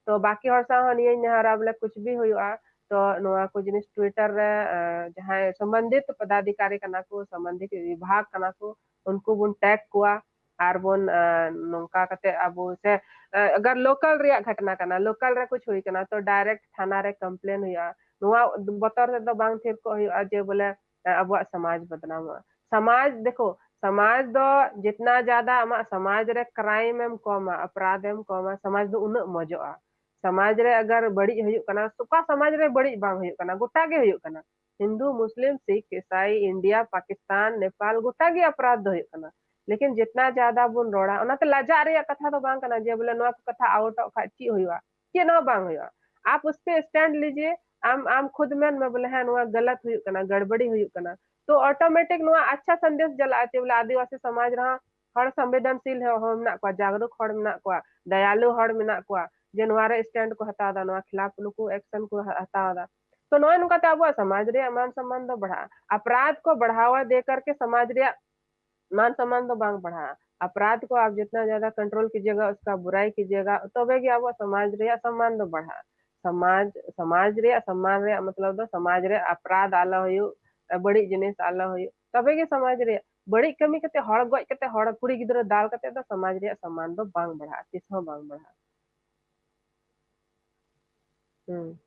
ᱛᱚ ᱵᱟᱠᱤ ᱦᱚᱲ ᱥᱟᱶ ᱦᱚᱸ ᱱᱤᱭᱟᱹᱧ ᱱᱮᱦᱚᱨᱟ ᱵᱚᱞᱮ ᱠᱩᱪ ᱵᱷᱤ ᱦᱩᱭᱩᱜᱼᱟ, ᱛᱚ ᱱᱚᱣᱟ ᱠᱚ ᱡᱤᱱᱤᱥ ᱴᱩᱭᱴᱟᱨ ᱨᱮ, ᱟ, ᱡᱟᱦᱟᱸᱭ ᱥᱚᱢᱵᱚᱱᱫᱷᱤᱛ ᱯᱚᱫᱟᱫᱷᱤᱠᱟᱨᱤ ᱠᱟᱱᱟ ᱠᱚ, ᱥᱚᱢᱵᱚᱱᱫᱷᱤᱛ ᱵᱤᱵᱷᱟᱜᱽ ᱠᱟᱱᱟ ᱠᱚ, ᱩᱱᱠᱩ ᱵᱚᱱ ᱴᱮᱜᱽ ᱠᱚᱣᱟ ᱟᱨ ᱵᱚᱱ, ᱟ, ᱱᱚᱝᱠᱟ ᱠᱟᱛᱮ ᱟᱵᱚ ᱥᱮ, ᱟ, ᱟᱜᱟᱨ ᱞᱳᱠᱟᱞ ᱨᱮᱭᱟᱜ ᱜᱷᱚᱴᱱᱟ ᱠᱟᱱᱟ, ᱞᱳᱠᱟᱞ ᱨᱮ ᱠᱩᱪ ᱦᱩᱭ ᱠᱟᱱᱟ, ᱛᱚ ᱰᱟᱭᱨᱮᱠᱴ ᱛᱷᱟᱱᱟ ᱨᱮ ᱠᱚᱢᱯᱞᱮᱱ ᱦᱩᱭᱩᱜᱼᱟ᱾ ᱱᱚᱣᱟ ᱵᱚᱛᱚᱨ ᱛᱮᱫᱚ ᱵᱟᱝ ᱛᱷᱤᱨ ᱠᱚᱜ ᱦᱩᱭᱩᱜᱼᱟ ᱡᱮ ᱵᱚᱞᱮ ᱟᱵᱚᱣᱟᱜ ᱥᱚᱢᱟᱡᱽ ᱵᱚᱫᱱᱟᱢᱚᱜᱼᱟ᱾ ᱥᱚᱢᱟᱡᱽ, ᱫᱮᱠᱷᱳ, ᱥᱚᱢᱟᱡᱽ ᱫᱚ ᱡᱤᱛᱱᱟ ᱡᱟᱫᱟ ᱟᱢᱟᱜ ᱥᱚᱢᱟᱡᱽ ᱨᱮ ᱠᱨᱟᱭᱤᱢ ᱮᱢ ᱠᱚᱢᱟ, ᱟᱯᱨᱟᱫᱷ ᱮᱢ ᱠᱚᱢᱟ, ᱥᱚᱢᱟᱡᱽ ᱫᱚ ᱩᱱᱟᱹᱜ ᱢᱚᱡᱚᱜᱼᱟ᱾ ᱥᱚᱢᱟᱡᱽ ᱨᱮ ᱟᱜᱟᱨ ᱵᱟᱹᱲᱤᱡ ᱦᱩᱭᱩᱜ ᱠᱟᱱᱟ, ᱚᱠᱟ ᱥᱚᱢᱟᱡᱽ ᱨᱮ ᱵᱟᱹᱲᱤᱡ ᱵᱟᱝ ᱦᱩᱭᱩᱜ ᱠᱟᱱᱟ? ᱜᱚᱴᱟ ᱜᱮ ᱦᱩᱭᱩᱜ ᱠᱟᱱᱟ᱾ ᱦᱤᱱᱫᱩ, ᱢᱩᱥᱞᱤᱢ, ᱥᱤᱠᱷ, ᱤᱥᱟᱭ, ᱤᱱᱰᱤᱭᱟ, ᱯᱟᱠᱤᱥᱛᱟᱱ, ᱱᱮᱯᱟᱞ, ᱜᱚᱴᱟ ᱜᱮ ᱟᱯᱨᱟᱫᱷ ᱫᱚ ᱦᱩᱭᱩᱜ ᱠᱟᱱᱟ᱾ ᱞᱮᱠᱤᱱ ᱡᱤᱛᱱᱟ ᱡᱟᱫᱟ ᱵᱚᱱ ᱨᱚᱲᱟ, ᱚᱱᱟᱛᱮ ᱞᱟᱡᱟᱜ ᱨᱮᱭᱟᱜ ᱠᱟᱛᱷᱟ ᱫᱚ ᱵᱟᱝ ᱠᱟᱱᱟ ᱡᱮ ᱵᱚᱞᱮ ᱱᱚᱣᱟ ᱠᱚ ᱠᱟᱛᱷᱟ ᱟᱣᱩᱴᱚᱜ ᱠᱷᱟᱡ ᱪᱮᱫ ᱦᱩᱭᱩᱜᱼᱟ? ᱪᱮᱫ ᱦᱚᱸ ᱵᱟᱝ ᱦᱩᱭᱩᱜᱼᱟ᱾ ᱟᱯ ᱩᱥ ᱯᱮ ᱥᱴᱮᱱᱰ ᱞᱤᱡᱤᱭᱮ, ᱟᱢ, ᱟᱢ ᱠᱷᱩᱫ ᱢᱮᱱ ᱢᱮ ᱵᱚᱞᱮ, ᱦᱮᱸ, ᱱᱚᱣᱟ ᱜᱟᱞᱟᱛ ᱦᱩᱭᱩᱜ ᱠᱟᱱᱟ, ᱜᱟᱲᱵᱟᱲᱤ ᱦᱩᱭᱩᱜ ᱠᱟᱱᱟ, ᱛᱚ ᱚᱴᱳᱢᱮᱴᱤᱠ ᱱᱚᱣᱟ ᱟᱪᱪᱷᱟ ᱥᱟᱸᱫᱮᱥ ᱪᱟᱞᱟᱜᱼᱟ ᱪᱮ ᱵᱚᱞᱮ ᱟᱹᱫᱤᱵᱟᱹᱥᱤ ᱥᱚᱢᱟᱡᱽ ᱨᱮᱦᱚᱸ ᱦᱚᱲ ᱥᱚᱝᱵᱮᱫᱚᱱᱥᱤᱞ ᱦᱚᱸ, ᱦᱚᱸ ᱢᱮᱱᱟᱜ ᱠᱚᱣᱟ, ᱡᱟᱜᱽᱨᱩᱠ ᱦᱚᱲ ᱢᱮᱱᱟᱜ ᱠᱚᱣᱟ, ᱫᱟᱭᱟᱞᱩ ᱦᱚᱲ ᱢᱮᱱᱟᱜ ᱠᱚᱣᱟ, ᱡᱮ ᱱᱚᱣᱟ ᱨᱮ ᱥᱴᱮᱱᱰ ᱠᱚ ᱦᱟᱛᱟᱣ ᱮᱫᱟ, ᱱᱚᱣᱟ ᱠᱷᱤᱞᱟᱯ ᱱᱩᱠᱩ ᱮᱠᱥᱮᱱ ᱠᱚ ᱦᱟ-, ᱦᱟᱛᱟᱣ ᱮᱫᱟ᱾ ᱛᱚ ᱱᱚᱜᱼᱚᱭ ᱱᱚᱝᱠᱟᱛᱮ ᱟᱵᱚᱣᱟᱜ ᱥᱚᱢᱟᱡᱽ ᱨᱮᱭᱟᱜ ᱢᱟᱱ ᱥᱚᱢᱢᱟᱱ ᱫᱚ ᱵᱟᱲᱦᱟᱜᱼᱟ᱾ ᱟᱯᱨᱟᱫᱷ ᱠᱚ ᱵᱟᱲᱦᱟᱣᱟ ᱫᱮ ᱠᱟᱨᱠᱮ ᱥᱚᱢᱟᱡᱽ ᱨᱮᱭᱟᱜ ᱢᱟᱱ ᱥᱚᱢᱢᱟᱱ ᱫᱚ ᱵᱟᱝ ᱵᱟᱲᱦᱟᱜᱼᱟ᱾ ᱟᱯᱨᱟᱫᱷ ᱠᱚ ᱟᱯ ᱡᱤᱛᱱᱟ ᱡᱟᱫᱟ ᱠᱚᱱᱴᱨᱳᱞ ᱠᱤᱡᱤᱭᱮᱜᱟ, ᱩᱥᱠᱟ ᱵᱩᱨᱟᱭ ᱠᱤᱡᱤᱭᱮᱜᱟ, ᱛᱚᱵᱮ ᱜᱮ ᱟᱵᱚᱣᱟᱜ ᱥᱚᱢᱟᱡᱽ ᱨᱮᱭᱟᱜ ᱥᱚᱢᱢᱟᱱ ᱫᱚ ᱵᱟᱲᱦᱟᱜᱼᱟ᱾ ᱥᱚᱢᱟᱡᱽ, ᱥᱚᱢᱟᱡᱽ ᱨᱮᱭᱟᱜ ᱥᱚᱢᱢᱟᱱ ᱨᱮᱭᱟᱜ ᱢᱚᱛᱞᱚᱵ ᱫᱚ ᱥᱚᱢᱟᱡᱽ ᱨᱮ ᱟᱯᱨᱟᱫᱷ ᱟᱞᱚ ᱦᱩᱭᱩᱜ, ᱵᱟᱹᱲᱤᱡ ᱡᱤᱱᱤᱥ ᱟᱞᱚ ᱦᱩᱭᱩᱜ, ᱛᱚᱵᱮ ᱜᱮ ᱥᱚᱢᱟᱡᱽ ᱨᱮᱭᱟᱜ᱾ ᱵᱟᱹᱲᱤᱡ ᱠᱟᱹᱢᱤ ᱠᱟᱛᱮ, ᱦᱚᱲ ᱜᱚᱡ ᱠᱟᱛᱮ, ᱦᱚᱲ ᱠᱩᱲᱤ ᱜᱤᱫᱽᱨᱟᱹ ᱫᱟᱞ ᱠᱟᱛᱮ ᱫᱚ ᱥᱚᱢᱟᱡᱽ ᱨᱮᱭᱟᱜ ᱥᱚᱢᱢᱟᱱ ᱫᱚ ᱵᱟᱝ ᱵᱟᱲᱦᱟᱜᱼᱟ, ᱛᱤᱥ ᱦᱚᱸ ᱵᱟᱝ ᱵᱟᱲᱦᱟᱜᱼᱟ᱾ ᱦᱩᱸ᱾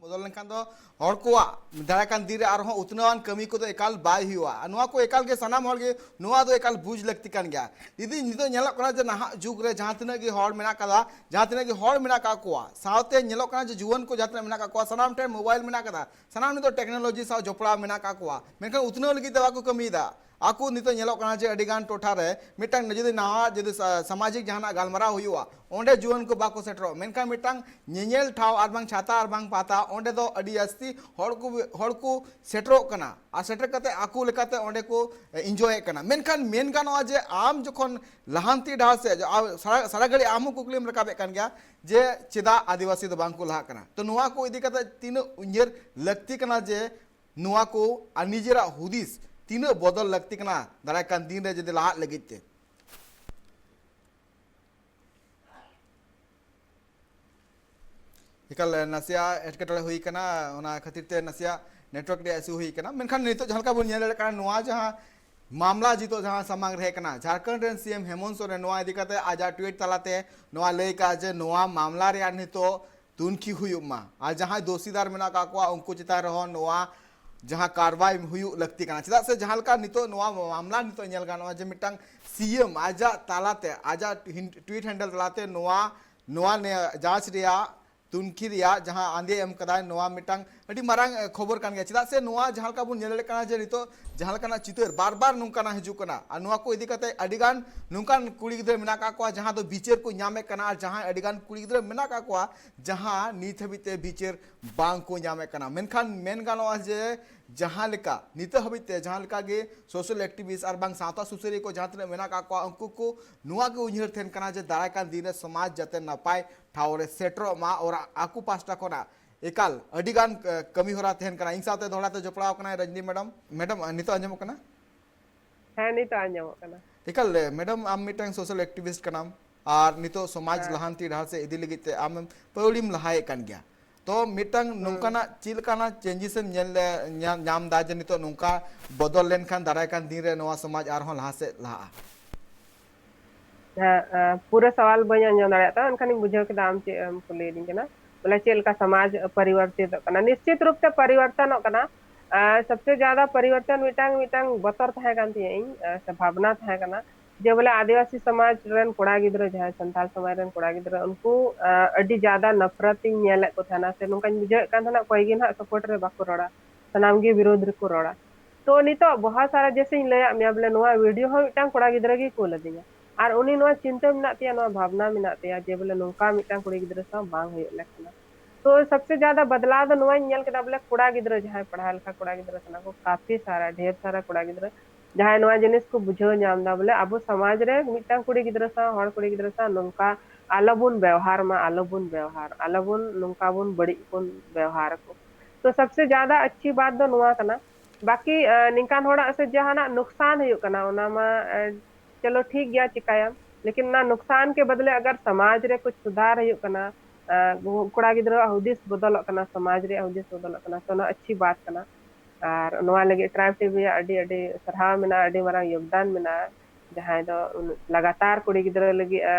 ᱵᱚᱫᱚᱞ ᱞᱮᱱᱠᱷᱟᱱ ᱫᱚ ᱦᱚᱲ ᱠᱚᱣᱟᱜ ᱫᱟᱨᱟᱭ ᱠᱟᱱ ᱫᱤᱱ ᱨᱮ ᱟᱨᱦᱚᱸ ᱩᱛᱱᱟᱹᱣᱟᱱ ᱠᱟᱹᱢᱤ ᱠᱚᱫᱚ ᱮᱠᱟᱞ ᱵᱟᱭ ᱦᱩᱭᱩᱜᱼᱟ᱾ ᱟᱨ ᱱᱚᱣᱟ ᱠᱚ ᱮᱠᱟᱞ ᱜᱮ ᱥᱟᱱᱟᱢ ᱦᱚᱲ ᱜᱮ ᱱᱚᱣᱟ ᱫᱚ ᱮᱠᱟᱞ ᱵᱩᱡᱽ ᱞᱟᱹᱠᱛᱤ ᱠᱟᱱ ᱜᱮᱭᱟ᱾ ᱡᱩᱫᱤ ᱱᱤᱛᱚᱜ ᱧᱮᱞᱚᱜ ᱠᱟᱱᱟ ᱡᱮ ᱱᱟᱦᱟᱜ ᱡᱩᱜᱽ ᱨᱮ ᱡᱟᱦᱟᱸ ᱛᱤᱱᱟᱹᱜ ᱜᱮ ᱦᱚᱲ ᱢᱮᱱᱟᱜ ᱠᱟᱫᱟ, ᱡᱟᱦᱟᱸ ᱛᱤᱱᱟᱹᱜ ᱜᱮ ᱦᱚᱲ ᱢᱮᱱᱟᱜ ᱠᱟᱜ ᱠᱚᱣᱟ, ᱥᱟᱶᱛᱮ ᱧᱮᱞᱚᱜ ᱠᱟᱱᱟ ᱡᱮ ᱡᱩᱣᱟᱹᱱ ᱠᱚ ᱡᱟᱦᱟᱸ ᱛᱤᱱᱟᱹᱜ ᱢᱮᱱᱟᱜ ᱠᱟᱜ ᱠᱚᱣᱟ, ᱥᱟᱱᱟᱢ ᱴᱷᱮᱱ ᱢᱳᱵᱟᱭᱤᱞ ᱢᱮᱱᱟᱜ ᱠᱟᱫᱟ, ᱥᱟᱱᱟᱢ ᱱᱤᱛᱚᱜ ᱴᱮᱠᱱᱳᱞᱚᱡᱤ ᱥᱟᱶ ᱡᱚᱯᱲᱟᱣ ᱢᱮᱱᱟᱜ ᱠᱟᱜ ᱠᱚᱣᱟ, ᱢᱮᱱᱠᱷᱟᱱ ᱩᱛᱱᱟᱹᱣ ᱞᱟᱹᱜᱤᱫ ᱛᱮ ᱵᱟᱠᱚ ᱠᱟᱹᱢᱤᱭᱮᱫᱟ᱾ ᱟᱠᱚ ᱱᱤᱛᱚᱜ ᱧᱮᱞᱚᱜ ᱠᱟᱱᱟ ᱡᱮ ᱟᱹᱰᱤ ᱜᱟᱱ ᱴᱚᱴᱷᱟ ᱨᱮ ᱢᱤᱫᱴᱟᱝ ᱡᱩᱫᱤ ᱱᱟᱣᱟ ᱡᱩᱫᱤ ᱥᱟ-, ᱥᱟᱢᱟᱡᱤᱠ ᱡᱟᱦᱟᱱᱟᱜ ᱜᱟᱞᱢᱟᱨᱟᱣ ᱦᱩᱭᱩᱜᱼᱟ, ᱚᱸᱰᱮ ᱡᱩᱣᱟᱹᱱ ᱠᱚ ᱵᱟᱠᱚ ᱥᱮᱴᱮᱨᱚᱜ, ᱢᱮᱱᱠᱷᱟᱱ ᱢᱤᱫᱴᱟᱝ ᱧᱮᱧᱮᱞ ᱴᱷᱟᱶ ᱟᱨ ᱵᱟᱝ ᱪᱷᱟᱛᱟ ᱟᱨ ᱵᱟᱝ ᱯᱟᱛᱟ, ᱚᱸᱰᱮ ᱫᱚ ᱟᱹᱰᱤ ᱡᱟᱹᱥᱛᱤ ᱦᱚᱲ ᱠᱚ, ᱦᱚᱲ ᱠᱚ ᱥᱮᱴᱮᱨᱚᱜ ᱠᱟᱱᱟ ᱟᱨ ᱥᱮᱴᱮᱨ ᱠᱟᱛᱮ ᱟᱠᱚ ᱞᱮᱠᱟᱛᱮ ᱚᱸᱰᱮ ᱠᱚ ᱮᱱᱡᱚᱭᱮᱫ ᱠᱟᱱᱟ᱾ ᱢᱮᱱᱠᱷᱟᱱ ᱢᱮᱱ ᱜᱟᱱᱚᱜᱼᱟ ᱡᱮ ᱟᱢ ᱡᱚᱠᱷᱚᱱ ᱞᱟᱦᱟᱱᱛᱤ ᱰᱟᱦᱟᱨ ᱥᱮᱫ, ᱟᱨ ᱥᱟᱨᱟ, ᱥᱟᱨᱟ ᱜᱷᱟᱹᱲᱤᱡ ᱟᱢ ᱦᱚᱸ ᱠᱩᱠᱞᱤᱢ ᱨᱟᱠᱟᱵᱮᱫ ᱠᱟᱱ ᱜᱮᱭᱟ ᱡᱮ ᱪᱮᱫᱟᱜ ᱟᱹᱫᱤᱵᱟᱹᱥᱤ ᱫᱚ ᱵᱟᱝ ᱠᱚ ᱞᱟᱦᱟᱜ ᱠᱟᱱᱟ᱾ ᱛᱚ ᱱᱚᱣᱟ ᱠᱚ ᱤᱫᱤ ᱠᱟᱛᱮ ᱛᱤᱱᱟᱹᱜ ᱩᱭᱦᱟᱹᱨ ᱞᱟᱹᱠᱛᱤ ᱠᱟᱱᱟ ᱡᱮ ᱱᱚᱣᱟ ᱠᱚ ᱟᱨ ᱱᱤᱡᱮᱨᱟᱜ ᱦᱩᱫᱤᱥ ᱛᱤᱱᱟᱹᱜ ᱵᱚᱫᱚᱞ ᱞᱟᱹᱠᱛᱤ ᱠᱟᱱᱟ ᱫᱟᱨᱟᱭ ᱠᱟᱱ ᱫᱤᱱ ᱨᱮ ᱡᱩᱫᱤ ᱞᱟᱦᱟᱜ ᱞᱟᱹᱜᱤᱫ ᱛᱮ? ᱮᱠᱟᱞ ᱱᱟᱥᱮᱭᱟᱜ ᱮᱴᱠᱮᱴᱚᱬᱮ ᱦᱩᱭ ᱠᱟᱱᱟ, ᱚᱱᱟ ᱠᱷᱟᱹᱛᱤᱨ ᱛᱮ ᱱᱟᱥᱮᱭᱟᱜ network ᱨᱮᱭᱟᱜ issue ᱦᱩᱭ ᱠᱟᱱᱟ᱾ ᱢᱮᱱᱠᱷᱟᱱ ᱱᱤᱛᱚᱜ ᱡᱟᱦᱟᱸ ᱞᱮᱠᱟ ᱵᱚᱱ ᱧᱮᱞ ᱫᱟᱲᱮᱭᱟᱜ ᱠᱟᱱᱟ, ᱱᱚᱣᱟ ᱡᱟᱦᱟᱸ ᱢᱟᱢᱞᱟ ᱱᱤᱛᱚᱜ ᱡᱟᱦᱟᱸ ᱥᱟᱢᱟᱝ ᱨᱮ ᱦᱮᱡ ᱠᱟᱱᱟ, ᱡᱷᱟᱲᱠᱷᱚᱸᱰ ᱨᱮᱱ CM ᱦᱮᱢᱚᱱᱛ ᱥᱚᱨᱮᱱ ᱱᱚᱣᱟ ᱤᱫᱤ ᱠᱟᱛᱮ ᱟᱡᱟᱜ tweet ᱛᱟᱞᱟᱛᱮ ᱱᱚᱣᱟ ᱞᱟᱹᱭ ᱠᱟᱜᱼᱟ ᱡᱮ ᱱᱚᱣᱟ ᱢᱟᱢᱞᱟ ᱨᱮᱭᱟᱜ ᱱᱤᱛᱚᱜ ᱛᱩᱱᱠᱷᱤ ᱦᱩᱭᱩᱜ ᱢᱟ ᱟᱨ ᱡᱟᱦᱟᱸᱭ ᱫᱳᱥᱤᱫᱟᱨ ᱢᱮᱱᱟᱜ ᱠᱟᱜ ᱠᱚᱣᱟ ᱩᱱᱠᱩ ᱪᱮᱛᱟᱱ ᱨᱮᱦᱚᱸ ᱱᱚᱣᱟ ᱡᱟᱦᱟᱸ ᱠᱟᱨᱣᱟᱭ ᱦᱩᱭᱩᱜ ᱞᱟᱹᱠᱛᱤ ᱠᱟᱱᱟ᱾ ᱪᱮᱫᱟᱜ ᱥᱮ ᱡᱟᱦᱟᱸ ᱞᱮᱠᱟ ᱱᱤᱛᱚᱜ ᱱᱚᱣᱟ ᱢᱟᱢᱞᱟ ᱱᱤᱛᱚᱜ ᱧᱮᱞ ᱜᱟᱱᱚᱜᱼᱟ ᱡᱮ ᱢᱤᱫᱴᱟᱝ ᱥᱤ ᱮᱢ ᱟᱡᱟᱜ ᱛᱟᱞᱟᱛᱮ, ᱟᱡᱟᱜ ᱴᱩᱭᱤᱴ ᱦᱮᱱᱰᱮᱞ ᱛᱟᱞᱟᱛᱮ ᱱᱚᱣᱟ, ᱱᱚᱣᱟ ᱱᱮ-, ᱡᱟᱸᱪ ᱨᱮᱭᱟᱜ ᱛᱩᱱᱠᱷᱤ ᱨᱮᱭᱟᱜ ᱡᱟᱦᱟᱸ ᱟᱸᱫᱮ ᱮᱢ ᱠᱟᱫᱟᱭ, ᱱᱚᱣᱟ ᱢᱤᱫᱴᱟᱝ ᱟᱹᱰᱤ ᱢᱟᱨᱟᱝ, ᱮ, ᱠᱷᱚᱵᱚᱨ ᱠᱟᱱ ᱜᱮᱭᱟ᱾ ᱪᱮᱫᱟᱜ ᱥᱮ ᱱᱚᱣᱟ ᱡᱟᱦᱟᱸ ᱞᱮᱠᱟ ᱵᱚᱱ ᱧᱮᱞ ᱫᱟᱲᱮᱭᱟᱜ ᱠᱟᱱᱟ ᱡᱮ ᱱᱤᱛᱚᱜ ᱡᱟᱦᱟᱸ ᱞᱮᱠᱟᱱᱟᱜ ᱪᱤᱛᱟᱹᱨ ᱵᱟᱨ ᱵᱟᱨ ᱱᱚᱝᱠᱟᱱᱟᱜ ᱦᱤᱡᱩᱜ ᱠᱟᱱᱟ, ᱟᱨ ᱱᱚᱣᱟ ᱠᱚ ᱤᱫᱤ ᱠᱟᱛᱮ ᱟᱹᱰᱤ ᱜᱟᱱ ᱱᱚᱝᱠᱟᱱ ᱠᱩᱲᱤ ᱜᱤᱫᱽᱨᱟᱹ ᱢᱮᱱᱟᱜ ᱟᱠᱟᱫ ᱠᱚᱣᱟ ᱡᱟᱦᱟᱸ ᱫᱚ ᱵᱤᱪᱟᱹᱨ ᱠᱚ ᱧᱟᱢᱮᱫ ᱠᱟᱱᱟ, ᱟᱨ ᱡᱟᱦᱟᱸ ᱟᱹᱰᱤ ᱜᱟᱱ ᱠᱩᱲᱤ ᱜᱤᱫᱽᱨᱟᱹ ᱢᱮᱱᱟᱜ ᱟᱠᱟᱫ ᱠᱚᱣᱟ ᱡᱟᱦᱟᱸ ᱱᱤᱛ ᱦᱟᱹᱵᱤᱡ ᱛᱮ ᱵᱤᱪᱟᱹᱨ ᱵᱟᱝ ᱠᱚ ᱧᱟᱢᱮᱫ ᱠᱟᱱᱟ᱾ ᱢᱮᱱᱠᱷᱟᱱ ᱢᱮᱱ ᱜᱟᱱᱚᱜᱼᱟ ᱡᱮ ᱡᱟᱦᱟᱸ ᱞᱮᱠᱟ ᱱᱤᱛᱚᱜ ᱦᱟᱹᱵᱤᱡ ᱛᱮ ᱡᱟᱦᱟᱸ ᱞᱮᱠᱟ ᱜᱮ ᱥᱳᱥᱟᱞ ᱮᱠᱴᱤᱵᱷᱤᱥᱴ ᱟᱨ ᱵᱟᱝ ᱥᱟᱶᱛᱟ ᱥᱩᱥᱟᱹᱨᱤᱭᱟᱹ ᱠᱚ ᱡᱟᱦᱟᱸ ᱛᱤᱱᱟᱹᱜ ᱢᱮᱱᱟᱜ ᱟᱠᱟᱫ ᱠᱚᱣᱟ, ᱩᱱᱠᱩ ᱠᱚ ᱱᱚᱣᱟ ᱜᱮ ᱩᱭᱦᱟᱹᱨ ᱛᱟᱦᱮᱱ ᱠᱟᱱᱟ ᱡᱮ ᱫᱟᱨᱟᱭ ᱠᱟᱱ ᱫᱤᱱ ᱨᱮ ᱥᱚᱢᱟᱡᱽ ᱡᱟᱛᱮ ᱱᱟᱯᱟᱭ ᱴᱷᱟᱶ ᱨᱮ ᱥᱮᱴᱮᱨᱚᱜ ᱢᱟ, ᱟᱨ ᱟᱠᱚ ᱯᱟᱦᱴᱟ ᱠᱷᱚᱱᱟᱜ ᱮᱠᱟᱞ ᱟᱹᱰᱤ ᱜᱟᱱ, ᱮ, ᱠᱟᱹᱢᱤ ᱦᱚᱨᱟ ᱛᱟᱦᱮᱱ ᱠᱟᱱᱟ᱾ ᱤᱧ ᱥᱟᱶᱛᱮ ᱫᱚᱦᱲᱟ ᱛᱮ ᱡᱚᱯᱲᱟᱣ ᱠᱟᱱᱟᱭ ᱨᱚᱡᱽᱱᱤ ᱢᱮᱰᱟᱢ᱾ ᱢᱮᱰᱟᱢ, ᱱᱤᱛᱚᱜ ᱟᱸᱡᱚᱢᱚᱜ ᱠᱟᱱᱟ? ᱦᱮᱸ, ᱱᱤᱛᱚᱜ ᱟᱸᱡᱚᱢᱚᱜ ᱠᱟᱱᱟ᱾ ᱮᱠᱟᱞ, ᱢᱮᱰᱟᱢ, ᱟᱢ ᱢᱤᱫᱴᱟᱝ ᱥᱳᱥᱟᱞ ᱮᱠᱴᱤᱵᱷᱤᱥᱴ ᱠᱟᱱᱟᱢ, ᱟᱨ ᱱᱤᱛᱚᱜ ᱥᱚᱢᱟᱡᱽ ᱦᱮᱸ᱾ ᱞᱟᱦᱟᱱᱛᱤ ᱰᱟᱦᱟᱨ ᱥᱮᱫ ᱤᱫᱤ ᱞᱟᱹᱜᱤᱫ ᱛᱮ ᱟᱢ ᱯᱟᱹᱣᱲᱤᱢ ᱞᱟᱦᱟᱭᱮᱫ ᱠᱟᱱ ᱜᱮᱭᱟ᱾ ᱛᱚ ᱢᱤᱫᱴᱟᱝ ᱦᱩᱸ᱾ ᱱᱚᱝᱠᱟᱱᱟᱜ ᱪᱮᱫ ᱞᱮᱠᱟᱱᱟᱜ ᱪᱮᱧᱡᱮᱥ ᱮᱢ ᱧᱮᱞ ᱞᱮ-, ᱧᱟ-, ᱧᱟᱢ ᱮᱫᱟ ᱡᱮ ᱱᱤᱛᱚᱜ ᱱᱚᱝᱠᱟ ᱵᱚᱫᱚᱞ ᱞᱮᱱᱠᱷᱟᱱ ᱫᱟᱨᱟᱭ ᱠᱟᱱ ᱫᱤᱱ ᱨᱮ ᱱᱚᱣᱟ ᱥᱚᱢᱟᱡᱽ ᱟᱨᱦᱚᱸ ᱞᱟᱦᱟ ᱥᱮᱫ ᱞᱟᱦᱟᱜᱼᱟ? ᱦᱮᱸ, ᱮ, ᱯᱩᱨᱟᱹ ᱥᱟᱣᱟᱞ ᱵᱟᱹᱧ ᱟᱸᱡᱚᱢ ᱫᱟᱲᱮᱭᱟᱜ ᱛᱟᱢᱟ, ᱮᱱᱠᱷᱟᱱᱤᱧ ᱵᱩᱡᱷᱟᱹᱣ ᱠᱮᱫᱟ ᱟᱢ ᱪᱮᱫ ᱮᱢ ᱠᱩᱞᱤᱭᱮᱫᱤᱧ ᱠᱟᱱᱟ, ᱵᱚᱞᱮ ᱪᱮᱫ ᱞᱮᱠᱟ ᱥᱚᱢᱟᱡᱽ ᱯᱚᱨᱤᱵᱚᱨᱛᱤᱛᱚᱜ ᱠᱟᱱᱟ᱾ ᱱᱤᱥᱪᱤᱛ ᱨᱩᱯ ᱛᱮ ᱯᱚᱨᱤᱵᱚᱨᱛᱚᱱᱚᱜ ᱠᱟᱱᱟ᱾ ᱟᱨ ᱥᱚᱵᱥᱮ ᱡᱟᱫᱟ ᱯᱚᱨᱤᱵᱚᱨᱛᱚᱱ ᱢᱤᱫᱴᱟᱝ, ᱢᱤᱫᱴᱟᱝ ᱵᱚᱛᱚᱨ ᱛᱟᱦᱮᱸ ᱠᱟᱱ ᱛᱤᱧᱟᱹ ᱤᱧ, ᱟᱨ ᱥᱮ ᱵᱷᱟᱵᱽᱱᱟ ᱛᱟᱦᱮᱸ ᱠᱟᱱᱟ ᱡᱮ ᱵᱚᱞᱮ ᱟᱹᱫᱤᱵᱟᱹᱥᱤ ᱥᱚᱢᱟᱡᱽ ᱨᱮᱱ ᱠᱚᱲᱟ ᱜᱤᱫᱽᱨᱟᱹ, ᱡᱟᱦᱟᱸᱭ ᱥᱟᱱᱛᱟᱲ ᱥᱚᱢᱟᱡᱽ ᱨᱮᱱ ᱠᱚᱲᱟ ᱜᱤᱫᱽᱨᱟᱹ, ᱩᱱᱠᱩ, ᱟᱸ, ᱟᱹᱰᱤ ᱡᱟᱫᱟ ᱱᱟᱯᱷᱨᱟᱛ ᱤᱧ ᱧᱮᱞᱮᱫ ᱠᱚ ᱛᱟᱦᱮᱱᱟ, ᱥᱮ ᱱᱚᱝᱠᱟᱧ ᱵᱩᱡᱷᱟᱹᱣᱮᱫ ᱠᱟᱱ ᱛᱟᱦᱮᱱᱟ, ᱚᱠᱚᱭ ᱜᱮ ᱱᱟᱦᱟᱜ ᱥᱟᱯᱳᱨᱴ ᱨᱮ ᱵᱟᱠᱚ ᱨᱚᱲᱟ, ᱥᱟᱱᱟᱢ ᱜᱮ ᱵᱤᱨᱳᱫᱷ ᱨᱮᱠᱚ ᱨᱚᱲᱟ᱾ ᱛᱚ ᱱᱤᱛᱚᱜ ᱵᱚᱦᱟ ᱥᱟᱨᱟ ᱡᱮᱥᱮᱧ ᱞᱟᱹᱭᱟᱫ ᱢᱮᱭᱟ, ᱵᱚᱞᱮ ᱱᱚᱣᱟ ᱵᱷᱤᱰᱤᱭᱳ ᱦᱚᱸ ᱢᱤᱫᱴᱟᱝ ᱠᱚᱲᱟ ᱜᱤᱫᱽᱨᱟᱹ ᱜᱮᱭ ᱠᱩᱞ ᱟᱹᱫᱤᱧᱟ, ᱟᱨ ᱩᱱᱤ ᱱᱚᱣᱟ ᱪᱤᱱᱛᱟᱹ ᱢᱮᱱᱟᱜ ᱛᱟᱭᱟ, ᱱᱚᱣᱟ ᱵᱷᱟᱵᱽᱱᱟ ᱢᱮᱱᱟᱜ ᱛᱟᱭᱟ ᱡᱮ ᱵᱚᱞᱮ ᱱᱚᱝᱠᱟ ᱢᱤᱫᱴᱟᱝ ᱠᱩᱲᱤ ᱜᱤᱫᱽᱨᱟᱹ ᱥᱟᱶ ᱵᱟᱝ ᱦᱩᱭᱩᱜ ᱞᱮᱠᱟᱱᱟ᱾ ᱛᱚ ᱥᱚᱵᱥᱮ ᱡᱟᱫᱟ ᱵᱟᱫᱞᱟᱣ ᱫᱚ ᱱᱚᱣᱟᱧ ᱧᱮᱞ ᱠᱮᱫᱟ, ᱵᱚᱞᱮ ᱠᱚᱲᱟ ᱜᱤᱫᱽᱨᱟᱹ ᱡᱟᱦᱟᱸᱭ ᱯᱟᱲᱦᱟᱣ ᱞᱮᱠᱷᱟ ᱠᱚᱲᱟ ᱜᱤᱫᱽᱨᱟᱹ ᱠᱟᱱᱟ ᱠᱚ, ᱠᱟᱯᱷᱤ ᱥᱟᱨᱟ, ᱰᱷᱮᱨ ᱥᱟᱨᱟ ᱠᱚᱲᱟ ᱜᱤᱫᱽᱨᱟᱹ ᱡᱟᱦᱟᱸᱭ ᱱᱚᱣᱟ ᱡᱤᱱᱤᱥ ᱠᱚ ᱵᱩᱡᱷᱟᱹᱣ ᱧᱟᱢ ᱮᱫᱟ, ᱵᱚᱞᱮ ᱟᱵᱚ ᱥᱚᱢᱟᱡᱽ ᱨᱮ ᱢᱤᱫᱴᱟᱝ ᱠᱩᱲᱤ ᱜᱤᱫᱽᱨᱟᱹ ᱥᱟᱶ, ᱦᱚᱲ ᱠᱩᱲᱤ ᱜᱤᱫᱽᱨᱟᱹ ᱥᱟᱶ ᱱᱚᱝᱠᱟ ᱟᱞᱚ ᱵᱚᱱ ᱵᱮᱣᱦᱟᱨ ᱢᱟ, ᱟᱞᱚ ᱵᱚᱱ ᱵᱮᱣᱦᱟᱨ, ᱟᱞᱚ ᱵᱚᱱ ᱱᱚᱝᱠᱟ ᱵᱚᱱ ᱵᱟᱹᱲᱤᱡ ᱵᱚᱱ ᱵᱮᱣᱦᱟᱨ ᱟᱠᱚ᱾ ᱛᱚ ᱥᱚᱵᱥᱮ ᱡᱟᱫᱟ ᱟᱪᱪᱷᱤ ᱵᱟᱛ ᱫᱚ ᱱᱚᱣᱟ ᱠᱟᱱᱟ, ᱵᱟᱠᱤ, ᱟ, ᱱᱤᱝᱠᱟᱱ ᱦᱚᱲᱟᱜ ᱥᱮ ᱡᱟᱦᱟᱱᱟᱜ ᱱᱩᱠᱥᱟᱱ ᱦᱩᱭᱩᱜ ᱠᱟᱱᱟ, ᱚᱱᱟ ᱢᱟ, ᱟ, ᱪᱚᱞᱚ ᱴᱷᱤᱠ ᱜᱮᱭᱟ, ᱪᱤᱠᱟᱭᱟᱢ, ᱞᱮᱠᱤᱱ ᱚᱱᱟ ᱱᱩᱠᱥᱟᱱ ᱠᱮ ᱵᱚᱫᱞᱮ ᱟᱜᱟᱨ ᱥᱚᱢᱟᱡᱽ ᱨᱮ ᱠᱩᱪ ᱥᱩᱫᱷᱟᱨ ᱦᱩᱭᱩᱜ ᱠᱟᱱᱟ, ᱟ, ᱠᱚᱲᱟ ᱜᱤᱫᱽᱨᱟᱹᱣᱟᱜ ᱦᱩᱫᱤᱥ ᱵᱚᱫᱚᱞᱚᱜ ᱠᱟᱱᱟ, ᱥᱚᱢᱟᱡᱽ ᱨᱮᱭᱟᱜ ᱦᱩᱫᱤᱥ ᱵᱚᱫᱚᱞᱚᱜ ᱠᱟᱱᱟ, ᱛᱚ ᱚᱱᱟ ᱟᱪᱪᱷᱤ ᱵᱟᱛ ᱠᱟᱱᱟ᱾ ᱟᱨ ᱱᱚᱣᱟ ᱞᱟᱹᱜᱤᱫ ᱴᱨᱟᱭᱤᱵᱽ ᱴᱤᱵᱷᱤ ᱟᱜ ᱟᱹᱰᱤ, ᱟᱹᱰᱤ ᱥᱟᱨᱦᱟᱣ ᱢᱮᱱᱟᱜᱼᱟ, ᱟᱹᱰᱤ ᱢᱟᱨᱟᱝ ᱭᱳᱜᱽᱫᱟᱱ ᱢᱮᱱᱟᱜᱼᱟ, ᱡᱟᱦᱟᱸᱭ ᱫᱚ ᱞᱟᱜᱟᱛᱟᱨ ᱠᱩᱲᱤ ᱜᱤᱫᱽᱨᱟᱹ ᱞᱟᱹᱜᱤᱫ, ᱟ,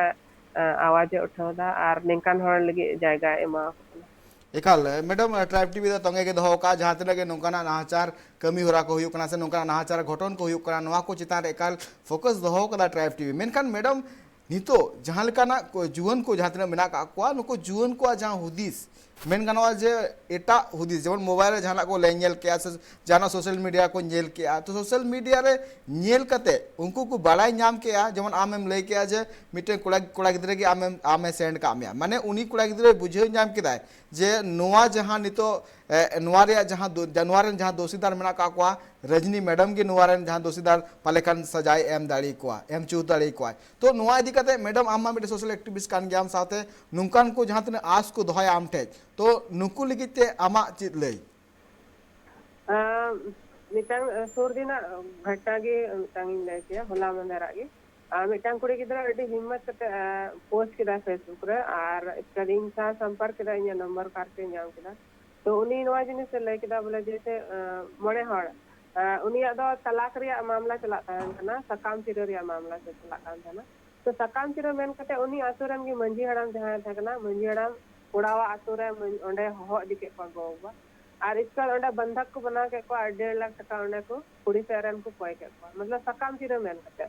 ᱟ, ᱟᱣᱟᱡᱽ ᱮ ᱩᱴᱷᱟᱹᱣ ᱮᱫᱟ ᱟᱨ ᱱᱤᱝᱠᱟᱱ ᱦᱚᱲ ᱞᱟᱹᱜᱤᱫ ᱡᱟᱭᱜᱟᱭ ᱮᱢᱟ ᱠᱚ ᱠᱟᱱᱟ᱾ ᱮᱠᱟᱞ, ᱢᱮᱰᱟᱢ, ᱴᱨᱟᱭᱤᱵᱽ ᱴᱤᱵᱷᱤ ᱫᱚ ᱛᱚᱸᱜᱮ ᱜᱮ ᱫᱚᱦᱚ ᱠᱟᱜᱼᱟ, ᱡᱟᱦᱟᱸ ᱛᱤᱱᱟᱹᱜ ᱜᱮ ᱱᱚᱝᱠᱟᱱᱟᱜ ᱱᱟᱦᱟᱪᱟᱨ ᱠᱟᱹᱢᱤ ᱦᱚᱨᱟ ᱠᱚ ᱦᱩᱭᱩᱜ ᱠᱟᱱᱟ ᱥᱮ ᱱᱚᱝᱠᱟᱱᱟᱜ ᱱᱟᱦᱟᱪᱟᱨ ᱜᱷᱚᱴᱚᱱ ᱠᱚ ᱦᱩᱭᱩᱜ ᱠᱟᱱᱟ, ᱱᱚᱣᱟ ᱠᱚ ᱪᱮᱛᱟᱱ ᱨᱮ ᱮᱠᱟᱞ ᱯᱷᱳᱠᱟᱥ ᱫᱚᱦᱚ ᱠᱟᱫᱟ ᱴᱨᱟᱭᱤᱵᱽ ᱴᱤᱵᱷᱤ᱾ ᱢᱮᱱᱠᱷᱟᱱ ᱢᱮᱰᱟᱢ, ᱱᱤᱛᱚᱜ ᱡᱟᱦᱟᱸ ᱞᱮᱠᱟᱱᱟᱜ ᱠᱚ, ᱡᱩᱣᱟᱹᱱ ᱠᱚ ᱡᱟᱦᱟᱸ ᱛᱤᱱᱟᱹᱜ ᱢᱮᱱᱟᱜ ᱠᱟᱜ ᱠᱚᱣᱟ, ᱱᱩᱠᱩ ᱡᱩᱣᱟᱹᱱ ᱠᱚᱣᱟᱜ ᱡᱟᱦᱟᱸ ᱦᱩᱫᱤᱥ, ᱢᱮᱱ ᱜᱟᱱᱚᱜᱼᱟ ᱡᱮ ᱮᱴᱟᱜ ᱦᱩᱫᱤᱥ, ᱡᱮᱢᱚᱱ ᱢᱳᱵᱟᱭᱤᱞ ᱨᱮ ᱡᱟᱦᱟᱱᱟᱜ ᱠᱚ ᱞᱮ ᱧᱮᱞ ᱠᱮᱜᱼᱟ ᱥᱮ ᱡᱟᱦᱟᱱᱟᱜ ᱥᱳᱥᱟᱞ ᱢᱤᱰᱤᱭᱟ ᱠᱚ ᱧᱮᱞ ᱠᱮᱜᱼᱟ, ᱛᱚ ᱥᱳᱥᱟᱞ ᱢᱤᱰᱤᱭᱟ ᱨᱮ ᱧᱮᱞ ᱠᱟᱛᱮ ᱩᱱᱠᱩ ᱠᱚ ᱵᱟᱲᱟᱭ ᱧᱟᱢ ᱠᱮᱜᱼᱟ, ᱡᱮᱢᱚᱱ ᱟᱢᱮᱢ ᱞᱟᱹᱭ ᱠᱮᱜᱼᱟ ᱡᱮ ᱢᱤᱫᱴᱮᱱ ᱠᱚᱲᱟ, ᱠᱚᱲᱟ ᱜᱤᱫᱽᱨᱟᱹ ᱜᱮ ᱟᱢᱮᱢ, ᱟᱢᱮ ᱥᱮᱱᱰ ᱠᱟᱜ ᱢᱮᱭᱟ, ᱢᱟᱱᱮ ᱩᱱᱤ ᱠᱚᱲᱟ ᱜᱤᱫᱽᱨᱟᱹᱭ ᱵᱩᱡᱷᱟᱹᱣ ᱧᱟᱢ ᱠᱮᱫᱟᱭ ᱡᱮ ᱱᱚᱣᱟ ᱡᱟᱦᱟᱸ ᱱᱤᱛᱚᱜ, ᱮ, ᱱᱚᱣᱟ ᱨᱮᱭᱟᱜ ᱡᱟᱦᱟᱸ ᱫᱳ-, ᱡᱟ-, ᱱᱚᱣᱟ ᱨᱮᱱ ᱡᱟᱦᱟᱸ ᱫᱳᱥᱤᱫᱟᱨ ᱢᱮᱱᱟᱜ ᱠᱟᱜ ᱠᱚᱣᱟ, ᱨᱚᱡᱽᱱᱤ ᱢᱮᱰᱟᱢ ᱜᱮ ᱱᱚᱣᱟ ᱨᱮᱱ ᱡᱟᱦᱟᱸ ᱫᱳᱥᱤᱫᱟᱨ ᱯᱟᱞᱮ ᱠᱷᱟᱱ ᱥᱟᱡᱟᱭ ᱮᱢ ᱫᱟᱲᱮ ᱠᱚᱣᱟ, ᱮᱢ ᱪᱩ ᱫᱟᱲᱮ ᱠᱚᱣᱟᱭ᱾ ᱛᱚ ᱱᱚᱣᱟ ᱤᱫᱤ ᱠᱟᱛᱮ ᱢᱮᱰᱟᱢ, ᱟᱢ ᱢᱟ ᱢᱤᱫᱴᱮᱱ ᱥᱳᱥᱟᱞ ᱮᱠᱴᱤᱵᱷᱤᱥᱴ ᱠᱟᱱ ᱜᱮᱭᱟᱢ, ᱥᱟᱶᱛᱮ ᱱᱚᱝᱠᱟᱱ ᱠᱚ ᱡᱟᱦᱟᱸ ᱛᱤᱱᱟᱹᱜ ᱟᱸᱥ ᱠᱚ ᱫᱚᱦᱚᱭᱟ ᱟᱢ ᱴᱷᱮᱡ, ᱛᱚ ᱱᱩᱠᱩ ᱞᱟᱹᱜᱤᱫ ᱛᱮ ᱟᱢᱟᱜ ᱪᱮᱫ ᱞᱟᱹᱭ? ᱟᱸ, ᱢᱤᱫᱴᱟᱝ, ᱟᱸ, ᱥᱩᱨ ᱫᱤᱱᱟᱜ ᱜᱷᱚᱴᱱᱟ ᱜᱮ ᱢᱤᱫᱴᱟᱝ ᱤᱧ ᱞᱟᱹᱭ ᱠᱮᱭᱟ, ᱦᱚᱞᱟ ᱢᱟᱫᱷᱮᱨᱟᱜ ᱜᱮ᱾ ᱟᱨ ᱢᱤᱫᱴᱟᱝ ᱠᱩᱲᱤ ᱜᱤᱫᱽᱨᱟᱹ ᱟᱹᱰᱤ ᱦᱤᱢᱢᱚᱛ ᱠᱟᱛᱮ, ᱟᱸ, ᱯᱳᱥᱴ ᱠᱮᱫᱟ ᱯᱷᱮᱥᱵᱩᱠ ᱨᱮ, ᱟᱨ ᱤᱧ ᱥᱟᱶ ᱥᱚᱢᱯᱚᱨᱠ ᱠᱮᱫᱟ, ᱤᱧᱟᱹᱜ ᱱᱚᱢᱵᱚᱨ ᱠᱟᱨᱰ ᱛᱮ ᱧᱟᱢ ᱠᱮᱫᱟ᱾ ᱛᱚ ᱩᱱᱤ ᱱᱚᱣᱟ ᱡᱤᱱᱤᱥ ᱮ ᱞᱟᱹᱭ ᱠᱮᱫᱟ ᱵᱚᱞᱮ ᱡᱮ, ᱟᱸ, ᱢᱚᱬᱮ ᱦᱚᱲ, ᱟᱸ, ᱩᱱᱤᱭᱟᱜ ᱫᱚ ᱛᱟᱞᱟᱠ ᱨᱮᱭᱟᱜ ᱢᱟᱢᱞᱟ ᱪᱟᱞᱟᱜ ᱛᱟᱦᱮᱸ ᱠᱟᱱᱟ, ᱥᱟᱠᱟᱢ ᱪᱤᱨᱟᱹ ᱨᱮᱭᱟᱜ ᱢᱟᱢᱞᱟ ᱪᱟᱞᱟᱜ ᱠᱟᱱ ᱛᱟᱦᱮᱱᱟ᱾ ᱛᱚ ᱥᱟᱠᱟᱢ ᱪᱤᱨᱟᱹ ᱢᱮᱱ ᱠᱟᱛᱮ ᱩᱱᱤ ᱟᱛᱳ ᱨᱮᱱ ᱜᱮ ᱢᱟᱹᱡᱷᱤ ᱦᱟᱲᱟᱢ ᱡᱟᱦᱟᱸᱭ ᱛᱟᱦᱮᱸ ᱠᱟᱱᱟ, ᱢᱟᱹᱡᱷᱤ ᱦᱟᱲᱟᱢ ᱠᱚᱲᱟᱣᱟᱜ ᱟᱛᱳ ᱨᱮ ᱢᱟᱹ-, ᱚᱸᱰᱮ ᱦᱚᱦᱚ ᱤᱫᱤ ᱠᱮᱫ ᱠᱚᱣᱟ ᱜᱚ ᱵᱟᱵᱟ᱾ ᱟᱨ ᱤᱥᱠᱟᱨ ᱚᱸᱰᱮ ᱵᱚᱱᱫᱷᱚᱠ ᱠᱚ ᱵᱮᱱᱟᱣ ᱠᱮᱫ ᱠᱚᱣᱟ, ᱟᱨ ᱰᱮᱲ ᱞᱟᱠᱷ ᱴᱟᱠᱟ ᱚᱸᱰᱮ ᱠᱚ ᱠᱩᱲᱤ ᱥᱮᱫ ᱨᱮᱱ ᱠᱚ ᱠᱚᱭ ᱠᱮᱫ ᱠᱚᱣᱟ, ᱢᱚᱛᱞᱚᱵ ᱥᱟᱠᱟᱢ ᱪᱤᱨᱟᱹ ᱢᱮᱱ ᱠᱟᱛᱮ᱾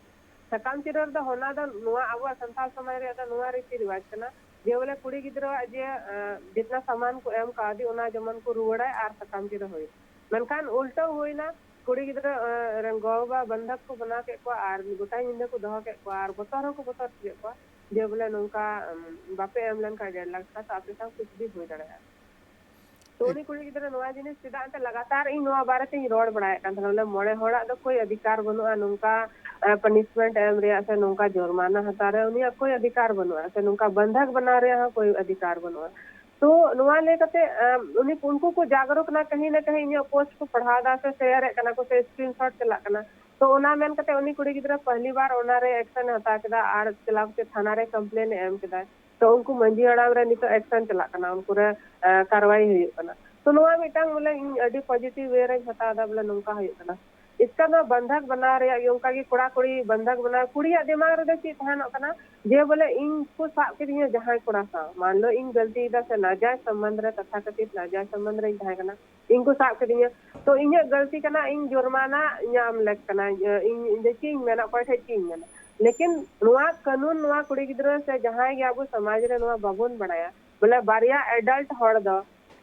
ᱥᱟᱠᱟᱢ ᱪᱤᱨᱟᱹ ᱨᱮᱫᱚ ᱚᱱᱟ ᱫᱚ ᱱᱚᱣᱟ ᱟᱵᱚᱣᱟᱜ ᱥᱟᱱᱛᱟᱲ ᱥᱚᱢᱟᱡᱽ ᱨᱮᱭᱟᱜ ᱫᱚ ᱱᱚᱣᱟ ᱨᱤᱛᱤ ᱨᱮᱣᱟᱡᱽ ᱠᱟᱱᱟ ᱡᱮ ᱵᱚᱞᱮ ᱠᱩᱲᱤ ᱜᱤᱫᱽᱨᱟᱹᱣᱟᱜ ᱡᱮ, ᱟᱸ, ᱡᱤᱛᱱᱟ ᱥᱟᱢᱟᱱ ᱠᱚ ᱮᱢ ᱠᱟᱣᱫᱮ ᱚᱱᱟ ᱡᱮᱢᱚᱱ ᱠᱚ ᱨᱩᱣᱟᱹᱲᱟᱭ ᱟᱨ ᱥᱟᱠᱟᱢ ᱪᱤᱨᱟᱹ ᱦᱩᱭᱩᱜ᱾ ᱢᱮᱱᱠᱷᱟᱱ ᱩᱞᱴᱟᱹᱣ ᱦᱩᱭᱱᱟ, ᱠᱩᱲᱤ ᱜᱤᱫᱽᱨᱟᱹ, ᱟᱸ, ᱨᱮᱱ ᱜᱚ ᱵᱟᱵᱟ ᱵᱚᱱᱫᱷᱚᱠ ᱠᱚ ᱵᱮᱱᱟᱣ ᱠᱮᱫ ᱠᱚᱣᱟ ᱟᱨ ᱜᱚᱴᱟ ᱧᱤᱫᱟᱹ ᱠᱚ ᱫᱚᱦᱚ ᱠᱮᱫ ᱠᱚᱣᱟ ᱟᱨ ᱵᱚᱛᱚᱨ ᱦᱚᱸᱠᱚ ᱵᱚᱛᱚᱨ ᱦᱚᱪᱚᱭᱮᱫ ᱠᱚᱣᱟ ᱡᱮ ᱵᱚᱞᱮ ᱱᱚᱝᱠᱟ, ᱟᱢ, ᱵᱟᱯᱮ ᱮᱢ ᱞᱮᱱᱠᱷᱟᱱ ᱰᱮᱲ ᱞᱟᱠᱷ ᱴᱟᱠᱟ ᱛᱚ ᱟᱯᱮ ᱥᱟᱶ ᱠᱩᱪ ᱵᱷᱤ ᱦᱩᱭ ᱫᱟᱲᱮᱭᱟᱜᱼᱟ᱾ ᱛᱚ ᱩᱱᱤ ᱠᱩᱲᱤ ᱜᱤᱫᱽᱨᱟᱹ ᱱᱚᱣᱟ ᱡᱤᱱᱤᱥ ᱪᱮᱫᱟᱜ ᱮᱱᱛᱮ ᱞᱟᱜᱟᱛᱟᱨ ᱤᱧ ᱱᱚᱣᱟ ᱵᱟᱨᱮ ᱛᱤᱧ ᱨᱚᱲ ᱵᱟᱲᱟᱭᱮᱫ ᱠᱟᱱ ᱛᱟᱦᱮᱱᱟ, ᱵᱚᱞᱮ ᱢᱚᱬᱮ ᱦᱚᱲᱟᱜ ᱫᱚ ᱠᱳᱭ ᱚᱫᱷᱤᱠᱟᱨ ᱵᱟᱹᱱᱩᱜᱼᱟ ᱱᱚᱝᱠᱟ, ᱮ, ᱯᱟᱱᱤᱥᱢᱮᱱᱴ ᱮᱢ ᱨᱮᱭᱟᱜ ᱥᱮ ᱱᱚᱝᱠᱟ ᱡᱩᱨᱢᱟᱱᱟ ᱦᱟᱛᱟᱣ ᱨᱮᱭᱟᱜ ᱩᱱᱤᱭᱟᱜ ᱠᱳᱭ ᱚᱫᱷᱤᱠᱟᱨ ᱵᱟᱹᱱᱩᱜᱼᱟ ᱥᱮ ᱱᱚᱝᱠᱟ ᱵᱚᱱᱫᱷᱚᱠ ᱵᱮᱱᱟᱣ ᱨᱮᱭᱟᱜ ᱦᱚᱸ ᱠᱳᱭ ᱚᱫᱷᱤᱠᱟᱨ ᱵᱟᱹᱱᱩᱜᱼᱟ᱾ ᱛᱚ ᱱᱚᱣᱟ ᱞᱟᱹᱭ ᱠᱟᱛᱮ, ᱮ, ᱩᱱᱤ, ᱩᱱᱠᱩ ᱠᱚ ᱡᱟᱜᱽᱨᱚᱠ ᱱᱟ ᱠᱟᱹᱦᱤ ᱱᱟ ᱠᱟᱹᱦᱤ ᱤᱧᱟᱹᱜ ᱯᱳᱥᱴ ᱠᱚ ᱯᱟᱲᱦᱟᱣ ᱫᱟ ᱥᱮ ᱥᱮᱭᱟᱨᱮᱫ ᱠᱟᱱᱟ ᱠᱚ ᱥᱮ ᱥᱠᱨᱤᱱᱥᱚᱴ ᱪᱟᱞᱟᱜ ᱠᱟᱱᱟ᱾ ᱛᱚ ᱚᱱᱟ ᱢᱮᱱ ᱠᱟᱛᱮ ᱩᱱᱤ ᱠᱩᱲᱤ ᱜᱤᱫᱽᱨᱟᱹ ᱯᱟᱦᱞᱤ ᱵᱟᱨ ᱚᱱᱟ ᱨᱮ ᱮᱠᱥᱮᱱ ᱮ ᱦᱟᱛᱟᱣ ᱠᱮᱫᱟ ᱟᱨ ᱪᱟᱞᱟᱣ ᱠᱟᱛᱮ ᱛᱷᱟᱱᱟ ᱨᱮ ᱠᱚᱢᱯᱞᱮᱱ ᱮ ᱮᱢ ᱠᱮᱫᱟ᱾ ᱛᱚ ᱩᱱᱠᱩ ᱢᱟᱹᱡᱷᱤ ᱦᱟᱲᱟᱢ ᱨᱮ ᱱᱤᱛᱚᱜ ᱮᱠᱥᱮᱱ ᱪᱟᱞᱟᱜ ᱠᱟᱱᱟ, ᱩᱱᱠᱩ ᱨᱮ, ᱮ, ᱠᱟᱨᱣᱟᱭ ᱦᱩᱭᱩᱜ ᱠᱟᱱᱟ᱾ ᱛᱚ ᱱᱚᱣᱟ ᱢᱤᱫᱴᱟᱝ ᱵᱚᱞᱮ ᱤᱧ ᱟᱹᱰᱤ ᱯᱚᱡᱤᱴᱤᱵᱷ ᱣᱮ ᱨᱮᱧ ᱦᱟᱛᱟᱣ ᱮᱫᱟ, ᱵᱚᱞᱮ ᱱᱚᱝᱠᱟ ᱦᱩᱭᱩᱜ ᱠᱟᱱᱟ᱾ ᱤᱥᱠᱟ ᱱᱚᱣᱟ ᱵᱟᱱᱫᱷᱟᱠ ᱵᱮᱱᱟᱣ ᱨᱮᱭᱟᱜ ᱜᱮ ᱚᱱᱠᱟ ᱜᱮ ᱠᱚᱲᱟ ᱠᱩᱲᱤ ᱵᱟᱱᱫᱷᱟᱠ ᱵᱮᱱᱟᱣ, ᱠᱩᱲᱤᱭᱟᱜ ᱫᱤᱢᱟᱜᱽ ᱨᱮᱫᱚ ᱪᱮᱫ ᱛᱟᱦᱮᱱᱚᱜ ᱠᱟᱱᱟ ᱡᱮ ᱵᱚᱞᱮ ᱤᱧ ᱠᱚ ᱥᱟᱵ ᱠᱤᱫᱤᱧᱟ ᱡᱟᱦᱟᱸᱭ ᱠᱚᱲᱟ ᱥᱟᱶ, ᱢᱟᱱ ᱞᱚ ᱤᱧ ᱜᱟᱹᱞᱛᱤᱭᱮᱫᱟ ᱥᱮ ᱱᱟᱡᱟᱭᱡ ᱥᱚᱢᱵᱚᱱᱫᱷ ᱨᱮ, ᱛᱟᱛᱷᱟ ᱠᱟᱛᱷᱤᱛ ᱱᱟᱡᱟᱭᱡ ᱥᱚᱢᱵᱚᱱᱫᱷ ᱨᱤᱧ ᱛᱟᱦᱮᱸ ᱠᱟᱱᱟ, ᱤᱧ ᱠᱚ ᱥᱟᱵ ᱠᱤᱫᱤᱧᱟ, ᱛᱚ ᱤᱧᱟᱹᱜ ᱜᱟᱹᱞᱛᱤ ᱠᱟᱱᱟ, ᱤᱧ ᱡᱩᱨᱢᱟᱱᱟ ᱧᱟᱢ ᱞᱮᱠ ᱠᱟᱱᱟ, ᱤᱧ ᱤᱧ ᱫᱚ ᱪᱮᱫ ᱤᱧ ᱢᱮᱱᱟ, ᱚᱠᱚᱭ ᱴᱷᱮᱡ ᱪᱮᱫ ᱤᱧ ᱢᱮᱱᱟ? ᱞᱮᱠᱤᱱ ᱱᱚᱣᱟ ᱠᱟᱹᱱᱩᱱ ᱱᱚᱣᱟ ᱠᱩᱲᱤ ᱜᱤᱫᱽᱨᱟᱹ ᱥᱮ ᱡᱟᱦᱟᱸᱭ ᱜᱮ ᱟᱵᱚ ᱥᱚᱢᱟᱡᱽ ᱨᱮ ᱱᱚᱣᱟ ᱵᱟᱵᱚᱱ ᱵᱟᱲᱟᱭᱟ, ᱵᱚᱞᱮ ᱵᱟᱨᱭᱟ adult ᱦᱚᱲ ᱫᱚ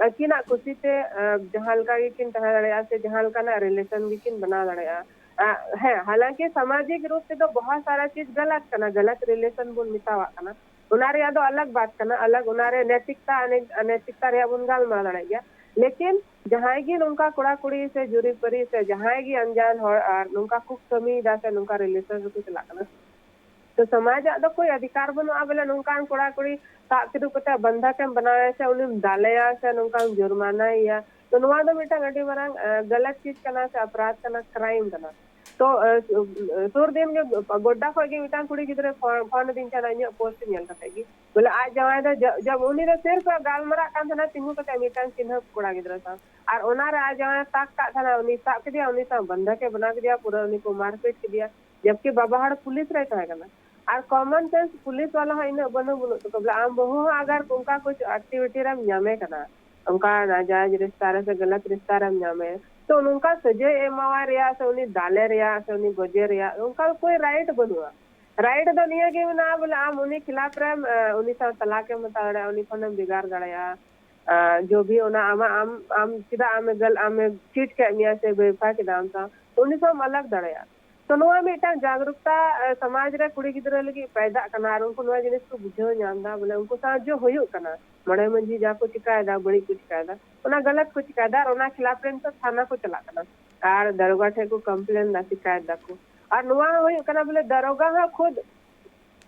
ᱟᱹᱠᱤᱱᱟᱜ ᱠᱩᱥᱤ ᱛᱮ, ᱟᱸ, ᱡᱟᱦᱟᱸ ᱞᱮᱠᱟ ᱜᱮᱠᱤᱱ ᱛᱟᱦᱮᱸ ᱫᱟᱲᱮᱭᱟᱜᱼᱟ ᱥᱮ ᱡᱟᱦᱟᱸ ᱞᱮᱠᱟᱱᱟᱜ relation ᱜᱮᱠᱤᱱ ᱵᱮᱱᱟᱣ ᱫᱟᱲᱮᱭᱟᱜᱼᱟ᱾ ᱟᱸ, ᱦᱮᱸ, ᱦᱟᱞᱟᱝᱠᱤ ᱥᱟᱢᱟᱡᱤᱠ ᱨᱩᱯ ᱛᱮᱫᱚ ᱵᱚᱦᱩᱛ ᱥᱟᱨᱟ ᱪᱤᱡᱽ ᱜᱟᱞᱟᱛ ᱠᱟᱱᱟ, ᱜᱟᱞᱟᱛ relation ᱵᱚᱱ ᱢᱮᱛᱟᱣᱟᱜ ᱠᱟᱱᱟ, ᱚᱱᱟ ᱨᱮᱭᱟᱜ ᱫᱚ ᱟᱞᱟᱜᱽ ᱵᱟᱛ ᱠᱟᱱᱟ, ᱟᱞᱟᱜᱽ ᱚᱱᱟ ᱨᱮ ᱱᱮᱛᱤᱠᱛᱟ, ᱚᱱᱮ, ᱱᱮᱛᱤᱠᱛᱟ ᱨᱮᱭᱟᱜ ᱵᱚᱱ ᱜᱟᱞᱢᱟᱨᱟᱣ ᱫᱟᱲᱮᱭᱟᱜ ᱜᱮᱭᱟ᱾ ᱞᱮᱠᱤᱱ ᱡᱟᱦᱟᱸᱭ ᱜᱮ ᱱᱚᱝᱠᱟ ᱠᱚᱲᱟ ᱠᱩᱲᱤ ᱥᱮ ᱡᱩᱨᱤ ᱯᱟᱹᱨᱤ ᱥᱮ ᱡᱟᱦᱟᱸᱭ ᱜᱮ ᱟᱱᱡᱟᱱ ᱦᱚᱲ ᱟᱨ ᱱᱚᱝᱠᱟ ᱠᱚ ᱠᱟᱹᱢᱤᱭᱮᱫᱟ ᱥᱮ ᱱᱚᱝᱠᱟ relation ᱨᱮᱠᱚ ᱪᱟᱞᱟᱜ ᱠᱟᱱᱟ, ᱛᱚ ᱥᱚᱢᱟᱡᱟᱜ ᱫᱚ ᱠᱳᱭ ᱚᱫᱷᱤᱠᱟᱨ ᱵᱟᱹᱱᱩᱜᱼᱟ ᱵᱚᱞᱮ ᱱᱚᱝᱠᱟᱱ ᱠᱚᱲᱟ ᱠᱩᱲᱤ ᱥᱟᱵ ᱠᱤᱫᱩ ᱠᱟᱛᱮ ᱵᱟᱱᱫᱷᱟᱠ ᱮᱢ ᱵᱮᱱᱟᱣᱮᱭᱟ ᱥᱮ ᱩᱱᱤᱢ ᱫᱟᱞᱮᱭᱟ ᱥᱮ ᱱᱚᱝᱠᱟᱢ ᱡᱩᱨᱢᱟᱱᱟᱭᱮᱭᱟ᱾ ᱛᱚ ᱱᱚᱣᱟ ᱫᱚ ᱢᱤᱫᱴᱟᱝ ᱟᱹᱰᱤ ᱢᱟᱨᱟᱝ, ᱟᱸ, ᱜᱟᱞᱟᱛ ᱪᱤᱡᱽ ᱠᱟᱱᱟ ᱥᱮ ᱟᱯᱨᱟᱫᱷ ᱠᱟᱱᱟ, crime ᱠᱟᱱᱟ᱾ ᱛᱚ, ᱟᱸ, ᱥᱩᱨ ᱫᱤᱱ ᱜᱮ ᱜᱚᱰᱰᱟ ᱠᱷᱚᱡ ᱜᱮ ᱢᱤᱫᱴᱟᱝ ᱠᱩᱲᱤ ᱜᱤᱫᱽᱨᱟᱹ ᱯᱷᱳᱱ, ᱯᱷᱳᱱ ᱟᱹᱫᱤᱧ ᱛᱟᱦᱮᱱᱟ ᱤᱧᱟᱹᱜ post ᱧᱮᱞ ᱠᱟᱛᱮ ᱜᱮ, ᱵᱚᱞᱮ ᱟᱡ ᱡᱟᱶᱟᱭ ᱫᱚ ᱡᱚ-, ᱡᱚᱵ ᱩᱱᱤ ᱫᱚ ᱥᱤᱨᱯ ᱜᱟᱞᱢᱟᱨᱟᱜ ᱠᱟᱱ ᱛᱟᱦᱮᱱᱟ, ᱛᱤᱸᱜᱩ ᱠᱟᱛᱮ ᱢᱤᱫᱴᱟᱝ ᱪᱤᱱᱦᱟᱹᱯ ᱠᱚᱲᱟ ᱜᱤᱫᱽᱨᱟᱹ ᱥᱟᱶ, ᱟᱨ ᱚᱱᱟᱨᱮ ᱟᱡ ᱡᱟᱶᱟᱭ ᱛᱟᱠ ᱠᱟᱜ ᱛᱟᱦᱮᱱᱟ, ᱩᱱᱤ ᱥᱟᱵ ᱠᱮᱫᱮᱭᱟ, ᱩᱱᱤ ᱥᱟᱶ ᱵᱟᱱᱫᱷᱟᱠ ᱮ ᱵᱮᱱᱟᱣ ᱠᱮᱫᱮᱭᱟ, ᱯᱩᱨᱟᱹ ᱩᱱᱤ ᱠᱚ ᱢᱟᱨᱯᱤᱴ ᱠᱮᱫᱮᱭᱟ᱾ ᱡᱚᱵᱠᱤ ᱵᱟᱵᱟ ᱦᱚᱲ ᱯᱩᱞᱤᱥ ᱨᱮᱭ ᱛᱟᱦᱮᱸ ᱠᱟᱱᱟ᱾ ᱟᱨ common sense ᱯᱩᱞᱤᱥ ᱣᱟᱞᱟ ᱦᱚᱸ ᱤᱱᱟᱹᱜ ᱵᱟᱹᱱᱩᱜ, ᱵᱟᱹᱱᱩᱜ ᱛᱟᱠᱚ ᱵᱚᱞᱮ ᱟᱢ ᱵᱟᱹᱦᱩ ᱦᱚᱸ ᱟᱜᱟᱨ ᱚᱱᱠᱟ ᱠᱩᱪ activity ᱨᱮᱢ ᱧᱟᱢᱮ ᱠᱟᱱᱟ, ᱚᱱᱠᱟ ᱱᱟᱡᱟᱭᱡ ᱨᱤᱥᱛᱟ ᱨᱮ ᱥᱮ ᱜᱟᱞᱟᱛ ᱨᱤᱥᱛᱟ ᱨᱮᱢ ᱧᱟᱢᱮ, ᱛᱚ ᱱᱚᱝᱠᱟ ᱥᱟᱹᱡᱟᱹᱭ ᱮᱢᱟᱣᱟᱭ ᱨᱮᱭᱟᱜ ᱥᱮ ᱩᱱᱤ ᱫᱟᱞᱮ ᱨᱮᱭᱟᱜ ᱥᱮ ᱩᱱᱤ ᱜᱚᱡᱮ ᱨᱮᱭᱟᱜ ᱚᱱᱠᱟ ᱠᱳᱭ right ᱵᱟᱹᱱᱩᱜᱼᱟ᱾ Right ᱫᱚ ᱱᱤᱭᱟᱹ ᱜᱮ ᱢᱮᱱᱟᱜᱼᱟ ᱵᱚᱞᱮ ᱟᱢ ᱩᱱᱤ ᱠᱷᱤᱞᱟᱯ ᱨᱮᱢ, ᱮ, ᱩᱱᱤ ᱥᱟᱶ ᱛᱟᱞᱟᱠ ᱮᱢ ᱦᱟᱛᱟᱣ ᱫᱟᱲᱮᱭᱟᱜᱼᱟ, ᱩᱱᱤ ᱠᱷᱚᱱᱮᱢ ᱵᱷᱮᱜᱟᱨ ᱫᱟᱲᱮᱭᱟᱜᱼᱟ, ᱮ, ᱡᱚ ᱵᱷᱤ ᱚᱱᱟ ᱟᱢᱟᱜ, ᱟᱢ, ᱟᱢ ᱪᱮᱫᱟᱜ ᱟᱢᱮ ᱜᱟᱞ-, ᱟᱢᱮ cheat ᱠᱮᱫ ᱢᱮᱭᱟ ᱥᱮ ᱵᱮᱣᱯᱷᱟ ᱠᱮᱫᱟ ᱟᱢ ᱥᱟᱶ, ᱩᱱᱤ ᱥᱟᱶ ᱮᱢ ᱟᱞᱟᱜᱽ ᱫᱟᱲᱮᱭᱟᱜᱼᱟ᱾ ᱛᱚ ᱱᱚᱣᱟ ᱢᱤᱫᱴᱟᱝ ᱡᱟᱜᱽᱨᱩᱠᱛᱟ, ᱮ, ᱥᱚᱢᱟᱡᱽ ᱨᱮ ᱠᱩᱲᱤ ᱜᱤᱫᱽᱨᱟᱹ ᱞᱟᱹᱜᱤᱫ ᱯᱟᱭᱫᱟᱜ ᱠᱟᱱᱟ ᱟᱨ ᱩᱱᱠᱩ ᱱᱚᱣᱟ ᱡᱤᱱᱤᱥ ᱠᱚ ᱵᱩᱡᱷᱟᱹᱣ ᱧᱟᱢ ᱮᱫᱟ, ᱵᱚᱞᱮ ᱩᱱᱠᱩ ᱥᱟᱶ ᱡᱮ ᱦᱩᱭᱩᱜ ᱠᱟᱱᱟ, ᱢᱚᱬᱮ ᱢᱟᱹᱡᱷᱤ ᱡᱟ ᱠᱚ ᱪᱤᱠᱟᱭᱮᱫᱟ, ᱵᱟᱹᱲᱤᱡ ᱠᱚ ᱪᱤᱠᱟᱭᱮᱫᱟ, ᱚᱱᱟ ᱜᱟᱞᱟᱛ ᱠᱚ ᱪᱤᱠᱟᱭᱮᱫᱟ ᱟᱨ ᱚᱱᱟ ᱠᱷᱤᱞᱟᱯ ᱨᱮ ᱱᱤᱛᱚᱜ ᱛᱷᱟᱱᱟ ᱠᱚ ᱪᱟᱞᱟᱜ ᱠᱟᱱᱟ ᱟᱨ ᱫᱟᱨᱚᱜᱟ ᱴᱷᱮᱱ ᱠᱚ complain ᱫᱟ, ᱥᱤᱠᱟᱭᱮᱛ ᱫᱟᱠᱚ᱾ ᱟᱨ ᱱᱚᱣᱟ ᱦᱚᱸ ᱦᱩᱭᱩᱜ ᱠᱟᱱᱟ ᱵᱚᱞᱮ ᱫᱟᱨᱚᱜᱟ ᱦᱚᱸ ᱠᱷᱩᱫ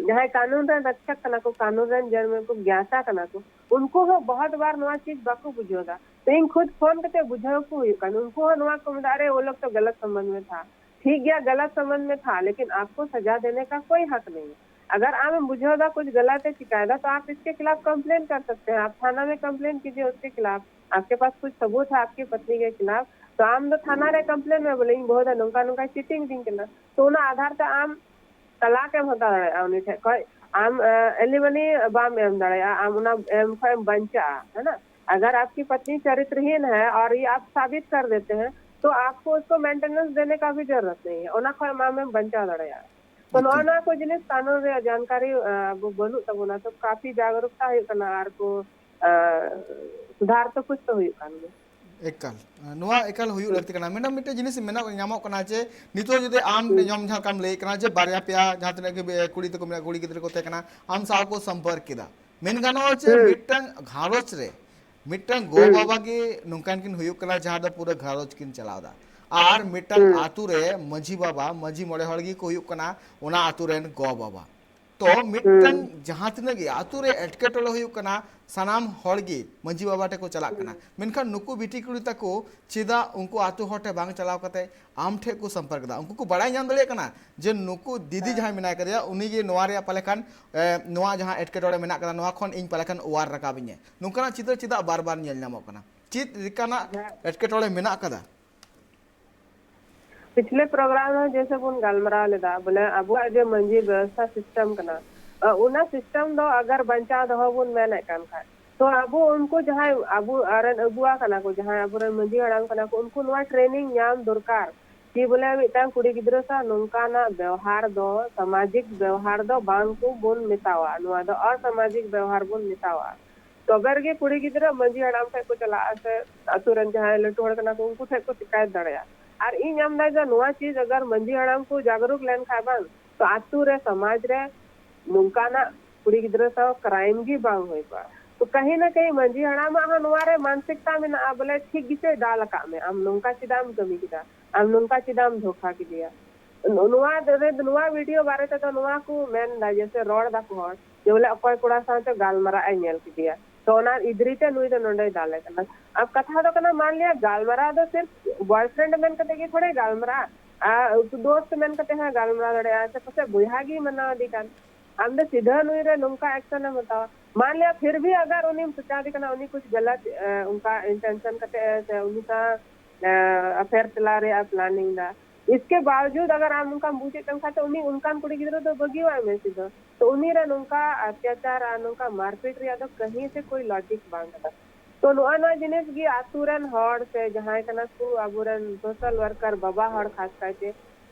ᱡᱟᱦᱟᱸᱭ ᱠᱟᱹᱱᱩᱱ ᱨᱮᱱ ᱨᱚᱠᱷᱚᱠ ᱠᱟᱱᱟ ᱠᱚ, ᱠᱟᱹᱱᱩᱱ ᱨᱮᱱ ᱡᱟᱦᱟᱸᱭ ᱠᱚ ᱜᱭᱟᱛᱟ ᱠᱟᱱᱟ ᱠᱚ, ᱩᱱᱠᱩ ᱦᱚᱸ ᱵᱚᱦᱩᱛ ᱵᱟᱨ ᱱᱚᱣᱟ ᱪᱤᱡᱽ ᱵᱟᱠᱚ ᱵᱩᱡᱷᱟᱹᱣ ᱫᱟ᱾ ᱛᱮᱦᱮᱧ ᱠᱷᱩᱫ ᱯᱷᱳᱱ ᱠᱟᱛᱮ ᱵᱩᱡᱷᱟᱹᱣ ᱠᱚ ᱦᱩᱭᱩᱜ ᱠᱟᱱᱟ, ᱩᱱᱠᱩ ᱦᱚᱸ ᱱᱚᱣᱟ ᱠᱚ ᱢᱮᱱᱫᱟ, "ᱟᱨᱮ ᱣᱳ ᱞᱳᱜ ᱛᱚ ᱜᱟᱞᱟᱛ ᱥᱚᱢᱵᱚᱱᱫᱷ ᱢᱮ ᱛᱷᱟ, ᱴᱷᱤᱠ ᱜᱮᱭᱟ ᱜᱟᱞᱟᱛ ᱥᱚᱢᱵᱚᱱᱫᱷ ᱢᱮ ᱛᱷᱟ, ᱞᱮᱠᱤᱱ ᱟᱯᱠᱳ ᱥᱟᱡᱟ ᱫᱮᱱᱮ ᱠᱟ ᱠᱳᱭ ᱦᱟᱠ ᱱᱟᱦᱤ ᱦᱮ᱾ ᱟᱜᱟᱨ ᱟᱢᱮᱢ ᱵᱩᱡᱷᱟᱹᱣ ᱫᱟ ᱠᱩᱪ ᱜᱟᱞᱟᱛ ᱮ ᱪᱤᱠᱟᱭᱮᱫᱟ ᱛᱚ ᱟᱯ ᱤᱥᱠᱮ ᱠᱷᱤᱞᱟᱯ ᱠᱚᱢᱯᱞᱮᱱ ᱠᱟᱨ ᱥᱟᱠᱛᱮ ᱦᱮ, ᱟᱯ ᱛᱷᱟᱱᱟ ᱢᱮ ᱠᱚᱢᱯᱞᱮᱱ ᱠᱤᱡᱤᱭᱮ ᱩᱥᱠᱮ ᱠᱷᱤᱞᱟᱯ, ᱟᱯᱠᱮ ᱯᱟᱥ ᱠᱩᱪ ᱥᱟᱵᱩᱛ ᱦᱮ ᱟᱯᱠᱤ ᱯᱚᱛᱱᱤ ᱠᱮ ᱠᱷᱤᱞᱟᱯ, ᱛᱚ ᱟᱢ ᱫᱚ ᱛᱷᱟᱱᱟ ᱨᱮ ᱠᱚᱢᱯᱞᱮᱱ ᱢᱮ, ᱵᱚᱞᱮ ᱤᱧ ᱵᱟᱹᱦᱩ ᱫᱚ ᱱᱚᱝᱠᱟ ᱱᱚᱝᱠᱟᱭ ᱪᱤᱴᱤᱝ ᱫᱤᱧ ᱠᱟᱱᱟ᱾ ᱛᱚ ᱚᱱᱟ ᱟᱫᱷᱟᱨ ᱛᱮ ᱟᱢ ᱛᱟᱞᱟᱠ ᱮᱢ ᱦᱟᱛᱟᱣ ᱫᱟᱲᱮᱭᱟᱜᱼᱟ ᱩᱱᱤ ᱴᱷᱮᱱ ᱠᱷᱚᱱ᱾ ᱟᱢ ᱮᱞᱤᱢᱟᱱᱤ ᱵᱟᱢ ᱮᱢ ᱫᱟᱲᱮᱭᱟᱜᱼᱟ, ᱟᱢ ᱚᱱᱟ ᱮᱢ ᱠᱷᱚᱱ ᱮᱢ ᱵᱟᱧᱪᱟᱜᱼᱟ, ᱦᱮᱸ ᱱᱟ? ᱟᱜᱟᱨ ᱟᱯᱠᱤ ᱯᱚᱛᱱᱤ ᱪᱟᱨᱤᱛᱨᱦᱤᱱ ᱦᱮᱸ ᱟᱨ ᱭᱮ ᱟᱯ ᱥᱟᱵᱤᱛ ᱠᱟᱨ ᱫᱮᱛᱮ ᱦᱮᱸ, ᱛᱚ ᱟᱯᱠᱚ ᱩᱥᱠᱚ ᱢᱮᱱᱴᱮᱱᱮᱱᱥ ᱫᱮᱱᱮ ᱠᱟ ᱵᱷᱤ ᱡᱟᱨᱩᱨᱟᱛ ᱱᱟᱦᱤ ᱦᱮᱸ, ᱚᱱᱟ ᱠᱷᱚᱱ ᱟᱢᱮᱢ ᱵᱟᱧᱪᱟᱣ ᱫᱟᱲᱮᱭᱟᱜᱼᱟ᱾ ᱛᱚ ᱱᱚᱜᱼᱚ ᱱᱚᱣᱟ ᱠᱚ ᱡᱤᱱᱤᱥ ᱠᱟᱹᱱᱩᱱ ᱨᱮᱭᱟᱜ ᱡᱟᱱᱠᱟᱨᱤ ᱟᱵᱚ ᱵᱟᱹᱱᱩᱜ ᱛᱟᱵᱚᱱᱟ, ᱛᱚ ᱠᱟᱯᱷᱤ ᱡᱟᱜᱽᱨᱩᱠᱛᱟ ᱦᱩᱭᱩᱜ ᱠᱟᱱᱟ ᱟᱨ ᱠᱚ ᱥᱩᱫᱷᱟᱨ ᱛᱚ ᱠᱩᱪ ᱛᱚ ᱦᱩᱭᱩᱜ ᱠᱟᱱ ᱜᱮᱭᱟ᱾ ᱮᱠᱟᱞ, ᱱᱚᱣᱟ ᱮᱠᱟᱞ ᱦᱩᱭᱩᱜ ᱞᱟᱹᱠᱛᱤ ᱠᱟᱱᱟ᱾ ᱢᱮᱰᱟᱢ, ᱢᱤᱫᱴᱮᱱ ᱡᱤᱱᱤᱥ ᱢᱮᱱᱟᱜ, ᱧᱟᱢᱚᱜ ᱠᱟᱱᱟ ᱡᱮ ᱱᱤᱛᱚᱜ ᱡᱩᱫᱤ ᱟᱢ ᱡᱚᱢ ᱡᱟᱦᱟᱸ ᱞᱮᱠᱟᱢ ᱞᱟᱹᱭ ᱠᱟᱱᱟ ᱡᱮ ᱵᱟᱨᱭᱟ ᱯᱮᱭᱟ ᱡᱟᱦᱟᱸ ᱛᱤᱱᱟᱹᱜ ᱜᱮ ᱠᱩᱲᱤ ᱜᱤᱫᱽᱨᱟᱹ ᱠᱚ ᱛᱟᱦᱮᱸ ᱠᱟᱱᱟ, ᱟᱢ ᱥᱟᱶ ᱠᱚ ᱥᱚᱢᱯᱚᱨᱠ ᱠᱮᱫᱟ, ᱢᱮᱱ ᱜᱟᱱᱚᱜᱼᱟ ᱡᱮ ᱢᱤᱫᱴᱟᱝ ᱜᱷᱟᱨᱚᱸᱡᱽ ᱨᱮ ᱢᱤᱫᱴᱟᱝ ᱜᱚ ᱵᱟᱵᱟ ᱜᱮ ᱱᱚᱝᱠᱟᱱ ᱠᱤᱱ ᱦᱩᱭᱩᱜ ᱠᱟᱱᱟ ᱡᱟᱦᱟᱸ ᱫᱚ ᱯᱩᱨᱟᱹ ᱜᱷᱟᱨᱚᱸᱡᱽ ᱠᱤᱱ ᱪᱟᱞᱟᱣ ᱮᱫᱟ, ᱟᱨ ᱢᱤᱫᱴᱟᱝ ᱟᱛᱳ ᱨᱮ ᱢᱟᱺᱡᱷᱤ ᱵᱟᱵᱟ, ᱢᱟᱺᱡᱷᱤ ᱢᱚᱬᱮ ᱦᱚᱲ ᱜᱮᱠᱚ ᱦᱩᱭᱩᱜ ᱠᱟᱱᱟ ᱚᱱᱟ ᱟᱛᱳ ᱨᱮᱱ ᱜᱚ ᱵᱟᱵᱟ᱾ ᱛᱚ ᱢᱤᱫᱴᱟᱝ ᱡᱟᱦᱟᱸ ᱛᱤᱱᱟᱹᱜ ᱜᱮ ᱟᱛᱳ ᱨᱮ ᱮᱴᱠᱮᱴᱚᱬᱮ ᱦᱩᱭᱩᱜ ᱠᱟᱱᱟ, ᱥᱟᱱᱟᱢ ᱦᱚᱲ ᱜᱮ ᱢᱟᱺᱡᱷᱤ ᱵᱟᱵᱟ ᱴᱷᱮᱱ ᱠᱚ ᱪᱟᱞᱟᱜ ᱠᱟᱱᱟ᱾ ᱢᱮᱱᱠᱷᱟᱱ ᱱᱩᱠᱩ ᱵᱤᱴᱤ ᱠᱩᱲᱤ ᱛᱟᱠᱚ ᱪᱮᱫᱟᱜ ᱩᱱᱠᱩ ᱟᱛᱳ ᱦᱚᱲ ᱴᱷᱮᱱ ᱵᱟᱝ ᱪᱟᱞᱟᱣ ᱠᱟᱛᱮ ᱟᱢ ᱴᱷᱮᱱ ᱠᱚ ᱥᱚᱢᱯᱚᱨᱠ ᱮᱫᱟ? ᱩᱱᱠᱩ ᱠᱚ ᱵᱟᱲᱟᱭ ᱧᱟᱢ ᱫᱟᱲᱮᱭᱟᱜ ᱠᱟᱱᱟ ᱡᱮ ᱱᱩᱠᱩ ᱫᱤᱫᱤ ᱡᱟᱦᱟᱸᱭ ᱢᱮᱱᱟᱭ ᱠᱟᱫᱮᱭᱟ, ᱩᱱᱤ ᱜᱮ ᱱᱚᱣᱟ ᱨᱮᱭᱟᱜ ᱯᱟᱞᱮ ᱠᱷᱟᱱ, ᱮ, ᱱᱚᱣᱟ ᱡᱟᱦᱟᱸ ᱮᱴᱠᱮᱴᱚᱬᱮ ᱢᱮᱱᱟᱜ ᱠᱟᱫᱟ, ᱱᱚᱣᱟ ᱠᱷᱚᱱ ᱤᱧ ᱯᱟᱞᱮ ᱠᱷᱟᱱ ᱚᱣᱟᱨ ᱨᱟᱠᱟᱵ ᱤᱧᱟᱹ᱾ ᱱᱚᱝᱠᱟᱱᱟᱜ ᱪᱤᱛᱟᱹᱨ ᱪᱮᱫᱟᱜ ᱵᱟᱨ ᱵᱟᱨ ᱧᱮᱞ ᱧᱟᱢᱚᱜ ᱠᱟᱱᱟ? ᱪᱮᱫ ᱞᱮᱠᱟᱱᱟᱜ ᱮᱴᱠᱮᱴᱚᱬᱮ ᱢᱮᱱᱟᱜ ᱠᱟᱫᱟ? ᱯᱤᱪᱷᱞᱮ ᱯᱨᱳᱜᱨᱟᱢ ᱨᱮ ᱡᱮᱭᱥᱮ ᱵᱚᱱ ᱜᱟᱞᱢᱟᱨᱟᱣ ᱞᱮᱫᱟ, ᱵᱚᱞᱮ ᱟᱵᱚᱣᱟᱜ ᱡᱮ ᱢᱟᱹᱡᱷᱤ ᱵᱮᱵᱚᱥᱛᱷᱟ ᱥᱤᱥᱴᱮᱢ ᱠᱟᱱᱟ, ᱟ, ᱚᱱᱟ ᱥᱤᱥᱴᱮᱢ ᱫᱚ ᱟᱜᱟᱨ ᱵᱟᱧᱪᱟᱣ ᱫᱚᱦᱚ ᱵᱚᱱ ᱢᱮᱱᱮᱫ ᱠᱟᱱ ᱠᱷᱟᱡ, ᱛᱚ ᱟᱵᱚ ᱩᱱᱠᱩ ᱡᱟᱦᱟᱸᱭ ᱟᱵᱚ ᱨᱮᱱ ᱟᱹᱜᱩᱣᱟ ᱠᱟᱱᱟ ᱠᱚ, ᱡᱟᱦᱟᱸᱭ ᱟᱵᱚᱨᱮᱱ ᱢᱟᱹᱡᱷᱤ ᱦᱟᱲᱟᱢ ᱠᱟᱱᱟ ᱠᱚ, ᱩᱱᱠᱩ ᱱᱚᱣᱟ ᱴᱨᱮᱱᱤᱝ ᱧᱟᱢ ᱫᱚᱨᱠᱟᱨ ᱠᱤ ᱵᱚᱞᱮ ᱢᱤᱫᱴᱟᱝ ᱠᱩᱲᱤ ᱜᱤᱫᱽᱨᱟᱹ ᱥᱟᱶ ᱱᱚᱝᱠᱟᱱᱟᱜ ᱵᱮᱣᱦᱟᱨ ᱫᱚ ᱥᱟᱢᱟᱡᱤᱠ ᱵᱮᱣᱦᱟᱨ ᱫᱚ ᱵᱟᱝ ᱠᱚ ᱵᱚᱱ ᱢᱮᱛᱟᱣᱟ, ᱱᱚᱣᱟ ᱫᱚ ᱚᱥᱟᱢᱟᱡᱤᱠ ᱵᱮᱣᱦᱟᱨ ᱵᱚᱱ ᱢᱮᱛᱟᱣᱟ᱾ ᱛᱚᱵᱮ ᱨᱮᱜᱮ ᱠᱩᱲᱤ ᱜᱤᱫᱽᱨᱟᱹ ᱢᱟᱹᱡᱷᱤ ᱦᱟᱲᱟᱢ ᱴᱷᱮᱡ ᱠᱚ ᱪᱟᱞᱟᱜᱼᱟ ᱥᱮ ᱟᱹᱛᱩ ᱨᱮᱱ ᱡᱟᱦᱟᱸᱭ ᱞᱟᱹᱴᱩ ᱦᱚᱲ ᱠᱟᱱᱟ ᱠᱚ, ᱩᱱᱠᱩ ᱴᱷᱮᱡ ᱠᱚ ᱥᱤᱠᱟᱭᱚᱛ ᱫᱟᱲᱮᱭᱟᱜᱼᱟ᱾ ᱟᱨ ᱤᱧ ᱟᱢᱫᱟ ᱡᱮ ᱱᱚᱣᱟ ᱪᱤᱡᱽ ᱟᱜᱟᱨ ᱢᱟᱹᱡᱷᱤ ᱦᱟᱲᱟᱢ ᱠᱚ ᱡᱟᱜᱽᱨᱩᱠ ᱞᱮᱱᱠᱷᱟᱡ ᱵᱟᱝ, ᱛᱚ ᱟᱹᱛᱩ ᱨᱮ, ᱥᱚᱢᱟᱡᱽ ᱨᱮ ᱱᱚᱝᱠᱟᱱᱟᱜ ᱠᱩᱲᱤ ᱜᱤᱫᱽᱨᱟᱹ ᱥᱟᱶ ᱠᱨᱟᱭᱤᱢ ᱜᱮ ᱵᱟᱝ ᱦᱩᱭ ᱠᱚᱜᱼᱟ᱾ ᱛᱚ ᱠᱟᱹᱦᱤ ᱱᱟ ᱠᱟᱹᱦᱤ ᱢᱟᱹᱡᱷᱤ ᱦᱟᱲᱟᱢᱟᱜ ᱦᱚᱸ ᱱᱚᱣᱟ ᱨᱮ ᱢᱟᱱᱥᱤᱠᱛᱟ ᱢᱮᱱᱟᱜᱼᱟ, ᱵᱚᱞᱮ ᱴᱷᱤᱠ ᱜᱮᱪᱚᱭ ᱫᱟᱞ ᱟᱠᱟᱫ ᱢᱮ, ᱟᱢ ᱱᱚᱝᱠᱟ ᱪᱮᱫᱟᱜ ᱮᱢ ᱠᱟᱹᱢᱤ ᱠᱮᱫᱟ, ᱟᱢ ᱱᱚᱝᱠᱟ ᱪᱮᱫᱟᱜ ᱮᱢ ᱫᱷᱳᱠᱟ ᱠᱮᱫᱮᱭᱟ᱾ ᱱᱚᱣᱟ ᱨᱮ, ᱱᱚᱣᱟ ᱵᱷᱤᱰᱤᱭᱳ ᱵᱟᱨᱮ ᱛᱮᱫᱚ ᱱᱚᱣᱟ ᱠᱚ ᱢᱮᱱ ᱮᱫᱟ, ᱡᱮᱭᱥᱮ ᱨᱚᱲ ᱫᱟᱠᱚ ᱦᱚᱲ ᱡᱮ ᱵᱚᱞᱮ ᱚᱠᱚᱭ ᱠᱚᱲᱟ ᱥᱟᱶᱛᱮ ᱜᱟᱞᱢᱟᱨᱟᱜ ᱮ ᱧᱮᱞ ᱠᱮᱫᱮᱭᱟ, ᱛᱚ ᱚᱱᱟ ᱤᱫᱨᱤ ᱛᱮ ᱱᱩᱭ ᱫᱚ ᱱᱚᱰᱮᱭ ᱫᱟᱞᱮ ᱠᱟᱱᱟ᱾ ᱟᱨ ᱠᱟᱛᱷᱟ ᱫᱚ ᱠᱟᱱᱟ, ᱢᱟᱱ ᱞᱤᱭᱟ ᱜᱟᱞᱢᱟᱨᱟᱣ ᱫᱚ ᱥᱤᱨᱯ ᱵᱚᱭᱯᱷᱨᱮᱱᱰ ᱢᱮᱱ ᱠᱟᱛᱮ ᱜᱮ ᱛᱷᱚᱲᱮ ᱜᱟᱞᱢᱟᱨᱟᱜᱼᱟ, ᱟᱨ ᱩᱱᱠᱩ ᱫᱳᱥᱛ ᱢᱮᱱ ᱠᱟᱛᱮ ᱦᱚᱸ ᱜᱟᱞᱢᱟᱨᱟᱣ ᱫᱟᱲᱮᱭᱟᱜᱼᱟ, ᱥᱮ ᱯᱟᱥᱮᱡ ᱵᱚᱭᱦᱟ ᱜᱮᱭ ᱢᱟᱱᱟᱣ ᱮᱫᱮ ᱠᱟᱱ᱾ ᱟᱢ ᱫᱚ ᱥᱤᱫᱷᱟᱹ ᱱᱩᱭ ᱨᱮ ᱱᱚᱝᱠᱟ ᱮᱠᱥᱚᱱ ᱮᱢ ᱦᱟᱛᱟᱣᱟ, ᱢᱟᱱ ᱞᱤᱭᱟ ᱯᱷᱤᱨ ᱵᱷᱤ ᱟᱜᱟᱨ ᱩᱱᱤᱢ ᱥᱚᱪᱟᱣ ᱮᱫᱮ ᱠᱟᱱᱟ, ᱩᱱᱤ ᱠᱩᱪ ᱜᱟᱞᱟᱛ, ᱮ, ᱚᱱᱠᱟ ᱤᱱᱴᱮᱱᱥᱚᱱ ᱠᱟᱛᱮ ᱥᱮ ᱩᱱᱤ ᱥᱟᱶ ᱟᱯᱷᱮᱭᱟᱨ ᱪᱟᱞᱟᱣ ᱨᱮᱭᱟᱜ ᱯᱞᱟᱱᱤᱝ ᱫᱟ᱾ ᱤᱥᱠᱮ ᱵᱟᱣᱡᱩᱫ ᱟᱜᱟᱨ ᱟᱢ ᱚᱱᱠᱟᱢ ᱵᱩᱡᱮᱫ ᱠᱟᱱ ᱠᱷᱟᱱ, ᱛᱚ ᱩᱱᱤ ᱚᱱᱠᱟᱱ ᱠᱩᱲᱤ ᱜᱤᱫᱽᱨᱟᱹ ᱫᱚ ᱵᱟᱹᱜᱤᱣᱟᱭ ᱢᱮ ᱥᱤᱫᱷᱟᱹ᱾ ᱛᱚ ᱩᱱᱤ ᱨᱮ ᱱᱚᱝᱠᱟ ᱚᱛᱛᱟᱪᱟᱨ ᱟᱨ ᱱᱚᱝᱠᱟ ᱢᱟᱨᱯᱤᱴ ᱨᱮᱭᱟᱜ ᱫᱚ ᱠᱟᱹᱦᱤ ᱥᱮ ᱠᱳᱭ ᱞᱚᱡᱤᱠ ᱵᱟᱝ ᱠᱟᱱᱟ᱾ ᱛᱚ ᱱᱚᱜᱼᱚ ᱱᱚᱣᱟ ᱡᱤᱱᱤᱥ ᱜᱮ ᱟᱛᱳ ᱨᱮᱱ ᱦᱚᱲ ᱥᱮ ᱡᱟᱦᱟᱸᱭ ᱠᱟᱱᱟ ᱠᱚ ᱟᱵᱚᱨᱮᱱ ᱥᱳᱥᱟᱞ ᱣᱟᱨᱠᱟᱨ ᱵᱟᱵᱟ ᱦᱚᱲ ᱠᱷᱟᱥ ᱠᱟᱭᱛᱮ,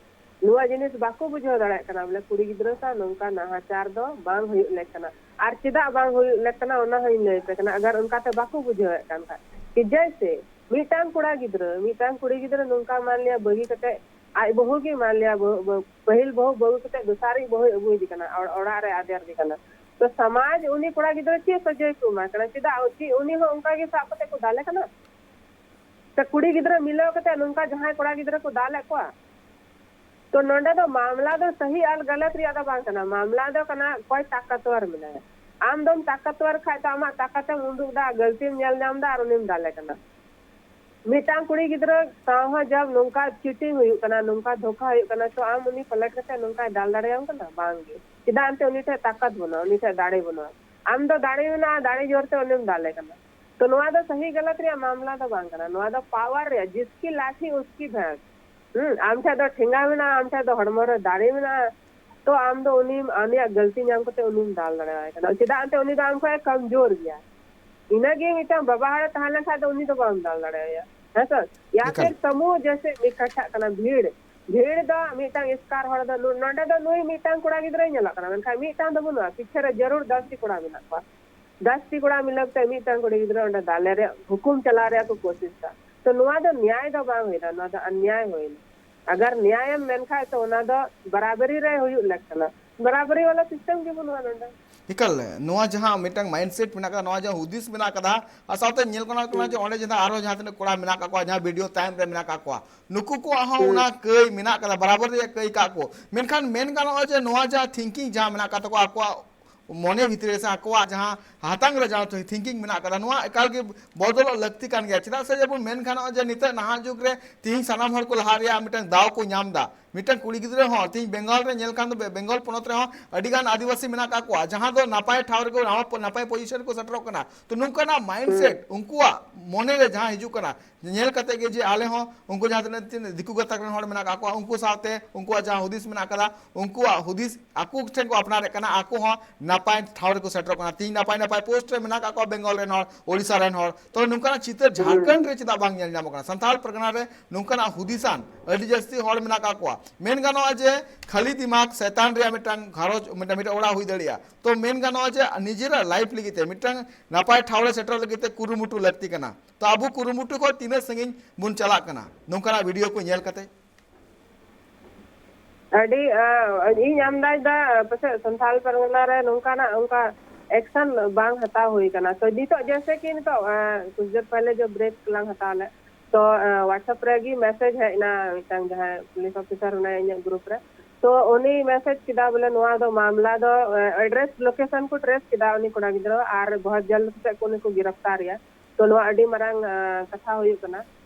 ᱱᱚᱣᱟ ᱡᱤᱱᱤᱥ ᱵᱟᱠᱚ ᱵᱩᱡᱷᱟᱹᱣ ᱫᱟᱲᱮᱭᱟᱜ ᱠᱟᱱᱟ, ᱵᱚᱞᱮ ᱠᱩᱲᱤ ᱜᱤᱫᱽᱨᱟᱹ ᱥᱟᱶ ᱱᱚᱝᱠᱟ ᱱᱟᱦᱟᱪᱟᱨ ᱫᱚ ᱵᱟᱝ ᱦᱩᱭᱩᱜ ᱞᱮᱠ ᱠᱟᱱᱟ᱾ ᱟᱨ ᱪᱮᱫᱟᱜ ᱵᱟᱝ ᱦᱩᱭᱩᱜ ᱞᱮᱠ ᱠᱟᱱᱟ, ᱚᱱᱟ ᱦᱚᱸᱧ ᱞᱟᱹᱭ ᱟᱯᱮ ᱠᱟᱱᱟ᱾ ᱟᱜᱟᱨ ᱚᱱᱠᱟ ᱛᱮ ᱵᱟᱠᱚ ᱵᱩᱡᱷᱟᱹᱣᱮᱫ ᱠᱟᱱ ᱠᱷᱟᱡ, ᱠᱤ ᱡᱮᱭᱥᱮ ᱢᱤᱫᱴᱟᱝ ᱠᱚᱲᱟ ᱜᱤᱫᱽᱨᱟᱹ, ᱢᱤᱫᱴᱟᱝ ᱠᱩᱲᱤ ᱜᱤᱫᱽᱨᱟᱹ ᱱᱚᱝᱠᱟ ᱢᱟᱱ ᱞᱤᱭᱟ ᱵᱟᱹᱜᱤ ᱠᱟᱛᱮ, ᱟᱡ ᱵᱟᱹᱦᱩ ᱜᱮ ᱢᱟᱱ ᱞᱤᱭᱟ ᱵᱟᱹᱦᱩ, ᱵᱟᱹᱦᱩ, ᱯᱟᱹᱦᱤᱞ ᱵᱟᱹᱦᱩ ᱵᱟᱹᱜᱤ ᱠᱟᱛᱮ ᱫᱚᱥᱟᱨᱤᱡ ᱵᱟᱹᱦᱩᱭ ᱟᱹᱜᱩᱭᱮᱫᱮ ᱠᱟᱱᱟ, ᱚᱲ-, ᱚᱲᱟᱜ ᱨᱮ ᱟᱫᱮᱨ ᱮᱫᱮ ᱠᱟᱱᱟ᱾ ᱛᱚ ᱥᱚᱢᱟᱡᱽ ᱩᱱᱤ ᱠᱚᱲᱟ ᱜᱤᱫᱽᱨᱟᱹ ᱪᱮᱫ ᱥᱟᱹᱡᱟᱹᱭ ᱠᱚ ᱮᱢᱟᱭ ᱠᱟᱱᱟ? ᱪᱮᱫᱟᱜ ᱪᱮᱫ ᱩᱱᱤ ᱦᱚᱸ ᱚᱱᱠᱟ ᱜᱮ ᱥᱟᱵ ᱠᱟᱛᱮ ᱠᱚ ᱫᱟᱞᱮ ᱠᱟᱱᱟ? ᱥᱮ ᱠᱩᱲᱤ ᱜᱤᱫᱽᱨᱟᱹ ᱢᱤᱞᱟᱹᱣ ᱠᱟᱛᱮ ᱱᱚᱝᱠᱟ ᱡᱟᱦᱟᱸᱭ ᱠᱚᱲᱟ ᱜᱤᱫᱽᱨᱟᱹ ᱠᱚ ᱫᱟᱞᱮᱫ ᱠᱚᱣᱟ? ᱛᱚ ᱱᱚᱰᱮ ᱫᱚ ᱢᱟᱢᱞᱟ ᱫᱚ ᱥᱟᱦᱤ ᱟᱨ ᱜᱟᱞᱟᱛ ᱨᱮᱭᱟᱜ ᱫᱚ ᱵᱟᱝ ᱠᱟᱱᱟ, ᱢᱟᱢᱞᱟ ᱫᱚ ᱠᱟᱱᱟ ᱚᱠᱚᱭ ᱛᱟᱠᱟᱛᱣᱟᱨ ᱢᱮᱱᱟᱭᱟ᱾ ᱟᱢ ᱫᱚᱢ ᱛᱟᱠᱟᱛᱣᱟᱨ ᱠᱷᱟᱡ ᱫᱚ ᱟᱢᱟᱜ ᱛᱟᱠᱟᱛᱮᱢ ᱩᱫᱩᱜ ᱫᱟ, ᱜᱟᱹᱞᱛᱤᱢ ᱧᱮᱞ ᱧᱟᱢ ᱫᱟ ᱟᱨ ᱩᱱᱤᱢ ᱫᱟᱞᱮ ᱠᱟᱱᱟ᱾ ᱢᱤᱫᱴᱟᱝ ᱠᱩᱲᱤ ᱜᱤᱫᱽᱨᱟᱹ ᱥᱟᱶ ᱦᱚᱸ ᱡᱟᱵ ᱱᱚᱝᱠᱟ ᱪᱤᱴᱤᱝ ᱦᱩᱭᱩᱜ ᱠᱟᱱᱟ, ᱱᱚᱝᱠᱟ ᱫᱷᱳᱠᱟ ᱦᱩᱭᱩᱜ ᱠᱟᱱᱟ, ᱛᱚ ᱟᱢ ᱩᱱᱤ ᱯᱟᱞᱚᱴ ᱠᱟᱛᱮ ᱱᱚᱝᱠᱟᱭ ᱫᱟᱞ ᱫᱟᱲᱮᱭᱟᱢ ᱠᱟᱱᱟ? ᱵᱟᱝ ᱜᱮ᱾ ᱪᱮᱫᱟᱜ? ᱮᱱᱛᱮ ᱩᱱᱤ ᱴᱷᱮᱱ ᱛᱟᱠᱟᱛ ᱵᱟᱹᱱᱩᱜᱼᱟ, ᱩᱱᱤ ᱴᱷᱮᱱ ᱫᱟᱲᱮ ᱵᱟᱹᱱᱩᱜᱼᱟ᱾ ᱟᱢ ᱫᱚ ᱫᱟᱲᱮ ᱢᱮᱱᱟᱜᱼᱟ, ᱫᱟᱲᱮ ᱡᱳᱨ ᱛᱮ ᱩᱱᱤᱢ ᱫᱟᱞᱮ ᱠᱟᱱᱟ᱾ ᱛᱚ ᱱᱚᱣᱟ ᱫᱚ ᱥᱟᱦᱤ ᱜᱟᱞᱟᱛ ᱨᱮᱭᱟᱜ ᱢᱟᱢᱞᱟ ᱫᱚ ᱵᱟᱝ ᱠᱟᱱᱟ, ᱱᱚᱣᱟ ᱫᱚ ᱯᱟᱣᱟᱨ ᱨᱮᱭᱟᱜ, ᱡᱤᱥᱠᱤ ᱞᱟᱴᱷᱤ ᱩᱥᱠᱤ ᱵᱷᱮᱸᱥ᱾ ᱦᱩᱸ, ᱟᱢ ᱴᱷᱮᱱ ᱫᱚ ᱴᱷᱮᱸᱜᱟ ᱢᱮᱱᱟᱜᱼᱟ, ᱟᱢ ᱴᱷᱮᱱ ᱫᱚ ᱦᱚᱲᱢᱚ ᱨᱮ ᱫᱟᱲᱮ ᱢᱮᱱᱟᱜᱼᱟ, ᱛᱚ ᱟᱢ ᱫᱚ ᱩᱱᱤ, ᱩᱱᱤᱭᱟᱜ ᱜᱟᱹᱞᱛᱤ ᱧᱟᱢ ᱠᱟᱛᱮ ᱩᱱᱤᱢ ᱫᱟᱞ ᱫᱟᱲᱮᱣᱟᱭ ᱠᱟᱱᱟ᱾ ᱪᱮᱫᱟᱜ? ᱮᱱᱛᱮ ᱩᱱᱤ ᱫᱚ ᱟᱢ ᱠᱷᱚᱱ ᱮ ᱠᱚᱢᱡᱳᱨ ᱜᱮᱭᱟ᱾ ᱤᱱᱟᱹᱜᱮ ᱢᱤᱫᱴᱟᱝ ᱵᱟᱵᱟ ᱦᱚᱲᱮ ᱛᱟᱦᱮᱸ ᱞᱮᱱ ᱠᱷᱟᱱ ᱫᱚ ᱩᱱᱤ ᱫᱚ ᱵᱟᱢ ᱫᱟᱞ ᱫᱟᱲᱮᱣᱟᱭᱟ, ᱦᱮᱸ ᱥᱮ? ᱭᱟ ᱮᱠᱟᱞ᱾ ᱯᱷᱤᱨ ᱥᱟᱢᱩᱦ ᱡᱮᱥᱮ ᱢᱤᱫ ᱠᱟᱛᱷᱟᱜ ᱠᱟᱱᱟ, ᱵᱷᱤᱲ, ᱵᱷᱤᱲ ᱫᱚ ᱢᱤᱫᱴᱟᱝ ᱮᱥᱠᱟᱨ ᱦᱚᱲ ᱫᱚ ᱱᱚ-, ᱱᱚᱰᱮ ᱫᱚ ᱱᱩᱭ ᱢᱤᱫᱴᱟᱝ ᱠᱚᱲᱟ ᱜᱤᱫᱽᱨᱟᱹᱭ ᱧᱮᱞᱚᱜ ᱠᱟᱱᱟ, ᱢᱮᱱᱠᱷᱟᱱ ᱢᱤᱫᱴᱟᱝ ᱫᱚ ᱵᱟᱹᱱᱩᱜᱼᱟ, ᱯᱤᱪᱷᱮ ᱨᱮ ᱡᱟᱹᱨᱩᱲ ᱫᱚᱥ ᱴᱤ ᱠᱚᱲᱟ ᱢᱮᱱᱟᱜ ᱠᱚᱣᱟ, ᱫᱚᱥ ᱴᱤ ᱠᱚᱲᱟ ᱢᱤᱞᱟᱹᱣ ᱠᱟᱛᱮ ᱢᱤᱫᱴᱟᱝ ᱠᱩᱲᱤ ᱜᱤᱫᱽᱨᱟᱹ ᱚᱸᱰᱮ ᱫᱟᱞᱮ ᱨᱮᱭᱟᱜ ᱦᱩᱠᱩᱢ ᱪᱟᱞᱟᱣ ᱨᱮᱭᱟᱜ ᱠᱚ ᱠᱳᱥᱤᱥ ᱫᱟ᱾ ᱛᱚ ᱱᱚᱣᱟ ᱫᱚ ᱱᱮᱭᱟᱭ ᱫᱚ ᱵᱟᱝ ᱦᱩᱭᱱᱟ, ᱱᱚᱣᱟ ᱫᱚ ᱚᱱᱱᱭᱟᱭ ᱦᱩᱭᱱᱟ᱾ ᱟᱜᱟᱨ ᱱᱮᱭᱟᱭᱮᱢ ᱢᱮᱱ ᱠᱷᱟᱡ ᱛᱚ ᱚᱱᱟ ᱫᱚ ᱵᱟᱨᱟᱵᱟᱨᱤ ᱨᱮ ᱦᱩᱭᱩᱜ ᱞᱮᱠ ᱠᱟᱱᱟ, ᱵᱟᱨᱟᱵᱟᱨᱤ ᱣᱟᱞᱟ ᱥᱤᱥᱴᱮᱢ ᱜᱮ ᱵᱟᱹᱱᱩᱜᱼᱟ ᱱᱚᱰᱮ᱾ ᱮᱠᱟᱞ, ᱱᱚᱣᱟ ᱡᱟᱦᱟᱸ ᱢᱤᱫᱴᱟᱝ ᱢᱟᱭᱤᱱᱰ ᱥᱮᱴ ᱢᱮᱱᱟᱜ ᱠᱟᱫᱟ, ᱱᱚᱣᱟ ᱡᱟᱦᱟᱸ ᱦᱩᱫᱤᱥ ᱢᱮᱱᱟᱜ ᱠᱟᱫᱟ, ᱟᱨ ᱥᱟᱶᱛᱮ ᱧᱮᱞ ᱜᱟᱱᱚᱜ ᱠᱟᱱᱟ ᱦᱩᱸ᱾ ᱡᱮ ᱚᱸᱰᱮ ᱡᱟᱦᱟᱸ ᱟᱨᱦᱚᱸ ᱡᱟᱦᱟᱸ ᱛᱤᱱᱟᱹᱜ ᱠᱚᱲᱟ ᱢᱮᱱᱟᱜ ᱠᱟᱜ ᱠᱚᱣᱟ, ᱡᱟᱦᱟᱸ ᱵᱷᱤᱰᱤᱭᱳ ᱛᱟᱭᱚᱢ ᱨᱮ ᱢᱮᱱᱟᱜ ᱠᱟᱜ ᱠᱚᱣᱟ, ᱱᱩᱠᱩ ᱠᱚᱣᱟᱜ ᱦᱚᱸ ᱦᱩᱸ᱾ ᱚᱱᱟ ᱠᱟᱹᱭ ᱢᱮᱱᱟᱜ ᱠᱟᱫᱟ, ᱵᱟᱨᱟᱵᱟᱨᱤ ᱨᱮᱭᱟᱜ ᱠᱟᱹᱭ ᱠᱟᱜ ᱠᱚ᱾ ᱢᱮᱱᱠᱷᱟᱱ ᱢᱮᱱ ᱜᱟᱱᱚᱜᱼᱟ ᱡᱮ ᱱᱚᱣᱟ ᱡᱟᱦᱟᱸ ᱛᱷᱤᱝᱠᱤᱝ ᱡᱟᱦᱟᱸ ᱢᱮᱱᱟᱜ ᱠᱟᱜ ᱛᱟᱠᱚᱣᱟ, ᱟᱠᱚᱣᱟᱜ ᱢᱚᱱᱮ ᱵᱷᱤᱛᱨᱤ ᱨᱮ ᱥᱮ ᱟᱠᱚᱣᱟᱜ ᱡᱟᱦᱟᱸ ᱦᱟᱛᱟᱝ ᱨᱮ ᱡᱟᱦᱟᱸ ᱛᱷᱤᱝᱠᱤᱝ ᱢᱮᱱᱟᱜ ᱠᱟᱫᱟ, ᱱᱚᱣᱟ ᱮᱠᱟᱞ ᱜᱮ ᱵᱚᱫᱚᱞᱚᱜ ᱞᱟᱹᱠᱛᱤ ᱠᱟᱱ ᱜᱮᱭᱟ᱾ ᱪᱮᱫᱟᱜ ᱥᱮ ᱡᱮᱵᱚᱱ ᱢᱮᱱ ᱜᱟᱱᱚᱜᱼᱟ ᱡᱮ ᱱᱤᱛᱚᱜ ᱱᱟᱦᱟᱜ ᱡᱩᱜᱽ ᱨᱮ ᱛᱤᱦᱤᱧ ᱥᱟᱱᱟᱢ ᱦᱚᱲ ᱠᱚ ᱞᱟᱦᱟ ᱨᱮᱭᱟᱜ ᱢᱤᱫᱴᱟᱝ ᱫᱟᱣ ᱠᱚ ᱧᱟᱢ ᱫᱟ, ᱢᱤᱫᱴᱟᱝ ᱠᱩᱲᱤ ᱜᱤᱫᱽᱨᱟᱹ ᱦᱚᱸ ᱛᱮᱦᱮᱧ ᱵᱮᱝᱜᱚᱞ ᱨᱮ ᱧᱮᱞ ᱠᱷᱟᱱ ᱫᱚ ᱵᱮ- ᱵᱮᱝᱜᱚᱞ ᱯᱚᱱᱚᱛ ᱨᱮᱦᱚᱸ ᱟᱹᱰᱤ ᱜᱟᱱ ᱟᱹᱫᱤᱵᱟᱹᱥᱤ ᱢᱮᱱᱟᱜ ᱟᱠᱟᱫ ᱠᱚᱣᱟ, ᱡᱟᱦᱟᱸ ᱫᱚ ᱱᱟᱯᱟᱭ ᱴᱷᱟᱶ ᱨᱮᱠᱚ ᱱᱟᱣᱟ ᱯᱚ- ᱱᱟᱯᱟᱭ ᱯᱚᱡᱤᱥᱚᱱ ᱨᱮᱠᱚ ᱥᱮᱴᱮᱨᱚᱜ ᱠᱟᱱᱟ᱾ ᱛᱚ ᱱᱚᱝᱠᱟᱱᱟᱜ ᱢᱟᱭᱤᱱᱰᱥᱮᱴ ᱩᱱᱠᱩᱣᱟᱜ ᱢᱚᱱᱮ ᱨᱮ ᱡᱟᱦᱟᱸ ᱦᱤᱡᱩᱜ ᱠᱟᱱᱟ, ᱧᱮᱞ ᱠᱟᱛᱮ ᱜᱮ ᱡᱮ ᱟᱞᱮ ᱦᱚᱸ ᱩᱱᱠᱩ ᱡᱟᱦᱟᱸ ᱛᱤᱱᱟᱹᱜ ᱛᱤᱱᱟᱹᱜ ᱫᱤᱠᱩ ᱜᱟᱛᱟᱠ ᱨᱮᱱ ᱦᱚᱲ ᱢᱮᱱᱟᱜ ᱟᱠᱟᱫ ᱠᱚᱣᱟ, ᱩᱱᱠᱩ ᱥᱟᱶᱛᱮ ᱩᱱᱠᱩᱣᱟᱜ ᱡᱟᱦᱟᱸ ᱦᱩᱫᱤᱥ ᱢᱮᱱᱟᱜ ᱟᱠᱟᱫᱟ, ᱩᱱᱠᱩᱣᱟᱜ ᱦᱩᱫᱤᱥ ᱟᱠᱚ ᱴᱷᱮᱱ ᱠᱚ ᱟᱯᱱᱟᱨᱮᱫ ᱠᱟᱱᱟ, ᱟᱠᱚ ᱦᱚᱸ ᱱᱟᱯᱟᱭ ᱴᱷᱟᱶ ᱨᱮᱠᱚ ᱥᱮᱴᱮᱨᱚᱜ ᱠᱟᱱᱟ᱾ ᱛᱮᱦᱮᱧ ᱱᱟᱯᱟᱭ ᱱᱟᱯᱟᱭ ᱯᱳᱥᱴ ᱨᱮ ᱢᱮᱱᱟᱜ ᱟᱠᱟᱫ ᱠᱚᱣᱟ ᱵᱮᱝᱜᱚᱞ ᱨᱮᱱ ᱦᱚᱲ, ᱳᱰᱤᱥᱟ ᱨᱮᱱ ᱦᱚᱲ᱾ ᱛᱚ ᱱᱚᱝᱠᱟᱱᱟᱜ ᱪᱤᱛᱟᱹᱨ ᱡᱷᱟᱲᱠᱷᱚᱸᱰ ᱨᱮ ᱪᱮᱫᱟᱜ ᱵᱟᱝ ᱧᱮᱞ ᱧᱟᱢᱚᱜ ᱠᱟᱱᱟ? ᱥᱟᱱᱛᱟᱲ ᱯᱟᱨᱜᱟᱱᱟ ᱨᱮ ᱱᱚᱝᱠᱟᱱᱟᱜ ᱦᱩᱫᱤᱥᱟᱱ ᱟᱹᱰᱤ ᱡᱟᱹᱥᱛᱤ ᱦᱚᱲ ᱢᱮᱱᱟᱜ ᱟᱠᱟᱫ ᱠᱚᱣᱟ᱾ ᱢᱮᱱ ᱜᱟᱱᱚᱜᱼᱟ ᱡᱮ ᱠᱷᱟᱹᱞᱤ ᱫᱤᱢᱟᱜᱽ ᱥᱮᱛᱟᱱ ᱨᱮᱭᱟᱜ ᱢᱤᱫᱴᱟᱝ ᱜᱷᱟᱨᱚᱸᱡᱽ, ᱢᱤᱫᱴᱟᱝ, ᱢᱤᱫᱴᱟᱝ ᱚᱲᱟᱜ ᱦᱩᱭ ᱫᱟᱲᱮᱭᱟᱜᱼᱟ᱾ ᱛᱚ ᱢᱮᱱ ᱜᱟᱱᱚᱜᱼᱟ ᱡᱮ ᱱᱤᱡᱮᱨᱟᱜ ᱞᱟᱭᱤᱯᱷ ᱞᱟᱹᱜᱤᱫ ᱛᱮ ᱢᱤᱫᱴᱟᱝ ᱱᱟᱯᱟᱭ ᱴᱷᱟᱶ ᱨᱮ ᱥᱮᱴᱮᱨ ᱞᱟᱹᱜᱤᱫ ᱛᱮ ᱠᱩᱨᱩᱢᱩᱴᱩ ᱞᱟᱹᱠᱛᱤ ᱠᱟᱱᱟ᱾ ᱛᱚ ᱟᱵᱚ ᱠᱩᱨᱩᱢᱩᱴᱩ ᱠᱷᱚᱱ ᱛᱤᱱᱟᱹᱜ ᱥᱟᱺᱜᱤᱧ ᱵᱚᱱ ᱪᱟᱞᱟᱜ ᱠᱟᱱᱟ ᱱᱚᱝᱠᱟᱱᱟᱜ ᱵᱷᱤᱰᱤᱭᱳ ᱠᱚ ᱧᱮᱞ ᱠᱟᱛᱮ? ᱟᱹᱰᱤ, ᱟ, ᱤᱧ ᱟᱢᱫᱟᱡᱽ ᱫᱟ, ᱯᱟᱥᱮᱡ ᱥᱟᱱᱛᱟᱞ ᱯᱟᱨᱜᱟᱱᱟ ᱨᱮ ᱱᱚᱝᱠᱟᱱᱟᱜ ᱚᱱᱠᱟ ᱮᱠᱥᱚᱱ ᱵᱟᱝ ᱦᱟᱛᱟᱣ ᱦᱩᱭ ᱠᱟᱱᱟ᱾ ᱛᱚ ᱱᱤᱛᱚᱜ ᱡᱮᱭᱥᱮ ᱠᱤ ᱱᱤᱛᱚᱜ, ᱟ, ᱠᱩᱪ ᱫᱮᱨ ᱯᱮᱦᱞᱮ ᱡᱚᱵ ᱵᱨᱮᱠ ᱞᱟᱝ ᱦᱟᱛᱟᱣ ᱞᱮᱫ, ᱛᱚ, ᱟ, WhatsApp ᱨᱮᱜᱮ ᱢᱮᱥᱮᱡᱽ ᱦᱮᱡ ᱮᱱᱟ ᱢᱤᱫᱴᱟᱝ ᱡᱟᱦᱟᱸᱭ ᱯᱩᱞᱤᱥ ᱚᱯᱷᱤᱥᱟᱨ ᱢᱮᱱᱟᱭᱟ ᱤᱧᱟᱹᱜ ᱜᱨᱩᱯ ᱨᱮ᱾ ᱛᱚ ᱩᱱᱤ ᱢᱮᱥᱮᱡᱽ ᱠᱮᱫᱟ ᱵᱚᱞᱮ ᱱᱚᱣᱟ ᱫᱚ ᱢᱟᱢᱞᱟ ᱫᱚ, ᱟ, ᱮᱰᱨᱮᱥ ᱞᱳᱠᱮᱥᱚᱱ ᱠᱚ ᱴᱨᱮᱥ ᱠᱮᱫᱟ ᱩᱱᱤ ᱠᱚᱲᱟ ᱜᱤᱫᱽᱨᱟᱹ, ᱟᱨ ᱵᱚᱦᱚᱛ ᱡᱚᱞᱫ ᱥᱮᱫ ᱠᱚ ᱩᱱᱤ ᱠᱚ ᱜᱤᱨᱟᱯᱛᱟᱨ ᱮᱭᱟ᱾ ᱛᱚ ᱱᱚᱣᱟ ᱟᱹᱰᱤ ᱢᱟᱨᱟᱝ, ᱟ, ᱠᱟᱛᱷᱟ ᱦᱩᱭᱩᱜ ᱠᱟᱱᱟ᱾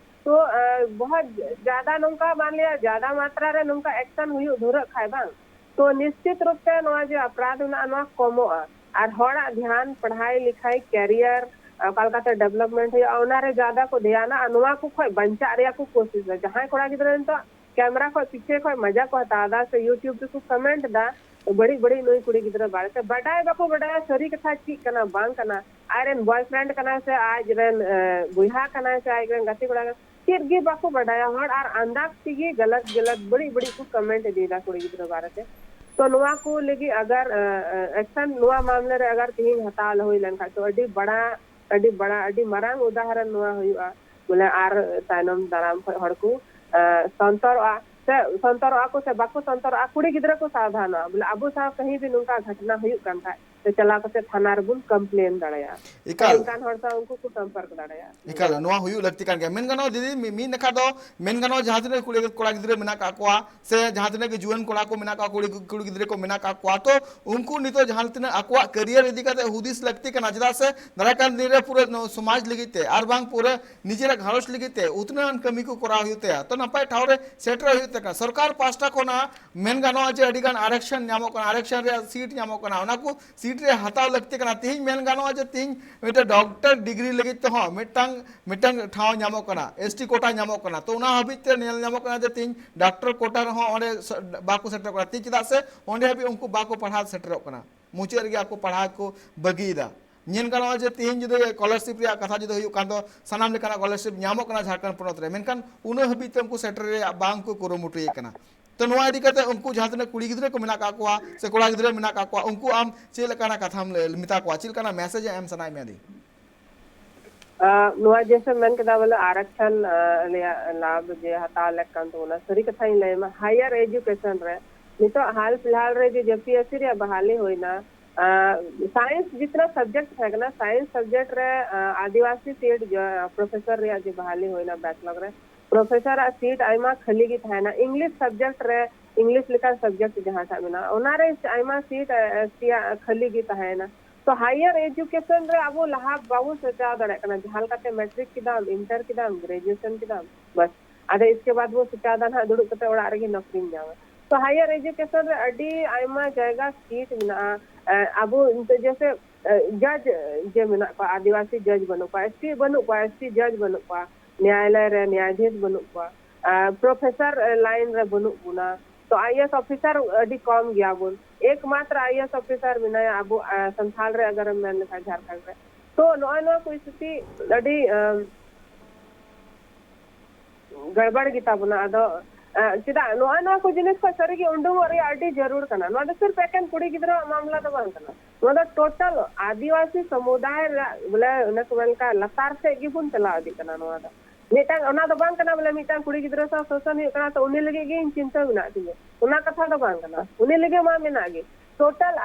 ᱛᱚ, ᱟ, ᱵᱚᱦᱚᱛ ᱡᱟᱫᱟ ᱱᱚᱝᱠᱟ ᱢᱟᱱ ᱞᱤᱭᱟ ᱡᱟᱫᱟ ᱢᱟᱛᱨᱟ ᱨᱮ ᱱᱚᱝᱠᱟ ᱮᱠᱥᱚᱱ ᱦᱩᱭᱩᱜ ᱫᱷᱩᱨᱟᱹᱜ ᱠᱷᱟᱡ ᱵᱟᱝ, ᱛᱚ ᱱᱤᱥᱪᱤᱛ ᱨᱩᱯ ᱛᱮ ᱱᱚᱣᱟ ᱡᱮ ᱟᱯᱨᱟᱫᱷ ᱢᱮᱱᱟᱜᱼᱟ ᱱᱚᱣᱟ ᱠᱚᱢᱚᱜᱼᱟ᱾ ᱟᱨ ᱦᱚᱲᱟᱜ ᱫᱷᱮᱭᱟᱱ ᱯᱟᱲᱦᱟᱭ ᱞᱤᱠᱷᱟᱭ ᱠᱮᱨᱤᱭᱟᱨ ᱚᱠᱟ ᱞᱮᱠᱟᱛᱮ ᱰᱮᱵᱷᱞᱚᱯᱢᱮᱱᱴ ᱦᱩᱭᱩᱜᱼᱟ ᱚᱱᱟ ᱨᱮ ᱡᱟᱫᱟ ᱠᱚ ᱫᱷᱮᱭᱟᱱᱟ ᱟᱨ ᱱᱚᱣᱟ ᱠᱚ ᱠᱷᱚᱡ ᱵᱟᱧᱪᱟᱜ ᱨᱮᱭᱟᱜ ᱠᱚ ᱠᱳᱥᱤᱥᱟ᱾ ᱡᱟᱦᱟᱸᱭ ᱠᱚᱲᱟ ᱜᱤᱫᱽᱨᱟᱹ ᱱᱤᱛᱚᱜ ᱠᱮᱢᱨᱟ ᱠᱷᱚᱡ ᱯᱤᱪᱷᱮ ᱠᱷᱚᱡ ᱢᱟᱡᱟ ᱠᱚ ᱦᱟᱛᱟᱣ ᱮᱫᱟ ᱥᱮ YouTube ᱨᱮᱠᱚ ᱠᱚᱢᱮᱱᱴ ᱮᱫᱟ ᱵᱟᱹᱲᱤᱡ ᱵᱟᱹᱲᱤᱡ ᱱᱩᱭ ᱠᱩᱲᱤ ᱜᱤᱫᱽᱨᱟᱹ ᱵᱟᱨᱮᱛᱮ, ᱵᱟᱰᱟᱭ ᱵᱟᱠᱚ ᱵᱟᱰᱟᱭᱟ ᱥᱟᱹᱨᱤ ᱠᱟᱛᱷᱟ ᱪᱮᱫ ᱠᱟᱱᱟ ᱵᱟᱝ ᱠᱟᱱᱟ, ᱟᱡ ᱨᱮᱱ ᱵᱚᱭᱯᱷᱨᱮᱱᱰ ᱠᱟᱱᱟᱭ ᱥᱮ ᱟᱡ ᱨᱮᱱ, ᱮ, ᱵᱚᱭᱦᱟ ᱠᱟᱱᱟᱭ ᱥᱮ ᱟᱡ ᱨᱮᱱ ᱜᱟᱛᱮ ᱠᱚᱲᱟ ᱠᱟᱱᱟᱭ, ᱪᱮᱫ ᱜᱮ ᱵᱟᱠᱚ ᱵᱟᱰᱟᱭᱟ ᱦᱚᱲ, ᱟᱨ ᱟᱱᱫᱟᱡ ᱛᱮᱜᱮ ᱜᱟᱞᱟᱛ ᱜᱟᱞᱟᱛ ᱵᱟᱹᱲᱤᱡ ᱵᱟᱹᱲᱤᱡ ᱠᱚ ᱠᱚᱢᱮᱱᱴ ᱤᱫᱤᱭᱮᱫᱟ ᱠᱩᱲᱤ ᱜᱤᱫᱽᱨᱟᱹ ᱵᱟᱨᱮᱛᱮ᱾ ᱛᱚ ᱱᱚᱣᱟ ᱠᱚ ᱞᱟᱹᱜᱤᱫ ᱟᱜᱟᱨ, ᱮ, ᱮ, ᱮᱠᱥᱚᱱ ᱱᱚᱣᱟ ᱢᱟᱢᱞᱟ ᱨᱮ ᱟᱜᱟᱨ ᱛᱮᱦᱮᱧ ᱦᱟᱛᱟᱣ ᱦᱩᱭ ᱞᱮᱱᱠᱷᱟᱱ ᱛᱚ ᱟᱹᱰᱤ ᱵᱟᱲᱟ ᱟᱹᱰᱤ ᱵᱟᱲᱟ ᱟᱹᱰᱤ ᱢᱟᱨᱟᱝ ᱩᱫᱟᱦᱚᱨᱚᱱ ᱱᱚᱣᱟ ᱦᱩᱭᱩᱜᱼᱟ᱾ ᱵᱚᱞᱮ ᱟᱨ ᱛᱟᱭᱱᱚᱢ ᱫᱟᱨᱟᱢ ᱠᱷᱚᱱ ᱦᱚᱲ ᱠᱚ, ᱮ, ᱥᱚᱱᱛᱚᱨᱚᱜᱼᱟ ᱥᱮ ᱥᱚᱱᱛᱚᱨᱚᱜᱼᱟ ᱠᱚ ᱥᱮ ᱵᱟᱠᱚ ᱥᱚᱱᱛᱚᱨᱚᱜᱼᱟ, ᱠᱩᱲᱤ ᱜᱤᱫᱽᱨᱟᱹ ᱠᱚ ᱥᱟᱵᱫᱷᱟᱱᱚᱜᱼᱟ᱾ ᱵᱚᱞᱮ ᱟᱵᱚ ᱥᱟᱶ ᱠᱟᱹᱦᱤ ᱵᱷᱤ ᱱᱚᱝᱠᱟ ᱜᱷᱚᱴᱱᱟ ᱦᱩᱭᱩᱜ ᱠᱟᱱ ᱠᱷᱟᱡ ᱥᱮ ᱪᱟᱞᱟᱣ ᱠᱟᱛᱮ ᱛᱷᱟᱱᱟ ᱨᱮᱵᱚᱱ complain ᱫᱟᱲᱮᱭᱟᱜᱼᱟ᱾ ᱮᱠᱟᱞ᱾ ᱚᱱᱠᱟᱱ ᱦᱚᱲ ᱥᱟᱶ ᱩᱱᱠᱩ ᱠᱚ ᱥᱚᱢᱯᱚᱨᱠ ᱫᱟᱲᱮᱭᱟᱜᱼᱟ᱾ ᱮᱠᱟᱞ, ᱱᱚᱣᱟ ᱦᱩᱭᱩᱜ ᱞᱟᱹᱠᱛᱤ ᱠᱟᱱ ᱜᱮᱭᱟ᱾ ᱢᱮᱱ ᱜᱟᱱᱚᱜᱼᱟ ᱫᱤᱫᱤ, ᱢᱤ- ᱢᱤᱫ ᱱᱟᱠᱷᱟ ᱫᱚ ᱢᱮᱱ ᱜᱟᱱᱚᱜᱼᱟ, ᱡᱟᱦᱟᱸ ᱛᱤᱱᱟᱹᱜ ᱠᱩᱲᱤ ᱠᱚᱲᱟ ᱜᱤᱫᱽᱨᱟᱹ ᱢᱮᱱᱟᱜ ᱠᱟᱜ ᱠᱚᱣᱟ ᱥᱮ ᱡᱟᱦᱟᱸ ᱛᱤᱱᱟᱹᱜ ᱜᱮ ᱡᱩᱣᱟᱹᱱ ᱠᱚᱲᱟ ᱠᱚ ᱢᱮᱱᱟᱜ ᱠᱟᱜ ᱠᱚᱣᱟ, ᱠᱩᱲᱤ ᱠᱩᱲᱤ ᱜᱤᱫᱽᱨᱟᱹ ᱠᱚ ᱢᱮᱱᱟᱜ ᱠᱟᱜ ᱠᱚᱣᱟ, ᱛᱚ ᱩᱱᱠᱩ ᱱᱤᱛᱚᱜ ᱡᱟᱦᱟᱸ ᱛᱤᱱᱟᱹᱜ ᱟᱠᱚᱣᱟᱜ ᱠᱮᱨᱤᱭᱟᱨ ᱤᱫᱤ ᱠᱟᱛᱮ ᱦᱩᱫᱤᱥ ᱞᱟᱹᱠᱛᱤ ᱠᱟᱱᱟ, ᱪᱮᱫᱟᱜ ᱥᱮ ᱫᱟᱨᱟᱭ ᱠᱟᱱ ᱫᱤᱱ ᱨᱮ ᱯᱩᱨᱟᱹ ᱱᱚᱣᱟ ᱥᱚᱢᱟᱡᱽ ᱞᱟᱹᱜᱤᱫ ᱛᱮ ᱟᱨ ᱵᱟᱝ ᱯᱩᱨᱟᱹ ᱱᱤᱡᱮᱨᱟᱜ ᱜᱷᱟᱨᱚᱸᱡᱽ ᱞᱟᱹᱜᱤᱫ ᱛᱮ ᱩᱛᱱᱟᱹᱣᱟᱱ ᱠᱟᱹᱢᱤ ᱠᱚ ᱠᱚᱨᱟᱣ ᱦᱩᱭᱩᱜ ᱛᱟᱭᱟ᱾ ᱛᱚ ᱱᱟᱯᱟᱭ ᱴᱷᱟᱶ ᱨᱮ ᱥᱮᱴᱮᱨ ᱦᱩᱭᱩᱜ ᱛᱟᱭᱟ᱾ ᱥᱚᱨᱠᱟᱨ ᱯᱟᱦᱴᱟ ᱠᱷᱚᱱᱟᱜ ᱢᱮᱱ ᱜᱟᱱᱚᱜᱼᱟ ᱡᱮ ᱟᱹᱰᱤ ᱜᱟᱱ ᱟᱨᱮᱠᱥᱚᱱ ᱧᱟᱢᱚᱜ ᱠᱟᱱᱟ, ᱟᱨᱮᱠᱥᱚᱱ ᱨᱮᱭᱟᱜ ᱥᱤᱴ ᱧᱟᱢᱚᱜ ᱠᱟᱱᱟ, ᱚᱱᱟ ᱠᱚ ᱥᱤᱴ ᱨᱮ ᱦᱟᱛᱟᱣ ᱞᱟᱹᱠᱛᱤ ᱠᱟᱱᱟ᱾ ᱛᱤᱦᱤᱧ ᱢᱮᱱ ᱜᱟᱱᱚᱜᱼᱟ ᱡᱮ ᱛᱤᱦᱤᱧ ᱢᱤᱫᱴᱮᱱ ᱰᱚᱠᱴᱚᱨ ᱰᱤᱜᱽᱨᱤ ᱞᱟᱹᱜᱤᱫ ᱛᱮᱦᱚᱸ ᱢᱤᱫᱴᱟᱝ ᱢᱤᱫᱴᱟᱝ ᱴᱷᱟᱶ ᱧᱟᱢᱚᱜ ᱠᱟᱱᱟ, ᱮᱥ ᱴᱤ ᱠᱳᱴᱟ ᱧᱟᱢᱚᱜ ᱠᱟᱱᱟ᱾ ᱛᱚ ᱚᱱᱟ ᱦᱟᱹᱵᱤᱡ ᱛᱮ ᱧᱮᱞ ᱧᱟᱢᱚᱜ ᱠᱟᱱᱟ ᱡᱮ ᱛᱤᱦᱤᱧ ᱰᱟᱠᱴᱚᱨ ᱠᱳᱴᱟ ᱨᱮᱦᱚᱸ ᱚᱸᱰᱮ ᱥ- ᱵᱟᱠᱚ ᱥᱮᱴᱮᱨᱚᱜ ᱠᱟᱱᱟ᱾ ᱛᱤ- ᱪᱮᱫᱟᱜ ᱥᱮ ᱚᱸᱰᱮ ᱦᱟᱹᱵᱤᱡ ᱩᱱᱠᱩ ᱵᱟᱠᱚ ᱯᱟᱲᱦᱟᱣ ᱥᱮᱴᱮᱨᱚᱜ ᱠᱟᱱᱟ, ᱢᱩᱪᱟᱹᱫ ᱨᱮᱜᱮ ᱟᱠᱚ ᱯᱟᱲᱦᱟᱣ ᱠᱚ ᱵᱟᱹᱜᱤᱭᱮᱫᱟ᱾ ᱧᱮᱞ ᱜᱟᱱᱚᱜᱼᱟ ᱡᱮ ᱛᱤᱦᱤᱧ ᱡᱩᱫᱤ ᱥᱠᱚᱞᱟᱨᱥᱤᱯ ᱨᱮᱭᱟᱜ ᱠᱟᱛᱷᱟ ᱡᱩᱫᱤ ᱦᱩᱭᱩᱜ ᱠᱷᱟᱱ ᱫᱚ ᱥᱟᱱᱟᱢ ᱞᱮᱠᱟᱱᱟᱜ ᱥᱠᱚᱞᱟᱨᱥᱤᱯ ᱧᱟᱢᱚᱜ ᱠᱟᱱᱟ ᱡᱷᱟᱲᱠᱷᱚᱸᱰ ᱯᱚᱱᱚᱛ ᱨᱮ, ᱢᱮᱱᱠᱷᱟᱱ ᱩᱱᱟᱹᱜ ᱦᱟᱹᱵᱤᱡ ᱛᱮ ᱩᱱᱠᱩ ᱥᱮᱴᱮᱨ ᱨᱮᱭᱟᱜ ᱵᱟᱝ ᱠᱚ ᱠᱩᱨᱩᱢᱩᱴᱩᱭᱮᱫ ᱠᱟᱱᱟ᱾ ᱛᱚ ᱱᱚᱣᱟ ᱤᱫᱤ ᱠᱟᱛᱮ ᱩᱱᱠᱩ ᱡᱟᱦᱟᱸ ᱛᱤᱱᱟᱹᱜ ᱠᱩᱲᱤ ᱜᱤᱫᱽᱨᱟᱹ ᱠᱚ ᱢᱮᱱᱟᱜ ᱠᱟᱜ ᱠᱚᱣᱟ ᱥᱮ ᱠᱚᱲᱟ ᱜᱤᱫᱽᱨᱟᱹ ᱢᱮᱱᱟᱜ ᱠᱟᱜ ᱠᱚᱣᱟ, ᱩᱱᱠᱩ ᱟᱢ ᱪᱮᱫ ᱞᱮᱠᱟᱱᱟᱜ ᱠᱟᱛᱷᱟᱢ ᱞᱟᱹᱭ- ᱢᱮᱛᱟ ᱠᱚᱣᱟ, ᱪᱮᱫ ᱞᱮᱠᱟᱱᱟᱜ ᱢᱮᱥᱮᱡᱽ ᱮᱢ ᱥᱟᱱᱟᱭᱮᱫ ᱢᱮᱭᱟ ᱫᱤ? ᱟᱸ, ᱱᱚᱣᱟ ᱡᱮᱥᱮ ᱢᱮᱱ ᱠᱮᱫᱟ ᱵᱚᱞᱮ ᱟᱨᱟᱠᱥᱟᱱ, ᱟᱸ, ᱨᱮᱭᱟᱜ ᱞᱟᱵᱷ ᱡᱮ ᱦᱟᱛᱟᱣ ᱞᱮᱠ ᱠᱟᱱ ᱛᱟᱵᱚᱱᱟ, ᱥᱟᱹᱨᱤ ᱠᱟᱛᱷᱟᱧ ᱞᱟᱹᱭ ᱢᱟ, ᱦᱟᱭᱟᱨ ᱮᱡᱩᱠᱮᱥᱚᱱ ᱨᱮ ᱱᱤᱛᱚᱜ ᱦᱟᱞ ᱯᱷᱤᱞᱦᱟᱞ ᱨᱮ ᱡᱮ ᱡᱮ ᱯᱤ ᱮᱥ ᱥᱤ ᱨᱮᱭᱟᱜ ᱵᱟᱦᱟᱞᱤ ᱦᱩᱭᱱᱟ, ᱟᱸ, ᱥᱟᱭᱮᱱᱥ ᱡᱤᱛᱱᱟ ᱥᱟᱵᱡᱮᱠᱴ ᱛᱟᱦᱮᱸ ᱠᱟᱱᱟ, ᱥᱟᱭᱮᱱᱥ ᱥᱟᱵᱡᱮᱠᱴ ᱨᱮ, ᱟᱸ, ᱟᱹᱫᱤᱵᱟᱹᱥᱤ ᱥᱤᱴ ᱡᱚ-, ᱯᱨᱚᱯᱷᱮᱥᱚᱨ ᱨᱮᱭᱟᱜ ᱡᱮ ᱵᱟᱦᱟᱞᱤ ᱦᱩᱭᱱᱟ ᱵᱮᱠᱞᱚᱜ ᱨᱮ, ᱯᱨᱚᱯᱷᱮᱥᱚᱨ ᱟᱜ ᱥᱤᱴ ᱟᱭᱢᱟ ᱠᱷᱟᱹᱞᱤ ᱜᱮ ᱛᱟᱦᱮᱱᱟ᱾ ᱤᱝᱞᱤᱥ ᱥᱟᱵᱡᱮᱠᱴ ᱨᱮ, ᱤᱝᱞᱤᱥ ᱞᱮᱠᱟᱱ ᱥᱟᱵᱡᱮᱠᱴ ᱡᱟᱦᱟᱸᱴᱟᱜ ᱢᱮᱱᱟᱜᱼᱟ, ᱚᱱᱟ ᱨᱮ ᱟᱭᱢᱟ ᱥᱤᱴ, ᱮ, ᱮᱥ ᱴᱤ ᱟᱜ ᱠᱷᱟᱹᱞᱤ ᱜᱮ ᱛᱟᱦᱮᱱᱟ᱾ ᱛᱚ ᱦᱟᱭᱟᱨ ᱮᱡᱩᱠᱮᱥᱚᱱ ᱨᱮ ᱟᱵᱚ ᱞᱟᱦᱟ ᱵᱟᱵᱚ ᱥᱚᱪᱟᱣ ᱫᱟᱲᱮᱭᱟᱜ ᱠᱟᱱᱟ᱾ ᱡᱟᱦᱟᱸ ᱞᱮᱠᱟᱛᱮ ᱢᱮᱴᱨᱤᱠ ᱠᱮᱫᱟᱢ, ᱤᱱᱴᱟᱨ ᱠᱮᱫᱟᱢ, ᱜᱨᱮᱡᱩᱭᱮᱥᱚᱱ ᱠᱮᱫᱟᱢ, ᱵᱟᱥ, ᱟᱫᱚ ᱤᱥᱠᱮ ᱵᱟᱫ ᱵᱚ ᱥᱚᱪᱟᱣ ᱫᱟ ᱱᱟᱦᱟᱜ ᱫᱩᱲᱩᱵ ᱠᱟᱛᱮ ᱚᱲᱟᱜ ᱨᱮᱜᱮ ᱱᱚᱠᱨᱤᱢ ᱧᱟᱢᱟ᱾ ᱛᱚ ᱦᱟᱭᱟᱨ ᱮᱡᱩᱠᱮᱥᱚᱱ ᱨᱮ ᱟᱹᱰᱤ ᱟᱭᱢᱟ ᱡᱟᱭᱜᱟ ᱥᱤᱴ ᱢᱮᱱᱟᱜᱼᱟ᱾ ᱮ, ᱟᱵᱚ ᱱᱤᱛᱚᱜ ᱡᱮᱥᱮ, ᱮ, ᱡᱟᱡᱽ ᱡᱮ ᱢᱮᱱᱟᱜ ᱠᱚᱣᱟ, ᱟᱹᱫᱤᱵᱟᱹᱥᱤ ᱡᱟᱡᱽ ᱵᱟᱹᱱᱩᱜ ᱠᱚᱣᱟ, ᱮᱥ ᱴᱤ ᱵᱟᱹᱱᱩᱜ ᱠᱚᱣᱟ, ᱮᱥ ᱴᱤ ᱡᱟᱡᱽ ᱵᱟᱹᱱᱩᱜ ᱠᱚᱣᱟ, ᱱᱮᱭᱟᱭᱟᱞᱚᱭ ᱨᱮ ᱱᱮᱭᱟᱫᱷᱤᱥ ᱵᱟᱹᱱᱩᱜ ᱠᱚᱣᱟ, ᱮ, ᱯᱨᱚᱯᱷᱮᱥᱚᱨ, ᱮ, ᱞᱟᱭᱤᱱ ᱨᱮ ᱵᱟᱹᱱᱩᱜ ᱵᱚᱱᱟ᱾ ᱛᱚ ᱟᱭ ᱮ ᱮᱥ ᱚᱯᱷᱤᱥᱟᱨ ᱟᱹᱰᱤ ᱠᱚᱢ ᱜᱮᱭᱟ ᱵᱚᱱ᱾ ᱮᱠᱢᱟᱛᱨᱚ ᱟᱭ ᱮ ᱮᱥ ᱚᱯᱷᱤᱥᱟᱨ ᱢᱮᱱᱟᱭᱟ ᱟᱵᱚ, ᱮ, ᱥᱟᱱᱛᱷᱟᱞ ᱨᱮ ᱟᱜᱟᱨᱮᱢ ᱢᱮᱱ ᱞᱮᱠᱷᱟᱱ ᱡᱷᱟᱲᱠᱷᱚᱸᱰ ᱨᱮ᱾ ᱛᱚ ᱱᱚᱜᱼᱚᱭ ᱱᱚᱣᱟ ᱠᱚ ᱥᱛᱷᱤᱛᱤ ᱟᱹᱰᱤ, ᱮ, ᱜᱟᱲᱵᱟᱲ ᱜᱮᱛᱟ ᱵᱚᱱᱟ᱾ ᱟᱫᱚ, ᱮ, ᱪᱮᱫᱟᱜ ᱱᱚᱜᱼᱚᱭ ᱱᱚᱣᱟ ᱠᱚ ᱡᱤᱱᱤᱥ ᱠᱷᱚᱱ ᱥᱟᱹᱨᱤᱜᱮ ᱩᱰᱩᱝᱚᱜ ᱨᱮᱭᱟᱜ ᱟᱹᱰᱤ ᱡᱟᱹᱨᱩᱲ ᱠᱟᱱᱟ? ᱱᱚᱣᱟ ᱫᱚ ᱥᱤᱨᱯ ᱮᱠᱮᱱ ᱠᱩᱲᱤ ᱜᱤᱫᱽᱨᱟᱹᱣᱟᱜ ᱢᱟᱢᱞᱟ ᱫᱚ ᱵᱟᱝ ᱠᱟᱱᱟ᱾ ᱱᱚᱣᱟ ᱫᱚ ᱴᱳᱴᱟᱞ ᱟᱹᱫᱤᱵᱟᱹᱥᱤ ᱥᱚᱢᱩᱫᱟᱭ ᱨᱮᱭᱟᱜ, ᱵᱚᱞᱮ, ᱚᱱᱮ ᱠᱚ ᱢᱮᱱ ᱞᱮᱠᱟ, ᱞᱟᱛᱟᱨ ᱥᱮᱫ ᱜᱮᱵᱚᱱ ᱪᱟᱞᱟᱣ ᱤᱫᱤᱜ ᱠᱟᱱᱟ᱾ ᱱᱚᱣᱟ ᱫᱚ ᱢᱤᱫᱴᱟᱝ, ᱚᱱᱟ ᱫᱚ ᱵᱟᱝ ᱠᱟᱱᱟ ᱵᱚᱞᱮ ᱢᱤᱫᱴᱟᱝ ᱠᱩᱲᱤ ᱜᱤᱫᱽᱨᱟᱹ ᱥᱟᱶ ᱥᱳᱥᱚᱱ ᱦᱩᱭᱩᱜ ᱠᱟᱱᱟ ᱛᱚ ᱩᱱᱤ ᱞᱟᱹᱜᱤᱫ ᱜᱮ ᱤᱧ ᱪᱤᱱᱛᱟᱹ ᱢᱮᱱᱟᱜ ᱛᱤᱧᱟᱹ, ᱚᱱᱟ ᱠᱟᱛᱷᱟ ᱫᱚ ᱵᱟᱝ ᱠᱟᱱᱟ᱾ ᱩᱱᱤ ᱞᱟᱹᱜᱤᱫ ᱢᱟ ᱢᱮᱱᱟᱜ ᱜᱮ, ᱴᱳᱴᱟᱞ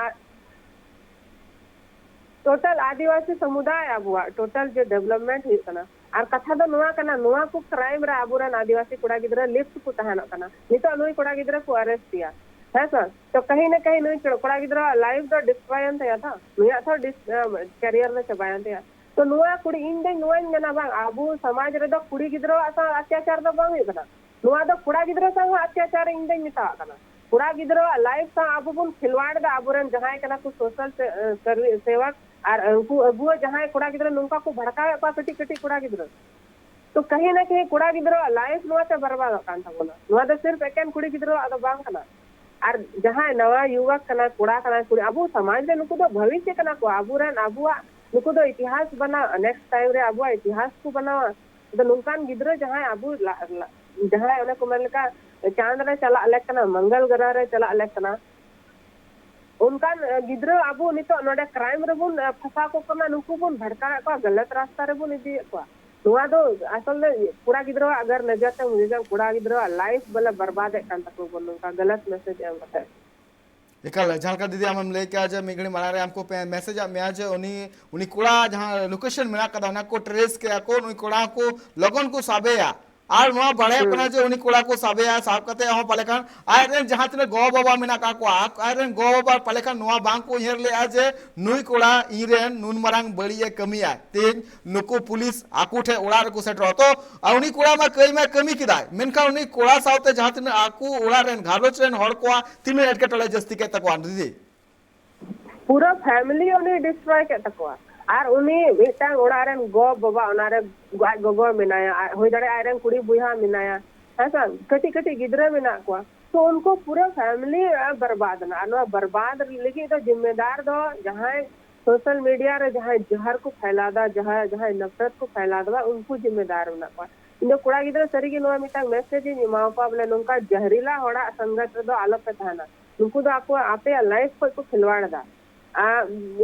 ᱴᱳᱴᱟᱞ ᱟᱹᱫᱤᱵᱟᱹᱥᱤ ᱥᱚᱢᱩᱫᱟᱭ ᱟᱵᱚᱣᱟᱜ ᱴᱳᱴᱟᱞ ᱡᱮ ᱰᱮᱵᱷᱞᱚᱯᱢᱮᱱᱴ ᱦᱩᱭᱩᱜ ᱠᱟᱱᱟ᱾ ᱟᱨ ᱠᱟᱛᱷᱟ ᱫᱚ ᱱᱚᱣᱟ ᱠᱟᱱᱟ, ᱱᱚᱣᱟ ᱠᱚ ᱠᱨᱟᱭᱤᱢ ᱨᱮ ᱟᱵᱚᱨᱮᱱ ᱟᱹᱫᱤᱵᱟᱹᱥᱤ ᱠᱚᱲᱟ ᱜᱤᱫᱽᱨᱟᱹ ᱞᱤᱯᱴ ᱠᱚ ᱛᱟᱦᱮᱱᱚᱜ ᱠᱟᱱᱟ᱾ ᱱᱤᱛᱚᱜ ᱱᱩᱭ ᱠᱚᱲᱟ ᱜᱤᱫᱽᱨᱟᱹ ᱠᱚ ᱟᱨᱮᱥᱴ ᱮᱭᱟ, ᱦᱮᱸ ᱥᱮ? ᱛᱚ ᱠᱟᱹᱦᱤ ᱱᱟ ᱠᱟᱹᱦᱤ ᱱᱩᱭ ᱠᱚᱲᱟ ᱜᱤᱫᱽᱨᱟᱹᱣᱟᱜ ᱞᱟᱭᱤᱯᱷ ᱫᱚ ᱰᱤᱥᱴᱨᱚᱭ ᱮᱱ ᱛᱟᱭᱟ ᱛᱚ, ᱱᱩᱭᱟᱜ ᱛᱚ ᱠᱮᱨᱤᱭᱟᱨ ᱫᱚ ᱪᱟᱵᱟᱭᱮᱱ ᱛᱟᱭᱟ᱾ ᱛᱚ ᱱᱚᱣᱟ ᱠᱩᱲᱤ, ᱤᱧ ᱫᱚᱧ ᱱᱚᱣᱟᱧ ᱢᱮᱱᱟ, ᱵᱟᱝ, ᱟᱵᱚ ᱥᱚᱢᱟᱡᱽ ᱨᱮᱫᱚ ᱠᱩᱲᱤ ᱜᱤᱫᱽᱨᱟᱹᱣᱟᱜ ᱥᱟᱶ ᱚᱛᱛᱟᱪᱟᱨ ᱫᱚ ᱵᱟᱝ ᱦᱩᱭᱩᱜ ᱠᱟᱱᱟ, ᱱᱚᱣᱟ ᱫᱚ ᱠᱚᱲᱟ ᱜᱤᱫᱽᱨᱟᱹ ᱥᱟᱶ ᱦᱚᱸ ᱚᱛᱛᱟᱪᱟᱨ ᱤᱧ ᱫᱚᱧ ᱢᱮᱛᱟᱣᱟᱜ ᱠᱟᱱᱟ᱾ ᱠᱚᱲᱟ ᱜᱤᱫᱽᱨᱟᱹᱣᱟᱜ ᱞᱟᱭᱤᱯᱷ ᱥᱟᱶ ᱟᱵᱚ ᱵᱚᱱ ᱠᱷᱮᱞᱣᱟᱲ ᱮᱫᱟ, ᱟᱵᱚᱨᱮᱱ ᱡᱟᱦᱟᱸᱭ ᱠᱟᱱᱟ ᱠᱚ ᱥᱳᱥᱟᱞ ᱥᱮᱵᱚᱠ, ᱟᱨ ᱩᱱᱠᱩ ᱟᱵᱚᱣᱟᱜ ᱡᱟᱦᱟᱸᱭ ᱠᱚᱲᱟ ᱜᱤᱫᱽᱨᱟᱹ ᱱᱚᱝᱠᱟ ᱠᱚ ᱵᱷᱟᱲᱠᱟᱣᱮᱫ ᱠᱚᱣᱟ ᱠᱟᱹᱴᱤᱡ ᱠᱟᱹᱴᱤᱡ ᱠᱚᱲᱟ ᱜᱤᱫᱽᱨᱟᱹ, ᱛᱚ ᱠᱟᱹᱦᱤ ᱱᱟ ᱠᱟᱹᱦᱤ ᱠᱚᱲᱟ ᱜᱤᱫᱽᱨᱟᱹᱣᱟᱜ ᱞᱟᱭᱤᱯᱷ ᱱᱚᱣᱟ ᱛᱮ ᱵᱚᱨᱵᱟᱫᱚᱜ ᱠᱟᱱ ᱛᱟᱵᱚᱱᱟ᱾ ᱱᱚᱣᱟ ᱫᱚ ᱥᱤᱨᱯ ᱮᱠᱮᱱ ᱠᱩᱲᱤ ᱜᱤᱫᱽᱨᱟᱹᱣᱟᱜ ᱫᱚ ᱵᱟᱝ ᱠᱟᱱᱟ᱾ ᱟᱨ ᱡᱟᱦᱟᱸᱭ ᱱᱟᱣᱟ ᱭᱩᱵᱚᱠ ᱠᱟᱱᱟ, ᱠᱚᱲᱟ ᱠᱟᱱᱟ, ᱠᱩᱲᱤ, ᱟᱵᱚ ᱥᱚᱢᱟᱡᱽ ᱨᱮ ᱱᱩᱠᱩ ᱫᱚ ᱵᱷᱚᱵᱤᱥᱥᱚ ᱠᱟᱱᱟ ᱠᱚ, ᱟᱵᱚᱨᱮᱱ, ᱟᱵᱚᱣᱟᱜ ᱱᱩᱠᱩ ᱫᱚ ᱤᱛᱤᱦᱟᱥ ᱵᱮᱱᱟᱣ, ᱱᱮᱠᱥᱴ ᱴᱟᱭᱤᱢ ᱨᱮ ᱟᱵᱚᱣᱟᱜ ᱤᱛᱤᱦᱟᱥ ᱠᱚ ᱵᱮᱱᱟᱣᱟ᱾ ᱟᱫᱚ ᱱᱚᱝᱠᱟᱱ ᱜᱤᱫᱽᱨᱟᱹ ᱡᱟᱦᱟᱸᱭ ᱟᱵᱚ ᱞᱟ-, ᱞᱟ-, ᱡᱟᱦᱟᱸᱭ ᱚᱱᱮ ᱠᱚ ᱢᱮᱱ ᱞᱮᱠᱟ ᱪᱟᱸᱫ ᱨᱮ ᱪᱟᱞᱟᱜ ᱞᱮᱠ ᱠᱟᱱᱟ, ᱢᱚᱝᱜᱚᱞ ᱜᱨᱚᱦᱚ ᱨᱮ ᱪᱟᱞᱟᱜ ᱞᱮᱠ ᱠᱟᱱᱟ, ᱚᱱᱠᱟᱱ, ᱮ, ᱜᱤᱫᱽᱨᱟᱹ ᱟᱵᱚ ᱱᱤᱛᱚᱜ ᱱᱚᱰᱮ ᱠᱨᱟᱭᱤᱢ ᱨᱮᱵᱚᱱ, ᱮ, ᱯᱷᱟᱸᱥᱟᱣ ᱠᱚ ᱠᱟᱱᱟ, ᱱᱩᱠᱩ ᱵᱚᱱ ᱵᱷᱟᱲᱠᱟᱣᱮᱫ ᱠᱚᱣᱟ, ᱜᱟᱞᱟᱛ ᱨᱟᱥᱛᱟ ᱨᱮᱵᱚᱱ ᱤᱫᱤᱭᱮᱫ ᱠᱚᱣᱟ᱾ ᱱᱚᱣᱟ ᱫᱚ ᱟᱥᱚᱞ ᱫᱚ ᱠᱚᱲᱟ ᱜᱤᱫᱽᱨᱟᱹᱣᱟᱜ ᱟᱜᱟᱨ ᱱᱚᱡᱚᱨ ᱛᱮᱢ ᱦᱩᱭᱩᱜᱟ, ᱠᱚᱲᱟ ᱜᱤᱫᱽᱨᱟᱹᱣᱟᱜ ᱞᱟᱭᱤᱯᱷ ᱵᱚᱞᱮ ᱵᱚᱨᱵᱟᱫᱮᱫ ᱠᱟᱱ ᱛᱟᱠᱚ ᱵᱚᱱ, ᱱᱚᱝᱠᱟ ᱜᱟᱞᱟᱛ ᱢᱮᱥᱮᱡᱽ ᱮᱢ ᱠᱟᱛᱮ᱾ ᱮᱠᱟᱞ, ᱡᱟᱦᱟᱸ ᱞᱮᱠᱟ ᱫᱤᱫᱤ ᱟᱢᱮᱢ ᱞᱟᱹᱭ ᱠᱮᱜᱼᱟ ᱡᱮ ᱢᱤᱫ ᱜᱷᱟᱹᱲᱤᱡ ᱢᱟᱲᱟᱝ ᱨᱮ ᱟᱢ ᱠᱚ ᱢᱮᱥᱮᱡᱽ ᱟᱫ ᱢᱮᱭᱟ ᱡᱮ ᱩᱱᱤ, ᱩᱱᱤ ᱠᱚᱲᱟ ᱡᱟᱦᱟᱸ ᱞᱳᱠᱮᱥᱚᱱ ᱢᱮᱱᱟᱜ ᱠᱟᱫᱟ ᱚᱱᱟ ᱠᱚ ᱴᱨᱮᱥ ᱠᱮᱜᱼᱟ ᱠᱚ, ᱩᱱᱤ ᱠᱚᱲᱟ ᱦᱚᱸᱠᱚ ᱞᱚᱜᱚᱱ ᱠᱚ ᱥᱟᱵᱮᱭᱟ᱾ ᱟᱨ ᱱᱚᱣᱟ ᱵᱟᱲᱟᱭᱚᱜ ᱠᱟᱱᱟ ᱡᱮ ᱩᱱᱤ ᱠᱚᱲᱟ ᱠᱚ ᱥᱟᱵᱮᱭᱟ, ᱥᱟᱵ ᱠᱟᱛᱮ ᱦᱚᱸ ᱯᱟᱞᱮ ᱠᱷᱟᱱ ᱟᱡ ᱨᱮᱱ ᱡᱟᱦᱟᱸ ᱛᱤᱱᱟᱹᱜ ᱜᱚ ᱵᱟᱵᱟ ᱢᱮᱱᱟᱜ ᱠᱟᱜ ᱠᱚᱣᱟ, ᱟᱡ ᱨᱮᱱ ᱜᱚ ᱵᱟᱵᱟ ᱯᱟᱞᱮ ᱠᱷᱟᱱ ᱱᱚᱣᱟ ᱵᱟᱝ ᱠᱚ ᱩᱭᱦᱟᱹᱨ ᱞᱮᱜᱼᱟ ᱡᱮ ᱱᱩᱭ ᱠᱚᱲᱟ ᱤᱧ ᱨᱮᱱ ᱱᱩᱱ ᱢᱟᱨᱟᱝ ᱵᱟᱹᱲᱤᱡ ᱮ ᱠᱟᱹᱢᱤᱭᱟ᱾ ᱛᱮᱦᱮᱧ ᱱᱩᱠᱩ ᱯᱩᱞᱤᱥ ᱟᱠᱚ ᱴᱷᱮᱱ ᱚᱲᱟᱜ ᱨᱮᱠᱚ ᱥᱮᱴᱮᱨᱚᱜᱼᱟ᱾ ᱛᱚ, ᱟᱨ ᱩᱱᱤ ᱠᱚᱲᱟ ᱢᱟ ᱠᱟᱹᱢᱤ ᱢᱟ ᱠᱟᱹᱢᱤ ᱠᱮᱫᱟᱭ, ᱢᱮᱱᱠᱷᱟᱱ ᱩᱱᱤ ᱠᱚᱲᱟ ᱥᱟᱶᱛᱮ ᱡᱟᱦᱟᱸ ᱛᱤᱱᱟᱹᱜ ᱟᱠᱚ ᱚᱲᱟᱜ ᱨᱮᱱ ᱜᱷᱟᱨᱚᱸᱡᱽ ᱨᱮᱱ ᱦᱚᱲ ᱠᱚᱣᱟᱜ ᱛᱤᱱᱟᱹᱜ ᱮᱴᱠᱮᱴᱚᱬᱮ ᱡᱟᱹᱥᱛᱤ ᱠᱮᱫ ᱛᱟᱠᱚᱣᱟ ᱫᱤᱫᱤ? ᱯᱩᱨᱟᱹ ᱯᱷᱮᱢᱤᱞᱤ ᱩᱱᱤ ᱰᱤᱥᱴᱨᱚᱭ ᱠᱮᱫ ᱛᱟᱠᱚᱣᱟ᱾ ᱟᱨ ᱩᱱᱤ ᱢᱤᱫᱴᱟᱝ ᱚᱲᱟᱜ ᱨᱮᱱ ᱜᱚ ᱵᱟᱵᱟ, ᱚᱱᱟᱨᱮ ᱟᱡ ᱜᱚᱜᱚ ᱢᱮᱱᱟᱭᱟ, ᱟᱡ, ᱦᱩᱭ ᱫᱟᱲᱮᱭᱟᱜᱼᱟ ᱟᱡ ᱨᱮᱱ ᱠᱩᱲᱤ ᱵᱚᱭᱦᱟ ᱢᱮᱱᱟᱭᱟ, ᱦᱮᱸ ᱥᱮ, ᱠᱟᱹᱴᱤᱡ ᱠᱟᱹᱴᱤᱡ ᱜᱤᱫᱽᱨᱟᱹ ᱢᱮᱱᱟᱜ ᱠᱚᱣᱟ᱾ ᱛᱚ ᱩᱱᱠᱩ ᱯᱩᱨᱟᱹ ᱯᱷᱮᱢᱤᱞᱤ ᱵᱚᱨᱵᱟᱫ ᱮᱱᱟ᱾ ᱟᱨ ᱱᱚᱣᱟ ᱵᱚᱨᱵᱟᱫ ᱞᱟᱹᱜᱤᱫ ᱫᱚ ᱡᱤᱢᱢᱮᱫᱟᱨ ᱫᱚ ᱡᱟᱦᱟᱸᱭ ᱥᱳᱥᱟᱞ ᱢᱤᱰᱤᱭᱟ ᱨᱮ ᱡᱟᱦᱟᱸᱭ ᱡᱟᱦᱟᱨ ᱠᱚ ᱯᱷᱟᱭᱞᱟᱣ ᱫᱟ, ᱡᱟᱦᱟᱸᱭ, ᱡᱟᱦᱟᱸᱭ ᱱᱚᱯᱨᱚᱛ ᱠᱚ ᱯᱷᱟᱭᱞᱟᱣ ᱫᱟ, ᱩᱱᱠᱩ ᱡᱤᱢᱢᱮᱫᱟᱨ ᱢᱮᱱᱟᱜ ᱠᱚᱣᱟ᱾ ᱤᱧ ᱫᱚ ᱠᱚᱲᱟ ᱜᱤᱫᱽᱨᱟᱹ ᱥᱟᱹᱨᱤᱜᱮ ᱱᱚᱣᱟ ᱢᱤᱫᱴᱟᱝ ᱢᱮᱥᱮᱡᱽ ᱤᱧ ᱮᱢᱟ ᱠᱚᱣᱟ, ᱵᱚᱞᱮ ᱱᱚᱝᱠᱟ ᱡᱟᱦᱨᱤᱞᱟ ᱦᱚᱲᱟᱜ ᱥᱚᱝᱜᱚᱛ ᱨᱮᱫᱚ ᱟᱞᱚᱯᱮ ᱛᱟᱦᱮᱱᱟ᱾ ᱱᱩᱠᱩ ᱫᱚ ᱟᱠᱚᱣᱟᱜ, ᱟᱯᱮᱭᱟᱜ ᱞᱟᱭᱤᱯᱷ ᱠᱷᱚᱡ ᱠᱚ ᱠᱷᱤᱞᱣᱟᱲ ᱮᱫᱟ᱾ ᱟᱨ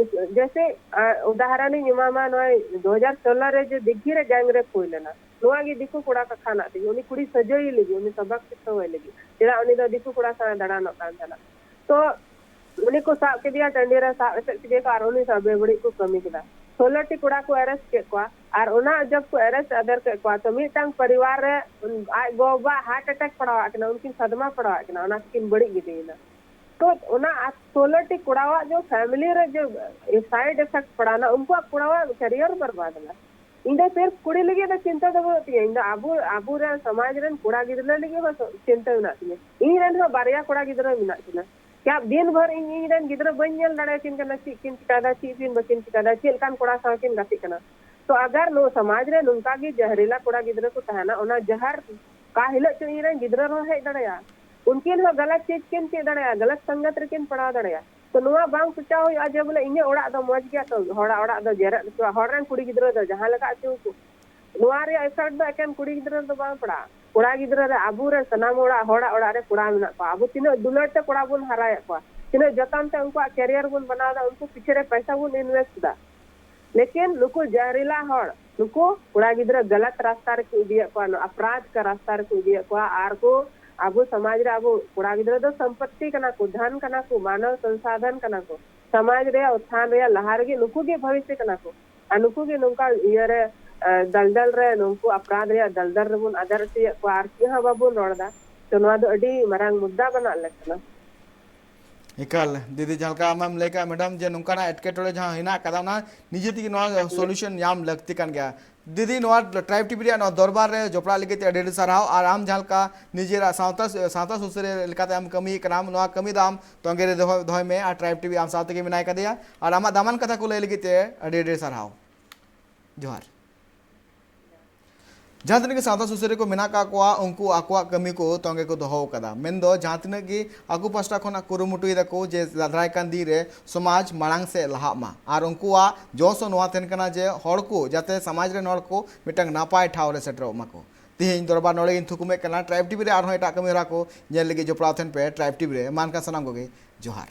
ᱡᱮᱭᱥᱮ, ᱟᱨ ᱩᱫᱟᱦᱚᱨᱚᱱ ᱤᱧ ᱮᱢᱟᱢᱟ, ᱱᱚᱜᱼᱚᱭ ᱫᱩ ᱦᱟᱡᱟᱨ ᱥᱳᱞᱳ ᱨᱮ ᱡᱮ ᱫᱤᱜᱷᱤ ᱨᱮ ᱜᱮᱝ ᱨᱮᱯ ᱦᱩᱭ ᱞᱮᱱᱟ, ᱱᱚᱣᱟ ᱜᱮ ᱫᱤᱠᱩ ᱠᱚᱲᱟ ᱠᱟᱛᱷᱟ ᱨᱮᱱᱟᱜ ᱛᱮᱜᱮ, ᱩᱱᱤ ᱠᱩᱲᱤ ᱥᱟᱡᱟᱹᱭᱮ ᱞᱟᱹᱜᱤᱫ, ᱩᱱᱤ ᱥᱟᱵᱟᱠ ᱥᱤᱠᱷᱟᱹᱣ ᱟᱭ ᱞᱟᱹᱜᱤᱫ, ᱪᱮᱫᱟᱜ ᱩᱱᱤ ᱫᱚ ᱫᱤᱠᱩ ᱠᱚᱲᱟ ᱥᱟᱶ ᱫᱟᱬᱟᱱᱚᱜ ᱠᱟᱱ ᱛᱟᱦᱮᱱᱟ᱾ ᱛᱚ ᱩᱱᱤ ᱠᱚ ᱥᱟᱵ ᱠᱮᱫᱮᱭᱟ, ᱴᱟᱺᱰᱤ ᱨᱮ ᱥᱟᱵ ᱮᱥᱮᱫ ᱠᱮᱫᱮᱭᱟ ᱠᱚ ᱟᱨ ᱩᱱᱤ ᱥᱟᱶ ᱵᱮᱵᱟᱹᱲᱤᱡ ᱠᱚ ᱠᱟᱹᱢᱤ ᱠᱮᱫᱟ᱾ ᱥᱳᱞᱳ ᱴᱤ ᱠᱚᱲᱟ ᱠᱚ ᱟᱨᱮᱥᱴ ᱠᱮᱫ ᱠᱚᱣᱟ ᱟᱨ ᱚᱱᱟ ᱡᱚᱵ ᱠᱚ ᱟᱨᱮᱥᱴ ᱟᱫᱮᱨ ᱠᱮᱫ ᱠᱚᱣᱟ, ᱛᱚ ᱢᱤᱫᱴᱟᱝ ᱯᱚᱨᱤᱵᱟᱨ ᱨᱮ ᱟᱡ ᱜᱚ ᱵᱟᱵᱟ ᱦᱟᱨᱴ ᱮᱴᱮᱠ ᱯᱟᱲᱟᱣᱟᱜ ᱠᱤᱱᱟ, ᱩᱱᱠᱤᱱ ᱥᱟᱫᱢᱟ ᱯᱟᱲᱟᱣᱟᱜ ᱠᱤᱱᱟ, ᱚᱱᱟ ᱛᱮᱠᱤᱱ ᱵᱟᱹᱲᱤᱡ ᱜᱤᱰᱤᱭᱮᱱᱟ᱾ ᱛᱚ ᱚᱱᱟ ᱟᱨ ᱥᱳᱞᱳ ᱴᱤ ᱠᱚᱲᱟᱣᱟᱜ ᱡᱚ ᱯᱷᱮᱢᱤᱞᱤ ᱨᱮ ᱡᱚ ᱥᱟᱭᱤᱰ ᱮᱯᱷᱮᱠᱴ ᱯᱟᱲᱟᱣᱱᱟ, ᱩᱱᱠᱩᱣᱟᱜ ᱠᱚᱲᱟᱣᱟᱜ ᱠᱮᱨᱤᱭᱟᱨ ᱵᱚᱨᱵᱟᱫ ᱮᱱᱟ᱾ ᱤᱧ ᱫᱚ ᱥᱤᱨᱯ ᱠᱩᱲᱤ ᱞᱟᱹᱜᱤᱫ ᱫᱚ ᱪᱤᱱᱛᱟᱹ ᱫᱚ ᱵᱟᱹᱱᱩᱜ ᱛᱤᱧᱟᱹ, ᱤᱧ ᱫᱚ ᱟᱵᱚ ᱟᱵᱚᱨᱮᱱ ᱥᱚᱢᱟᱡᱽ ᱨᱮᱱ ᱠᱚᱲᱟ ᱜᱤᱫᱽᱨᱟᱹ ᱞᱟᱹᱜᱤᱫ ᱦᱚᱸ ᱪᱤᱱᱛᱟᱹ ᱢᱮᱱᱟᱜ ᱛᱤᱧᱟᱹ᱾ ᱤᱧ ᱨᱮᱱ ᱦᱚᱸ ᱵᱟᱨᱭᱟ ᱠᱚᱲᱟ ᱜᱤᱫᱽᱨᱟᱹ ᱢᱮᱱᱟᱜ ᱠᱤᱱᱟ᱾ ᱠᱭᱟ ᱫᱤᱱ ᱵᱷᱳᱨ ᱤᱧ ᱤᱧ ᱨᱮᱱ ᱜᱤᱫᱽᱨᱟᱹ ᱵᱟᱹᱧ ᱧᱮᱞ ᱫᱟᱲᱮᱭᱟᱠᱤᱱ ᱠᱟᱱᱟ, ᱪᱮᱫ ᱠᱤᱱ ᱪᱤᱠᱟᱭᱫᱟ, ᱪᱮᱫ ᱠᱤᱱ ᱵᱟᱹᱠᱤᱱ ᱪᱤᱠᱟᱭᱫᱟ, ᱪᱮᱫ ᱞᱮᱠᱟᱱ ᱠᱚᱲᱟ ᱥᱟᱶ ᱠᱤᱱ ᱜᱟᱛᱮᱜ ᱠᱟᱱᱟ᱾ ᱛᱚ ᱟᱜᱟᱨ ᱱᱚᱣᱟ ᱥᱚᱢᱟᱡᱽ ᱨᱮ ᱱᱚᱝᱠᱟ ᱜᱮ ᱡᱟᱦᱨᱤᱞᱟ ᱠᱚᱲᱟ ᱜᱤᱫᱽᱨᱟᱹ ᱠᱚ ᱛᱟᱦᱮᱱᱟ, ᱚᱱᱟ ᱡᱟᱦᱟᱨ ᱚᱠᱟ ᱦᱤᱞᱳᱜ ᱪᱚ ᱤᱧ ᱨᱮᱱ ᱜᱤᱫᱽᱨᱟᱹ ᱨᱮᱦᱚᱸ ᱦᱮᱡ ᱫᱟᱲᱮᱭᱟᱜᱼᱟ᱾ ᱩᱱᱠᱤᱱ ᱦᱚᱸ ᱜᱟᱞᱟᱛ ᱪᱤᱡᱽ ᱠᱤᱱ ᱪᱮᱫ ᱫᱟᱲᱮᱭᱟᱜᱼᱟ, ᱜᱟᱞᱟᱛ ᱥᱚᱝᱜᱚᱛ ᱨᱮᱠᱤᱱ ᱯᱟᱲᱟᱣ ᱫᱟᱲᱮᱭᱟᱜᱼᱟ᱾ ᱛᱚ ᱱᱚᱣᱟ ᱵᱟᱝ ᱥᱚᱪᱟᱣ ᱦᱩᱭᱩᱜᱼᱟ ᱡᱮ ᱵᱚᱞᱮ ᱤᱧᱟᱹᱜ ᱚᱲᱟᱜ ᱫᱚ ᱢᱚᱡᱽ ᱜᱮᱭᱟ, ᱛᱚ ᱦᱚᱲᱟᱜ ᱚᱲᱟᱜ ᱫᱚ ᱡᱮᱨᱮᱫ ᱦᱚᱪᱚᱣᱟᱜ, ᱦᱚᱲ ᱨᱮᱱ ᱠᱩᱲᱤ ᱜᱤᱫᱽᱨᱟᱹ ᱫᱚ ᱡᱟᱦᱟᱸ ᱞᱮᱠᱟ ᱦᱚᱪᱚ ᱠᱚ᱾ ᱱᱚᱣᱟ ᱨᱮᱭᱟᱜ ᱮᱯᱷᱮᱠᱴ ᱫᱚ ᱮᱠᱮᱱ ᱠᱩᱲᱤ ᱜᱤᱫᱽᱨᱟᱹ ᱨᱮᱫᱚ ᱵᱟᱝ ᱯᱟᱲᱟᱜᱼᱟ᱾ ᱠᱚᱲᱟ ᱜᱤᱫᱽᱨᱟᱹ ᱨᱮ ᱟᱵᱚᱨᱮᱱ ᱥᱟᱱᱟᱢ ᱚᱲᱟᱜ, ᱦᱚᱲᱟᱜ ᱚᱲᱟᱜ ᱨᱮ ᱠᱚᱲᱟ ᱢᱮᱱᱟᱜ ᱠᱚᱣᱟ᱾ ᱟᱵᱚ ᱛᱤᱱᱟᱹᱜ ᱫᱩᱞᱟᱹᱲ ᱛᱮ ᱠᱚᱲᱟ ᱵᱚᱱ ᱦᱟᱨᱟᱭᱮᱫ ᱠᱚᱣᱟ, ᱛᱤᱱᱟᱹᱜ ᱡᱚᱛᱚᱱ ᱛᱮ ᱩᱱᱠᱩᱣᱟᱜ ᱠᱮᱨᱤᱭᱟᱨ ᱵᱚᱱ ᱵᱮᱱᱟᱣ ᱮᱫᱟ, ᱩᱱᱠᱩ ᱯᱤᱪᱷᱮ ᱨᱮ ᱯᱚᱭᱥᱟ ᱵᱚᱱ ᱤᱱᱵᱷᱮᱥᱴ ᱮᱫᱟ᱾ ᱞᱮᱠᱤᱱ ᱱᱩᱠᱩ ᱡᱟᱦᱨᱤᱞᱟ ᱦᱚᱲ, ᱱᱩᱠᱩ ᱠᱚᱲᱟ ᱜᱤᱫᱽᱨᱟᱹ ᱜᱟᱞᱟᱛ ᱨᱟᱥᱛᱟ ᱨᱮᱠᱚ ᱤᱫᱤᱭᱮᱫ ᱠᱚᱣᱟ, ᱱᱚᱣᱟ ᱟᱯᱨᱟᱫᱷ ᱠᱟ ᱨᱟᱥᱛᱟ ᱨᱮᱠᱚ ᱤᱫᱤᱭᱮᱫ ᱠᱚᱣᱟ᱾ ᱟᱨ ᱠᱚ ᱟᱵᱚ ᱥᱚᱢᱟᱡᱽ ᱨᱮ ᱟᱵᱚ ᱠᱚᱲᱟ ᱜᱤᱫᱽᱨᱟᱹ ᱫᱚ ᱥᱚᱢᱯᱚᱛᱛᱤ ᱠᱟᱱᱟ ᱠᱚ, ᱫᱷᱚᱱ ᱠᱟᱱᱟ ᱠᱚ, ᱢᱟᱱᱚᱵ ᱥᱚᱝᱥᱟᱫᱷᱚᱱ ᱠᱟᱱᱟ ᱠᱚ᱾ ᱥᱚᱢᱟᱡᱽ ᱨᱮᱭᱟᱜ ᱩᱛᱛᱷᱟᱱ ᱨᱮᱭᱟᱜ ᱞᱟᱦᱟ ᱨᱮᱜᱮ ᱱᱩᱠᱩ ᱜᱮ ᱵᱷᱚᱵᱤᱥᱥᱚ ᱠᱟᱱᱟ ᱠᱚ᱾ ᱟᱨ ᱱᱩᱠᱩ ᱜᱮ ᱱᱚᱝᱠᱟ ᱤᱭᱟᱹᱨᱮ, ᱮ, ᱫᱟᱞᱫᱟᱞ ᱨᱮ, ᱱᱩᱠᱩ ᱟᱯᱨᱟᱫᱷ ᱨᱮᱭᱟᱜ ᱫᱟᱞᱫᱟᱞ ᱨᱮᱵᱚᱱ ᱟᱫᱮᱨ ᱦᱚᱪᱚᱭᱮᱫ ᱠᱚᱣᱟ ᱟᱨ ᱪᱮᱫ ᱦᱚᱸ ᱵᱟᱵᱚᱱ ᱨᱚᱲ ᱮᱫᱟ᱾ ᱛᱚ ᱱᱚᱣᱟ ᱫᱚ ᱟᱹᱰᱤ ᱢᱟᱨᱟᱝ ᱢᱩᱫᱽᱫᱟ ᱵᱮᱱᱟᱜ ᱞᱮᱠ ᱠᱟᱱᱟ᱾ ᱮᱠᱟᱞ ᱫᱤᱫᱤ, ᱡᱟᱦᱟᱸ ᱞᱮᱠᱟ ᱟᱢᱮᱢ ᱞᱟᱹᱭ ᱠᱟᱜᱼᱟ ᱢᱮᱰᱟᱢ, ᱡᱮ ᱱᱚᱝᱠᱟᱱᱟᱜ ᱮᱴᱠᱮᱴᱚᱬᱮ ᱡᱟᱦᱟᱸ ᱦᱮᱱᱟᱜ ᱟᱠᱟᱫᱟ, ᱚᱱᱟ ᱱᱤᱡᱮ ᱛᱮᱜᱮ ᱱᱚᱣᱟ ᱥᱚᱞᱩᱥᱚᱱ ᱧᱟᱢ ᱞᱟᱹᱠᱛᱤ ᱠᱟᱱ ᱜᱮᱭᱟ᱾ ᱫᱤᱫᱤ, ᱱᱚᱣᱟ ᱴᱨᱟᱭᱤᱵᱽ ᱴᱤᱵᱷᱤ ᱨᱮᱭᱟᱜ ᱱᱚᱣᱟ ᱫᱚᱨᱵᱟᱨ ᱨᱮ ᱡᱚᱯᱲᱟᱜ ᱞᱟᱹᱜᱤᱫ ᱛᱮ ᱟᱹᱰᱤ ᱟᱹᱰᱤ ᱥᱟᱨᱦᱟᱣ᱾ ᱟᱨ ᱟᱢ ᱡᱟᱦᱟᱸ ᱞᱮᱠᱟ ᱱᱤᱡᱮᱨᱟᱜ ᱥᱟᱶᱛᱟ ᱥᱟᱶᱛᱟ ᱥᱩᱥᱟᱹᱨᱤᱭᱟᱹ ᱞᱮᱠᱟᱛᱮ ᱟᱢ ᱠᱟᱹᱢᱤᱭᱮᱫ ᱠᱟᱱᱟᱢ, ᱱᱚᱣᱟ ᱠᱟᱹᱢᱤ ᱫᱚ ᱟᱢ ᱛᱚᱸᱜᱮ ᱨᱮ ᱫᱚᱦᱚ ᱫᱚᱦᱚᱭ ᱢᱮ᱾ ᱟᱨ ᱴᱨᱟᱭᱤᱵᱽ ᱴᱤᱵᱷᱤ ᱟᱢ ᱥᱟᱶ ᱛᱮᱜᱮ ᱢᱮᱱᱟᱭ ᱠᱟᱫᱮᱭᱟ᱾ ᱟᱨ ᱟᱢᱟᱜ ᱫᱟᱢᱟᱱ ᱠᱟᱛᱷᱟ ᱠᱚ ᱞᱟᱹᱭ ᱞᱟᱹᱜᱤᱫ ᱛᱮ ᱟᱹᱰᱤ ᱟᱹᱰᱤ ᱥᱟᱨᱦᱟᱣ᱾ ᱡᱚᱦᱟᱨ᱾ ᱡᱟᱦᱟᱸ ᱛᱤᱱᱟᱹᱜ ᱜᱮ ᱥᱟᱶᱛᱟ ᱥᱩᱥᱟᱹᱨᱤᱭᱟᱹ ᱠᱚ ᱢᱮᱱᱟᱜ ᱟᱠᱟᱫ ᱠᱚᱣᱟ, ᱩᱱᱠᱩ ᱟᱠᱚᱣᱟᱜ ᱠᱟᱹᱢᱤ ᱠᱚ ᱛᱚᱸᱜᱮ ᱠᱚ ᱫᱚᱦᱚ ᱟᱠᱟᱫᱟ᱾ ᱢᱮᱱᱫᱚ ᱡᱟᱦᱟᱸ ᱛᱤᱱᱟᱹᱜ ᱜᱮ ᱟᱠᱚ ᱯᱟᱥᱴᱟ ᱠᱷᱚᱱᱟᱜ ᱠᱩᱨᱩᱢᱩᱴᱩᱭ ᱫᱟᱠᱚ ᱡᱮ ᱫᱟᱨᱟᱭ ᱠᱟᱱ ᱫᱤᱱ ᱨᱮ ᱥᱚᱢᱟᱡᱽ ᱢᱟᱲᱟᱝ ᱥᱮᱫ ᱞᱟᱦᱟᱜ ᱢᱟ᱾ ᱟᱨ ᱩᱱᱠᱩᱣᱟᱜ ᱡᱚᱥ ᱦᱚᱸ ᱱᱚᱣᱟ ᱛᱟᱦᱮᱱ ᱠᱟᱱᱟ ᱡᱮ ᱦᱚᱲ ᱠᱚ ᱡᱟᱛᱮ ᱥᱚᱢᱟᱡᱽ ᱨᱮᱱ ᱦᱚᱲ ᱠᱚ ᱢᱤᱫᱴᱟᱝ ᱱᱟᱯᱟᱭ ᱴᱷᱟᱶ ᱨᱮ ᱥᱮᱴᱮᱨᱚᱜ ᱢᱟᱠᱚ᱾ ᱛᱮᱦᱮᱧ ᱫᱚᱨᱵᱟᱨ ᱱᱚᱰᱮ ᱜᱤᱧ ᱛᱷᱩᱠᱩᱢᱮᱫ ᱠᱟᱱᱟ᱾ ᱴᱨᱟᱭᱤᱵᱽ ᱴᱤᱵᱷᱤ ᱨᱮ ᱟᱨᱦᱚᱸ ᱮᱴᱟᱜ ᱠᱟᱹᱢᱤ ᱦᱚᱨᱟ ᱠᱚ ᱧᱮᱞ ᱞᱟᱹᱜᱤᱫ ᱡᱚᱯᱲᱟᱣ ᱛᱟᱦᱮᱱ ᱯᱮ ᱴᱨᱟᱭᱤᱵᱽ ᱴᱤᱵᱷᱤ ᱨᱮ᱾ ᱢᱟ ᱮᱱᱠᱷᱟᱱ ᱥᱟᱱᱟᱢ ᱠᱚᱜᱮ ᱡᱚᱦᱟᱨ᱾